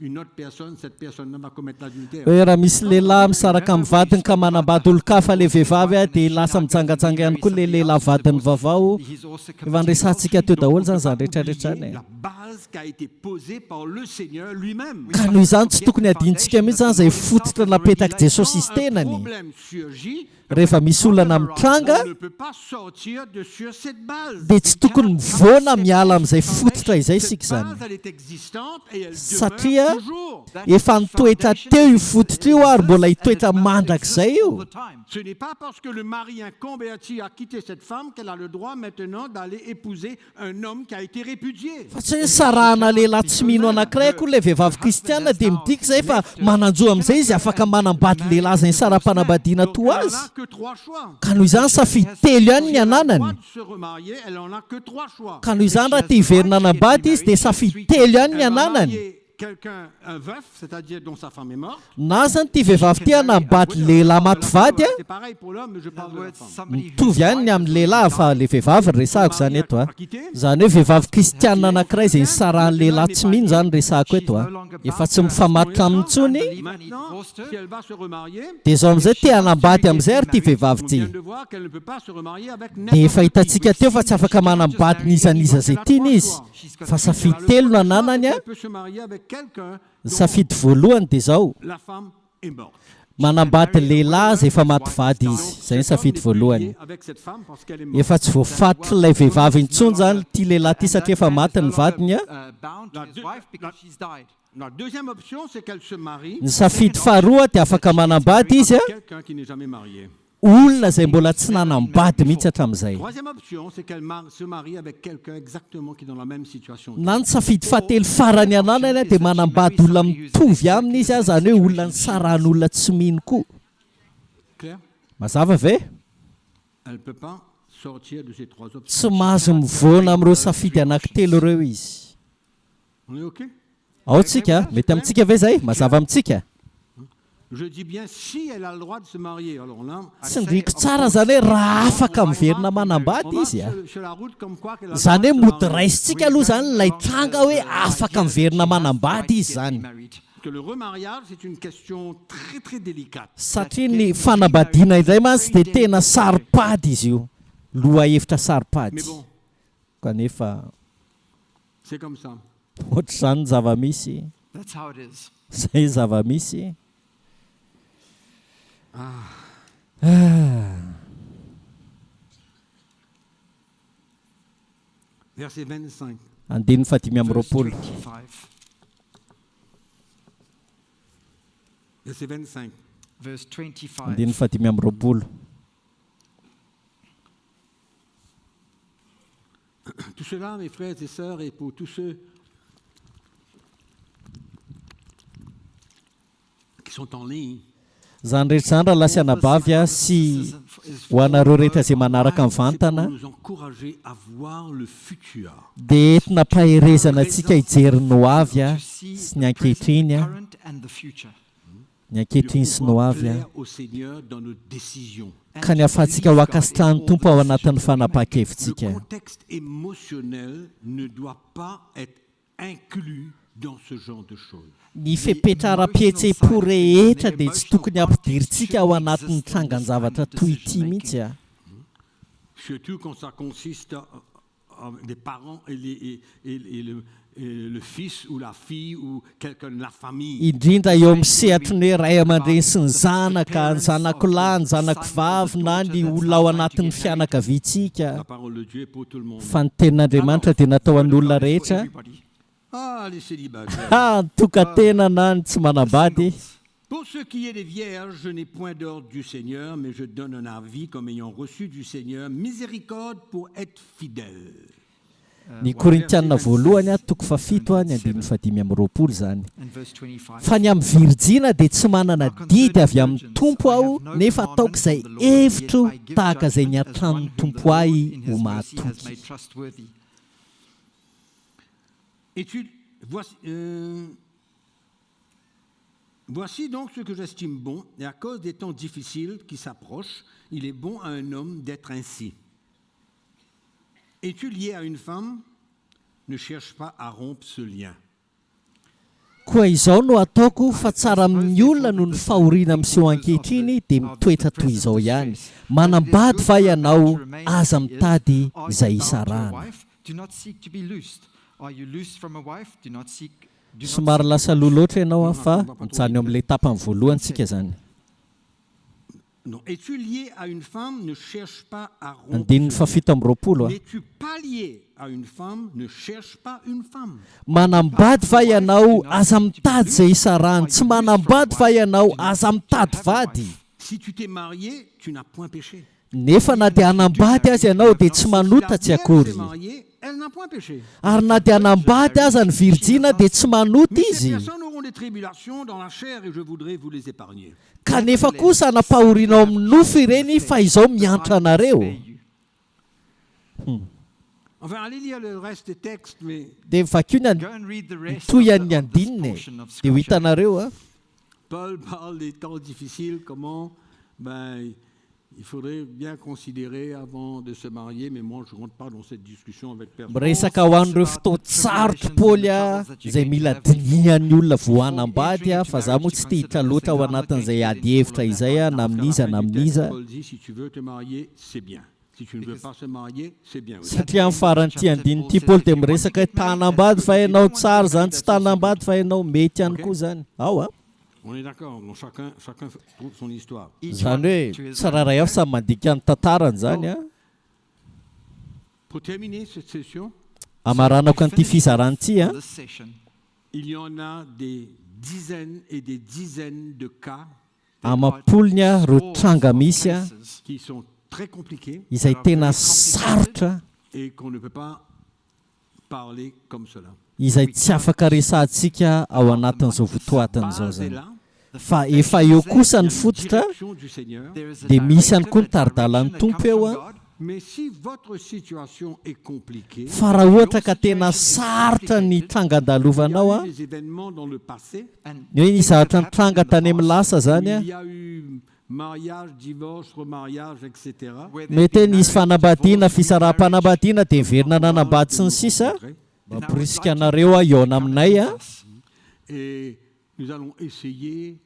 Speaker 4: une autre personne, cette personne-là va commettre l'adultère.
Speaker 1: Hoe raha misy lehilahy misaraka amin'ny vadiny ka manambady olon-kafa ilay vehivavy a, dia lasa mijangajanga ihany koa ilay lehilahy vadiny vaovao.
Speaker 5: He's also
Speaker 1: Efa
Speaker 5: committing
Speaker 1: niresahantsika teo
Speaker 4: Donc,
Speaker 1: daholo
Speaker 4: on ne
Speaker 1: zany
Speaker 4: peut
Speaker 1: zany
Speaker 4: pas
Speaker 1: rehetrarehetra
Speaker 4: oublier
Speaker 1: zany e.
Speaker 4: La base qui a été posée par le Seigneur lui-même.
Speaker 1: Ka noho izany tsy tokony adinontsika mihitsy zany izay fototra napetrak'i Jesosy izy
Speaker 4: Quand un
Speaker 1: tenany.
Speaker 4: problème surgit,
Speaker 1: Rehefa misy olana mitranga
Speaker 4: on ne peut pas sortir de sur cette base.
Speaker 1: dia tsy tokony mivoana miala amin'izay fototra izay
Speaker 4: Cette
Speaker 1: isika izany.
Speaker 4: base, elle est existante et elle
Speaker 1: Satria
Speaker 4: demeure toujours.
Speaker 1: efa nitoetra teo io fototra io ary mbola hitoetra mandrakizay io.
Speaker 4: Ce n'est pas parce que le mari inconverti a quitté cette femme qu'elle a le droit maintenant d'aller épouser un homme qui a été répudié.
Speaker 1: Fa tsy hoe sarahana lehilahy tsy mino anankiray akory ilay vehivavy kristianina dia midika izay fa manan-jo amin'izay izy afaka manambady lehilahy izay nisara-panambadiana
Speaker 4: Donc,
Speaker 1: toa
Speaker 4: elle
Speaker 1: azy.
Speaker 4: n'en a que trois choix.
Speaker 1: Ka noho izany safidy telo ihany ny
Speaker 4: Elle a le
Speaker 1: ananany.
Speaker 4: droit de se remarier, elle en a que trois choix.
Speaker 1: Ka noho izany raha te hiverina hanambady izy dia safidy telo ihany ny
Speaker 4: Elle va
Speaker 1: ananany.
Speaker 4: marier quelqu'un, un veuf, c'est-à-dire dont sa femme est morte.
Speaker 1: Na zany ity vehivavy ity hanambady lehilahy maty vady a,
Speaker 4: C'est pareil pour l'homme, mais je
Speaker 5: In
Speaker 4: parle
Speaker 5: other
Speaker 4: de la
Speaker 5: words,
Speaker 4: femme.
Speaker 5: somebody whose
Speaker 1: mitovy ihany ny
Speaker 5: wife
Speaker 1: amin'ny
Speaker 5: has
Speaker 1: lehilahy
Speaker 5: already
Speaker 1: fa
Speaker 5: died.
Speaker 1: ilay vehivavy no resahako izany eto a. Izany hoe vehivavy kristianina anankiray izay nisarahan'ny lehilahy tsy mino izany resahako eto a. Efa tsy mifamatotra aminy intsony
Speaker 4: Maintenant, si elle va se remarier,
Speaker 1: dia izao amin'izay te hanambady amin'izay ary ity vehivavy
Speaker 4: on
Speaker 1: ity.
Speaker 4: vient de voir qu'elle ne peut pas se remarier avec
Speaker 1: Dia
Speaker 4: n'importe
Speaker 1: efa
Speaker 4: qui.
Speaker 1: hitantsika teo fa tsy afaka manambady n'iza n'iza izay tiany izy fa safidy telo no ananany a.
Speaker 4: Elle peut se marier avec quelqu'un
Speaker 1: Ny
Speaker 4: dont
Speaker 1: safidy voalohany dia izao
Speaker 4: la femme est morte.
Speaker 1: manambady lehilahy izay efa maty vady izy izay ny
Speaker 4: Cet homme
Speaker 1: safidy
Speaker 4: n'est plus
Speaker 1: voalohany.
Speaker 4: lié avec cette femme parce qu'elle est morte.
Speaker 1: Efa tsy voafatitra ilay vehivavy intsony zany ity lehilahy ity satria efa maty ny vadiny a.
Speaker 5: Bound to
Speaker 4: La
Speaker 5: his
Speaker 4: deux-
Speaker 5: wife because
Speaker 4: la-
Speaker 5: she's died.
Speaker 4: La deuxième option, c'est qu'elle se marie
Speaker 1: Ny safidy faharoa dia afaka manambady izy a,
Speaker 4: quelqu'un qui n'est jamais marié.
Speaker 1: olona izay mbola tsy nanambady mihitsy hatramin'izay.
Speaker 4: Troisième option, c'est qu'elle se marie avec quelqu'un exactement qui est dans la même situation.
Speaker 1: Na ny safidy fahatelo farany ananany a dia manambady olona mitovy aminy izy a, izany hoe olona nisarahan'olona tsy mino koa.
Speaker 4: Claire?
Speaker 1: Mazava ve?
Speaker 4: Elle ne peut pas sortir de ces trois options.
Speaker 1: Tsy mahazo mivoana amin'ireo safidy anankitelo ireo izy.
Speaker 4: On est OK?
Speaker 1: Ao tsika, mety amintsika ve izay? Mazava amintsika?
Speaker 4: Je dis bien si elle a le droit de se marier. Alors là,
Speaker 1: Tsy ndriko tsara zany hoe raha afaka miverina manambady
Speaker 4: on va
Speaker 1: izy a.
Speaker 4: sur la route comme quoi qu'elle a le
Speaker 1: Zany
Speaker 4: droit
Speaker 1: hoe
Speaker 4: de se
Speaker 1: mody
Speaker 4: marier.
Speaker 1: raisitsika aloha zany ilay tranga hoe afaka miverina manambady izy zany.
Speaker 4: Que le remariage, c'est une question très très délicate.
Speaker 1: Satria ny fanambadiana indray mantsy dia tena saropady izy io. Lohahevitra saropady.
Speaker 4: Mais bon,
Speaker 1: Kanefa
Speaker 4: c'est comme ça.
Speaker 1: ohatr'izany ny zava-misy.
Speaker 5: That's how it is.
Speaker 1: Izay zava-misy.
Speaker 4: Verset 25.
Speaker 1: Andininy fahadimy amby
Speaker 5: Verse
Speaker 1: roapolo.
Speaker 5: 25.
Speaker 4: Verset 25.
Speaker 5: Verse 25.
Speaker 1: Andininy fahadimy amby roapolo.
Speaker 4: Tout cela, mes frères et sœurs, et pour tous ceux qui sont en ligne,
Speaker 1: Izany rehetra izany rahalahy sy anabavy a sy ho anareo rehetra izay manaraka
Speaker 4: c'est pour
Speaker 1: mivantana
Speaker 4: nous encourager à voir le futur.
Speaker 1: dia entina ampaherezana antsika hijery ny ho avy a
Speaker 5: To see
Speaker 1: sy ny
Speaker 5: the present,
Speaker 1: ankehitriny a
Speaker 5: current and the future.
Speaker 1: ny
Speaker 4: De
Speaker 1: ankehitriny sy ny ho
Speaker 4: pouvoir
Speaker 1: avy a
Speaker 4: plaire au Seigneur dans nos décisions.
Speaker 5: And
Speaker 1: ka ny
Speaker 5: to
Speaker 1: ahafahantsika ho
Speaker 5: please God in
Speaker 1: ankasitrahan'ny
Speaker 5: all
Speaker 1: Tompo
Speaker 5: the
Speaker 1: ao
Speaker 5: decisions
Speaker 1: anatin'ny
Speaker 5: that we make.
Speaker 4: Le
Speaker 1: fanapahan-kevitsika.
Speaker 4: contexte émotionnel ne doit pas être inclus dans ce genre de choses.
Speaker 1: Ny fepetra ara-pihetseham-po rehetra dia tsy tokony hampidirintsika ao anatin'ny trangan-javatra toy ity mihitsy a.
Speaker 4: Surtout quand ça consiste en des parents et, les- et- et- et le, et le fils ou la fille ou quelqu'un de la famille.
Speaker 1: Indrindra eo amin'ny sehatry ny hoe ray aman-dreny sy ny zanaka, ny zanako lahy, ny zanako vavy na ny olona ao anatin'ny fianakaviantsika.
Speaker 4: La parole de Dieu est pour tout le monde.
Speaker 1: Fa ny tenin'Andriamanitra dia natao an'ny olona rehetra,
Speaker 5: Everybody.
Speaker 4: Ah, les célibataires.
Speaker 1: ha, ny tokan-tena na ny tsy manambady.
Speaker 4: Pour ce qui est des vierges, je n'ai point d'ordre du Seigneur, mais je donne un avis comme ayant reçu du Seigneur miséricorde pour être fidèle.
Speaker 1: Ny Korintiana voalohany a, toko fahafito a, ny andininy fahadimy amby roapolo izany.
Speaker 5: And verse 25.
Speaker 1: Fa ny amin'ny virjina dia tsy manana didy avy amin'ny Tompo aho, nefa ataoko izay hevitro tahaka izay niantran'ny Tompo ahy ho mahatoky.
Speaker 4: Et tu, voici, voici donc ce que j'estime bon, et à cause des temps difficiles qui s'approchent, il est bon à un homme d'être ainsi. Es-tu lié à une femme? Ne cherche pas à rompre ce lien.
Speaker 1: Koa izao no ataoko fa tsara amin'ny olona noho ny fahoriana miseho ankehitriny dia mitoetra toy izao ihany. Manambady va ianao? Aza mitady izay hisarahana.
Speaker 5: Do not seek to be loosed. Are you loosed from a wife? Do not seek. Do not
Speaker 1: Somary
Speaker 5: seek
Speaker 1: lasa aloha loatra ianao a, fa mijanona eo amin'ilay tapany voalohany tsika zany.
Speaker 4: Non. Es-tu lié à une femme? Ne cherche pas à rompre
Speaker 1: Andininy
Speaker 4: ce lien.
Speaker 1: fahafito amby roapolo a.
Speaker 4: N'es-tu pas lié à une femme? Ne cherche pas une femme.
Speaker 1: Manambady va ianao? Aza mitady izay hisarahana. Tsy manambady va ianao? Aza mitady vady.
Speaker 4: Si tu t'es marié, tu n'as point péché.
Speaker 1: Nefa na dia hanambady aza ianao dia tsy
Speaker 4: Si la
Speaker 1: manota tsy
Speaker 4: vierge
Speaker 1: akory.
Speaker 4: s'est mariée, elle n'a point péché.
Speaker 1: Ary na dia hanambady aza ny virjina dia tsy manota
Speaker 4: Mais ces
Speaker 1: izy.
Speaker 4: personnes auront des tribulations dans la chair et je voudrais vous les épargner.
Speaker 1: Kanefa kosa hanam-pahoriana ao amin'ny nofo ireny fa izaho miantra anareo.
Speaker 4: Enfin, allez lire le reste des textes, mais
Speaker 1: Dia vakio ny
Speaker 5: Go and read the rest
Speaker 1: toy
Speaker 5: of
Speaker 1: an'ny
Speaker 5: the, of this
Speaker 1: andininy
Speaker 5: portion of
Speaker 1: dia ho
Speaker 5: scripture.
Speaker 1: hitanareo a.
Speaker 4: Paul parle des temps difficiles, comment ben, il faudrait bien considérer avant de se marier, mais moi je ne rentre pas dans cette discussion avec personne.
Speaker 1: Miresaka ho an'ireo fotoan-tsarotra Paoly a, izay mila dinihan'ny olona vao hanambady a, fa za moa tsy te hiditra loatra ao anatin'izay ady hevitra izay a, na amin'iza na amin'iza.
Speaker 4: Paul dit, si tu veux te marier, c'est bien. Si tu ne veux pas se marier, c'est bien aussi.
Speaker 1: Satria amin'ny faran'ity andininy ity Paoly dia miresaka hoe ta hanambady fa ianao tsara zany, tsy ta hanambady fa ianao mety ihany koa zany. Ao a.
Speaker 4: On est d'accord, donc chacun, chacun trouve son histoire.
Speaker 1: Zany hoe tsirairay avy samy mandika ny tantarany zany a.
Speaker 4: Pour terminer cette session,
Speaker 1: Amaranako an'ity fizarana ity a.
Speaker 5: This session,
Speaker 4: il y en a des dizaines et des dizaines de cas
Speaker 1: Amam-polony a ireo tranga misy a
Speaker 4: qui sont très compliqués
Speaker 1: izay tena sarotra
Speaker 4: et qu'on ne peut pas parler comme cela.
Speaker 1: Izay tsy afaka resahantsika ao anatin'izao votoatin'izao
Speaker 4: Base est
Speaker 1: zany.
Speaker 4: là,
Speaker 1: Fa efa eo kosa ny fototra
Speaker 4: direction du Seigneur.
Speaker 1: dia misy ihany koa ny tari-dalan'ny Tompo eo a.
Speaker 4: Mais si votre situation est compliquée,
Speaker 1: Fa raha ohatra ka tena sarotra ny trangan-dalovanao a
Speaker 4: il y a eu des événements dans le passé,
Speaker 1: ny hoe nisy zavatra nitranga tany amin'ny lasa zany a
Speaker 4: il y a eu mariage, divorce, remariage, etc.
Speaker 1: mety hoe nisy fanambadiana, fisaraham-panambadiana dia miverina nanambady sy ny sisa mampirisika anareo a hihaona aminay a.
Speaker 4: Et nous allons essayer,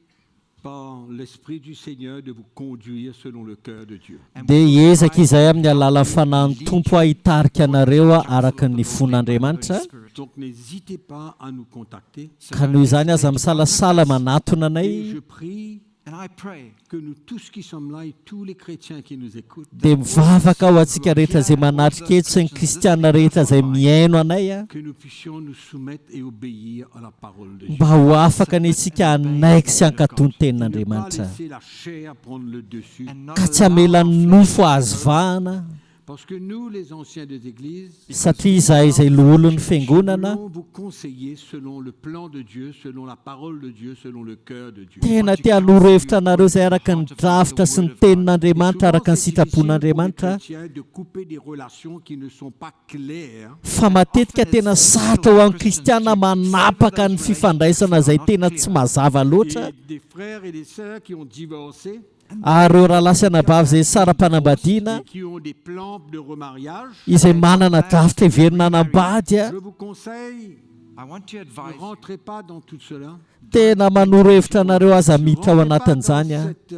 Speaker 4: par l'Esprit du Seigneur, de vous conduire selon le cœur de Dieu.
Speaker 1: Dia hiezaka izay amin'ny alalan'ny fanahin'ny Tompo a hitarika anareo a araka ny fon'Andriamanitra.
Speaker 4: Donc n'hésitez pas à nous contacter.
Speaker 1: Ka noho izany aza misalasala manatona
Speaker 4: Et
Speaker 1: anay.
Speaker 4: je prie
Speaker 5: And I pray
Speaker 4: que nous tous qui sommes là et tous les chrétiens qui nous écoutent,
Speaker 1: Dia mivavaka ho antsika rehetra izay manatrika eto sy ny kristiana rehetra izay mihaino anay a
Speaker 4: que nous puissions nous soumettre et obéir à la parole de Dieu.
Speaker 1: mba ho afaka ny antsika hanaiky sy hankatò ny
Speaker 4: Ne pas
Speaker 1: tenin'Andriamanitra
Speaker 4: laisser la chair prendre le dessus.
Speaker 5: and not
Speaker 1: ka tsy hamela ny nofo azo vahana.
Speaker 4: Parce que nous, les anciens des églises,
Speaker 1: Satria izahay izay loholon'ny fiangonana
Speaker 4: voulons vous conseiller selon le plan de Dieu, selon la parole de Dieu, selon le cœur de Dieu.
Speaker 1: Tena te hanoro hevitra anareo izay araka ny drafitra sy ny tenin'Andriamanitra araka ny
Speaker 4: Souvent, c'est difficile pour les
Speaker 1: sitrapon'Andriamanitra.
Speaker 4: chrétiens de couper des relations qui ne sont pas claires
Speaker 1: Fa matetika tena sarotra ho an'ny kristiana manapaka ny fifandraisana izay tena tsy mazava loatra.
Speaker 4: Et des frères et des sœurs qui ont divorcé
Speaker 1: Ary ireo rahalahy sy anabavy izay sara-panambadiana
Speaker 4: et qui ont des plans de remariage,
Speaker 1: izay manana drafitra hiverina hanambady a
Speaker 4: je vous conseille
Speaker 5: I want to
Speaker 4: Ne
Speaker 5: advise you.
Speaker 4: rentrez pas dans tout cela.
Speaker 1: Tena manoro hevitra anareo aza miditra ao
Speaker 4: Rentrez pas dans
Speaker 1: anatin'izany a.
Speaker 4: cette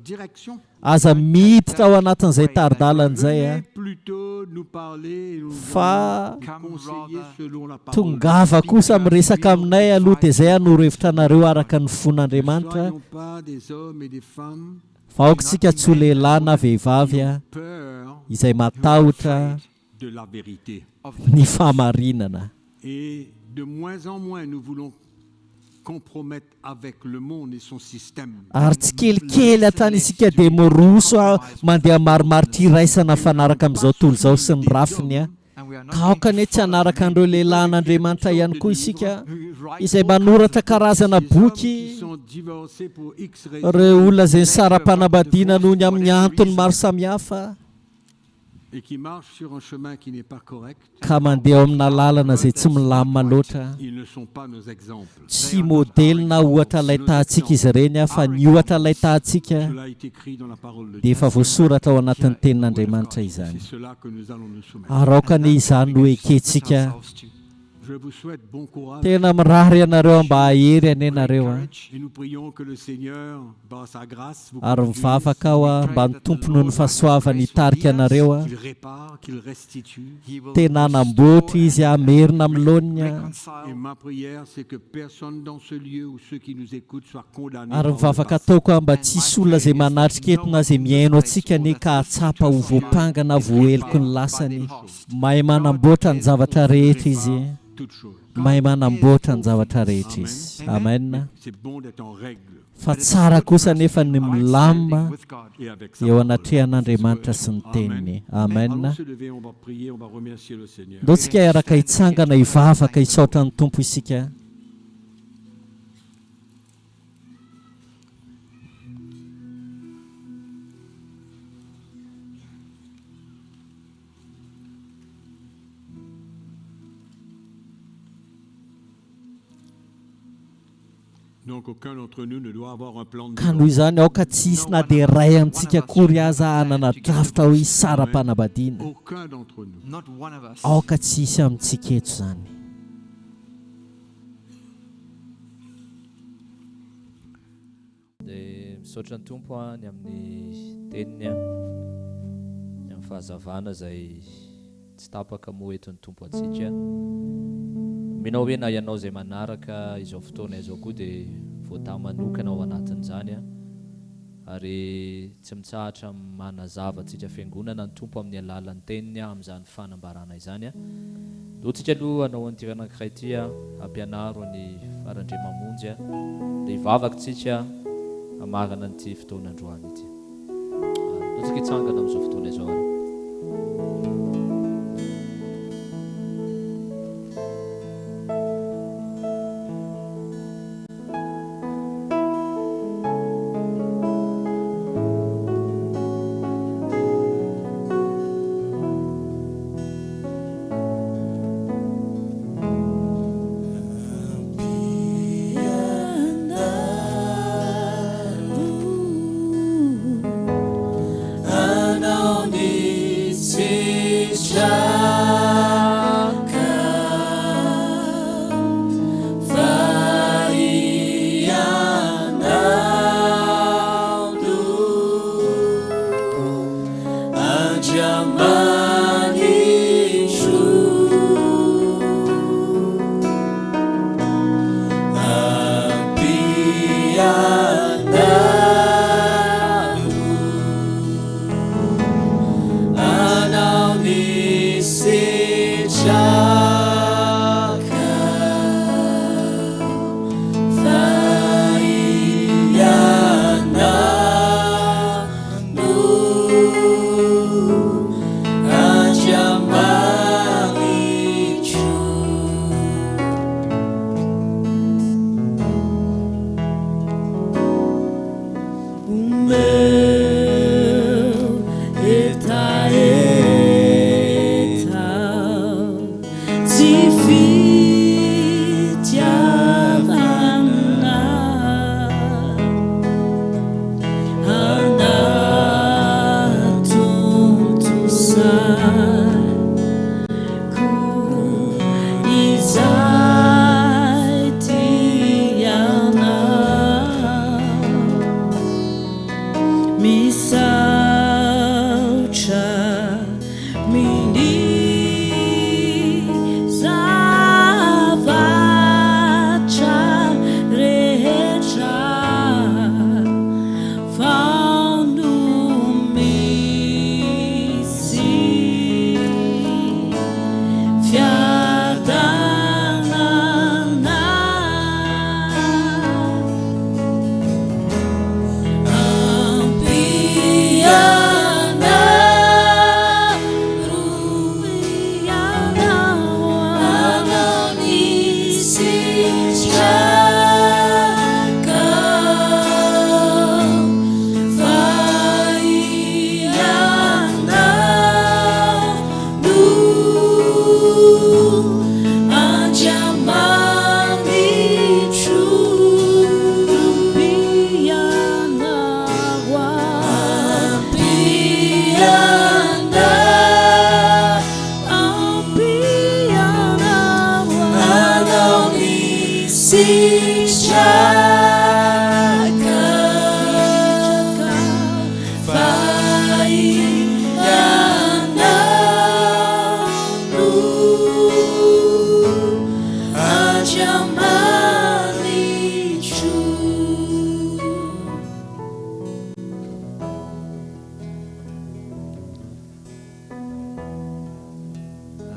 Speaker 4: direction.
Speaker 1: Aza miditra ao anatin'izay tari-dalana izay a.
Speaker 4: Venez plutôt nous parler et nous
Speaker 1: Fa
Speaker 4: nous conseiller selon la parole.
Speaker 1: tongava kosa miresaka aminay aloha dia izay hanoro hevitra anareo araka ny fon'Andriamanitra.
Speaker 4: Ne soyons pas des hommes et des femmes
Speaker 1: Fa aoka isika tsy ho lehilahy na vehivavy a,
Speaker 4: peur
Speaker 1: izay matahotra
Speaker 4: de la vérité.
Speaker 5: Of the
Speaker 1: ny fahamarinana.
Speaker 4: Et de moins en moins, nous voulons compromettre avec le monde et son système.
Speaker 1: Ary tsikelikely hatrany isika dia miroso a, mandeha marimaritra iraisana fanaraka amin'izao tontolo izao sy ny rafiny a.
Speaker 5: And we are not
Speaker 1: Ka aoka
Speaker 5: going
Speaker 1: anie
Speaker 5: to
Speaker 1: tsy
Speaker 5: follow
Speaker 1: hanaraka an'ireo lehilahin'Andriamanitra ihany koa isika
Speaker 5: who write
Speaker 1: izay
Speaker 5: all
Speaker 1: manoratra
Speaker 5: kinds of
Speaker 1: karazana
Speaker 4: Des hommes
Speaker 1: boky
Speaker 4: qui sont divorcés pour X raisons
Speaker 1: ireo olona izay nisara-panambadiana noho ny amin'ny antony maro samihafa
Speaker 4: et qui marchent sur un chemin qui n'est pas correct,
Speaker 1: ka mandeha ao amina lalana izay tsy milamina loatra.
Speaker 4: ils ne sont pas nos exemples.
Speaker 1: Tsy modely na ohatra ilay tahantsika izy ireny a, fa ny ohatra ilay tahantsika
Speaker 4: Cela est écrit dans la parole de
Speaker 1: dia
Speaker 4: Dieu.
Speaker 1: efa voasoratra ao anatin'ny tenin'Andriamanitra izany.
Speaker 4: C'est cela que nous allons nous soumettre.
Speaker 1: Ary aoka anie izany no ekentsika.
Speaker 5: ourselves to.
Speaker 4: Je vous souhaite bon courage
Speaker 1: Tena mirary ianareo mba hahery anie nareo a.
Speaker 5: Courage.
Speaker 4: et nous prions que le Seigneur, par sa grâce, vous
Speaker 1: Ary
Speaker 4: conduise,
Speaker 1: mivavaka aho a, mba ny Tompo noho ny fahasoavany hitarika anareo a.
Speaker 4: qu'il répare, qu'il restitue.
Speaker 5: He will
Speaker 1: Tena hanamboatra izy hamerina amin'ny laoniny a.
Speaker 4: Et
Speaker 5: reconcile.
Speaker 4: ma prière, c'est que personne dans ce lieu ou ceux qui nous écoutent soient condamnés.
Speaker 1: Ary
Speaker 4: par le
Speaker 1: mivavaka
Speaker 4: passé.
Speaker 1: ataoko a, mba tsy hisy olona izay manatrika eto na izay mihaino antsika anie ka hahatsapa ho voampanga na voaheloky ny lasany. Mahay manamboatra ny zavatra rehetra izy.
Speaker 4: Toutes choses.
Speaker 1: Mahay manamboatra ny zavatra rehetra izy. Amen.
Speaker 4: C'est bon d'être en règle
Speaker 1: Fa tsara kosa nefa ny milamina
Speaker 5: With God.
Speaker 4: et avec sa
Speaker 1: eo
Speaker 4: parole.
Speaker 1: anatrehan'Andriamanitra sy ny teniny. Amen.
Speaker 4: Allons se lever, on va prier, on va remercier le Seigneur.
Speaker 1: Ndao tsika hiaraka hitsangana hivavaka hisaotra ny Tompo isika.
Speaker 4: Donc aucun d'entre nous ne doit avoir un plan de
Speaker 1: Ka noho
Speaker 4: divorce.
Speaker 1: izany aoka tsy hisy na dia iray amintsika akory aza hanana drafitra hoe hisara-panambadiana.
Speaker 4: Aucun d'entre nous.
Speaker 5: Not one of us.
Speaker 1: Aoka tsy hisy amintsika eto izany.
Speaker 6: Dia misaotra ny Tompo a, ny amin'ny teniny a, ny amin'ny fahazavana izay tsy tapaka moa entin'ny Tompo antsika. Mino aho hoe na ianao izay manaraka izao fotoana izao koa dia voatahy manokana ao anatin'izany a. Ary tsy mitsahatra manazava antsika fiangonana ny Tompo amin'ny alalan'ny teniny a, amin'izany fanambarana izany a. Ndao tsika aloha hanao an'ity anankiray ity a, ampianaro ny Farandriamamonjy a. Dia hivavaka tsika hamarana an'ity fotoana androany ity. Ndao tsika hitsangana amin'izao fotoana izao ary.
Speaker 3: Anao ny Misaotra mini zavatra rehetra vao no misy fiadanana.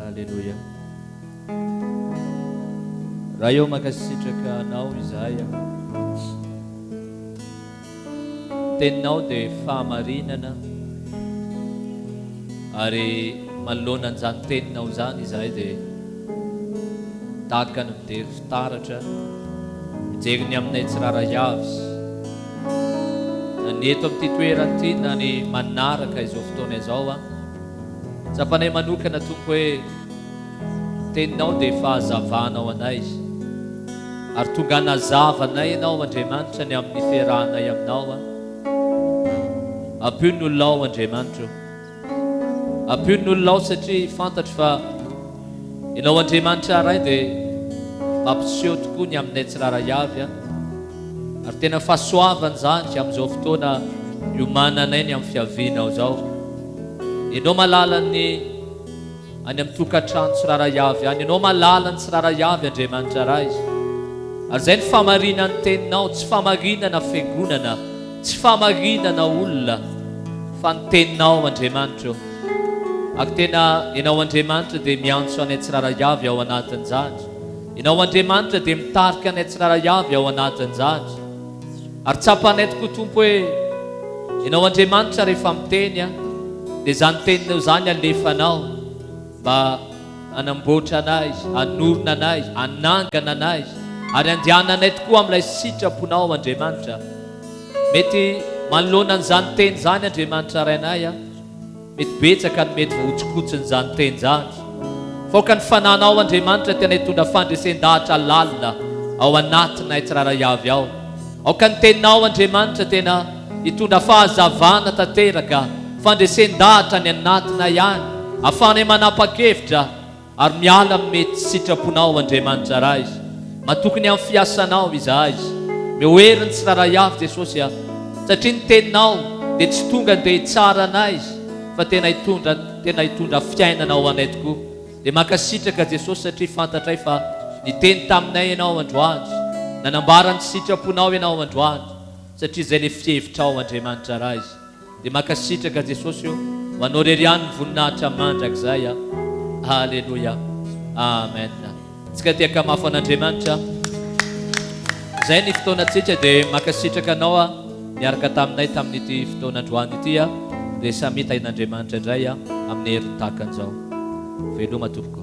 Speaker 6: Aleloia. Ray ô mankasitraka Anao izahay a. Ny teninao dia fahamarinana ary manoloana an'izany teninao izany izahay dia tahaka ny mijery fitaratra, mijery ny aminay tsirairay avy, na ny eto amin'ity toerana ity na ny manaraka izao fotoana izao a. Tsapanay manokana Tompo hoe ny teninao dia fahazavana ho anay ary tonga hanazava anay Ianao Andriamanitra ny amin'ny fiarahanay Aminao. Ampio ny olona ao Andriamanitra o. Ampio ny olona ao satria fantatro fa Ianao Andriamanitra Ray dia mampiseho tokoa ny aminay tsirairay avy. Ary tena fahasoavana izany amin'izao fotoana iomananay ny amin'ny fiavianao izao. Ianao mahalala ny any amin'ny tokantrano tsirairay avy any. Ianao mahalala ny tsirairay avy Andriamanitra Ray. Ary izay ny fahamarinan'ny teninao, tsy fahamarinana fiangonana, tsy fahamarinana olona, fa ny teninao Andriamanitra o. Ary tena Ianao Andriamanitra dia miantso anay tsirairay avy ao anatin'izany. Ianao Andriamanitra dia mitarika anay tsirairay avy ao anatin'izany. Ary tsapanay tokoa Tompo hoe Ianao Andriamanitra rehefa miteny dia izany teninao izany alefanao mba hanamboatra anay, hanorina anay, hanangana anay ary handehananay tokoa amin'ilay sitraponao Andriamanitra. Mety manoloana an'izany teny izany Andriamanitra Rainay a. Mety betsaka ny mety voahotsikotsin'izany teny izany. Faoka ny fananao Andriamanitra tena hitondra fandresen-dahatra lalina ao anatinay tsirairay avy ao. Aoka ny teninao Andriamanitra tena hitondra fahazavana tanteraka, fandresen-dahatra any anatinay any, ahafahanay manapa-kevitra Ary miala amin'ny mety sitraponao Andriamanitra Ray. Matoky ny amin'ny fiasanao izahay. Meo hery ny tsirairay avy Jesosy a. Satria ny teninao dia tsy tonga ndeha hitsara anay fa tena hitondra tena hitondra fiainana ho anay tokoa. Dia mankasitraka Jesosy satria fantatray fa niteny taminay Ianao androany. Nanambara ny sitraponao Ianao androany satria izay le fihevitrao Andriamanitra Ray. Dia mankasitraka Jesosy o, ho anao rery ihany ny voninahitra mandrakizay a. Aleloia. Amen. Tsika te hakamafo an'Andriamanitra. Izay ny fotoanantsika dia mankasitraka anao a niaraka taminay tamin'ity fotoana androany ity a. Dia samia tahin'Andriamanitra indray a amin'ny heriny tahaka an'izao. Veloma tompoko.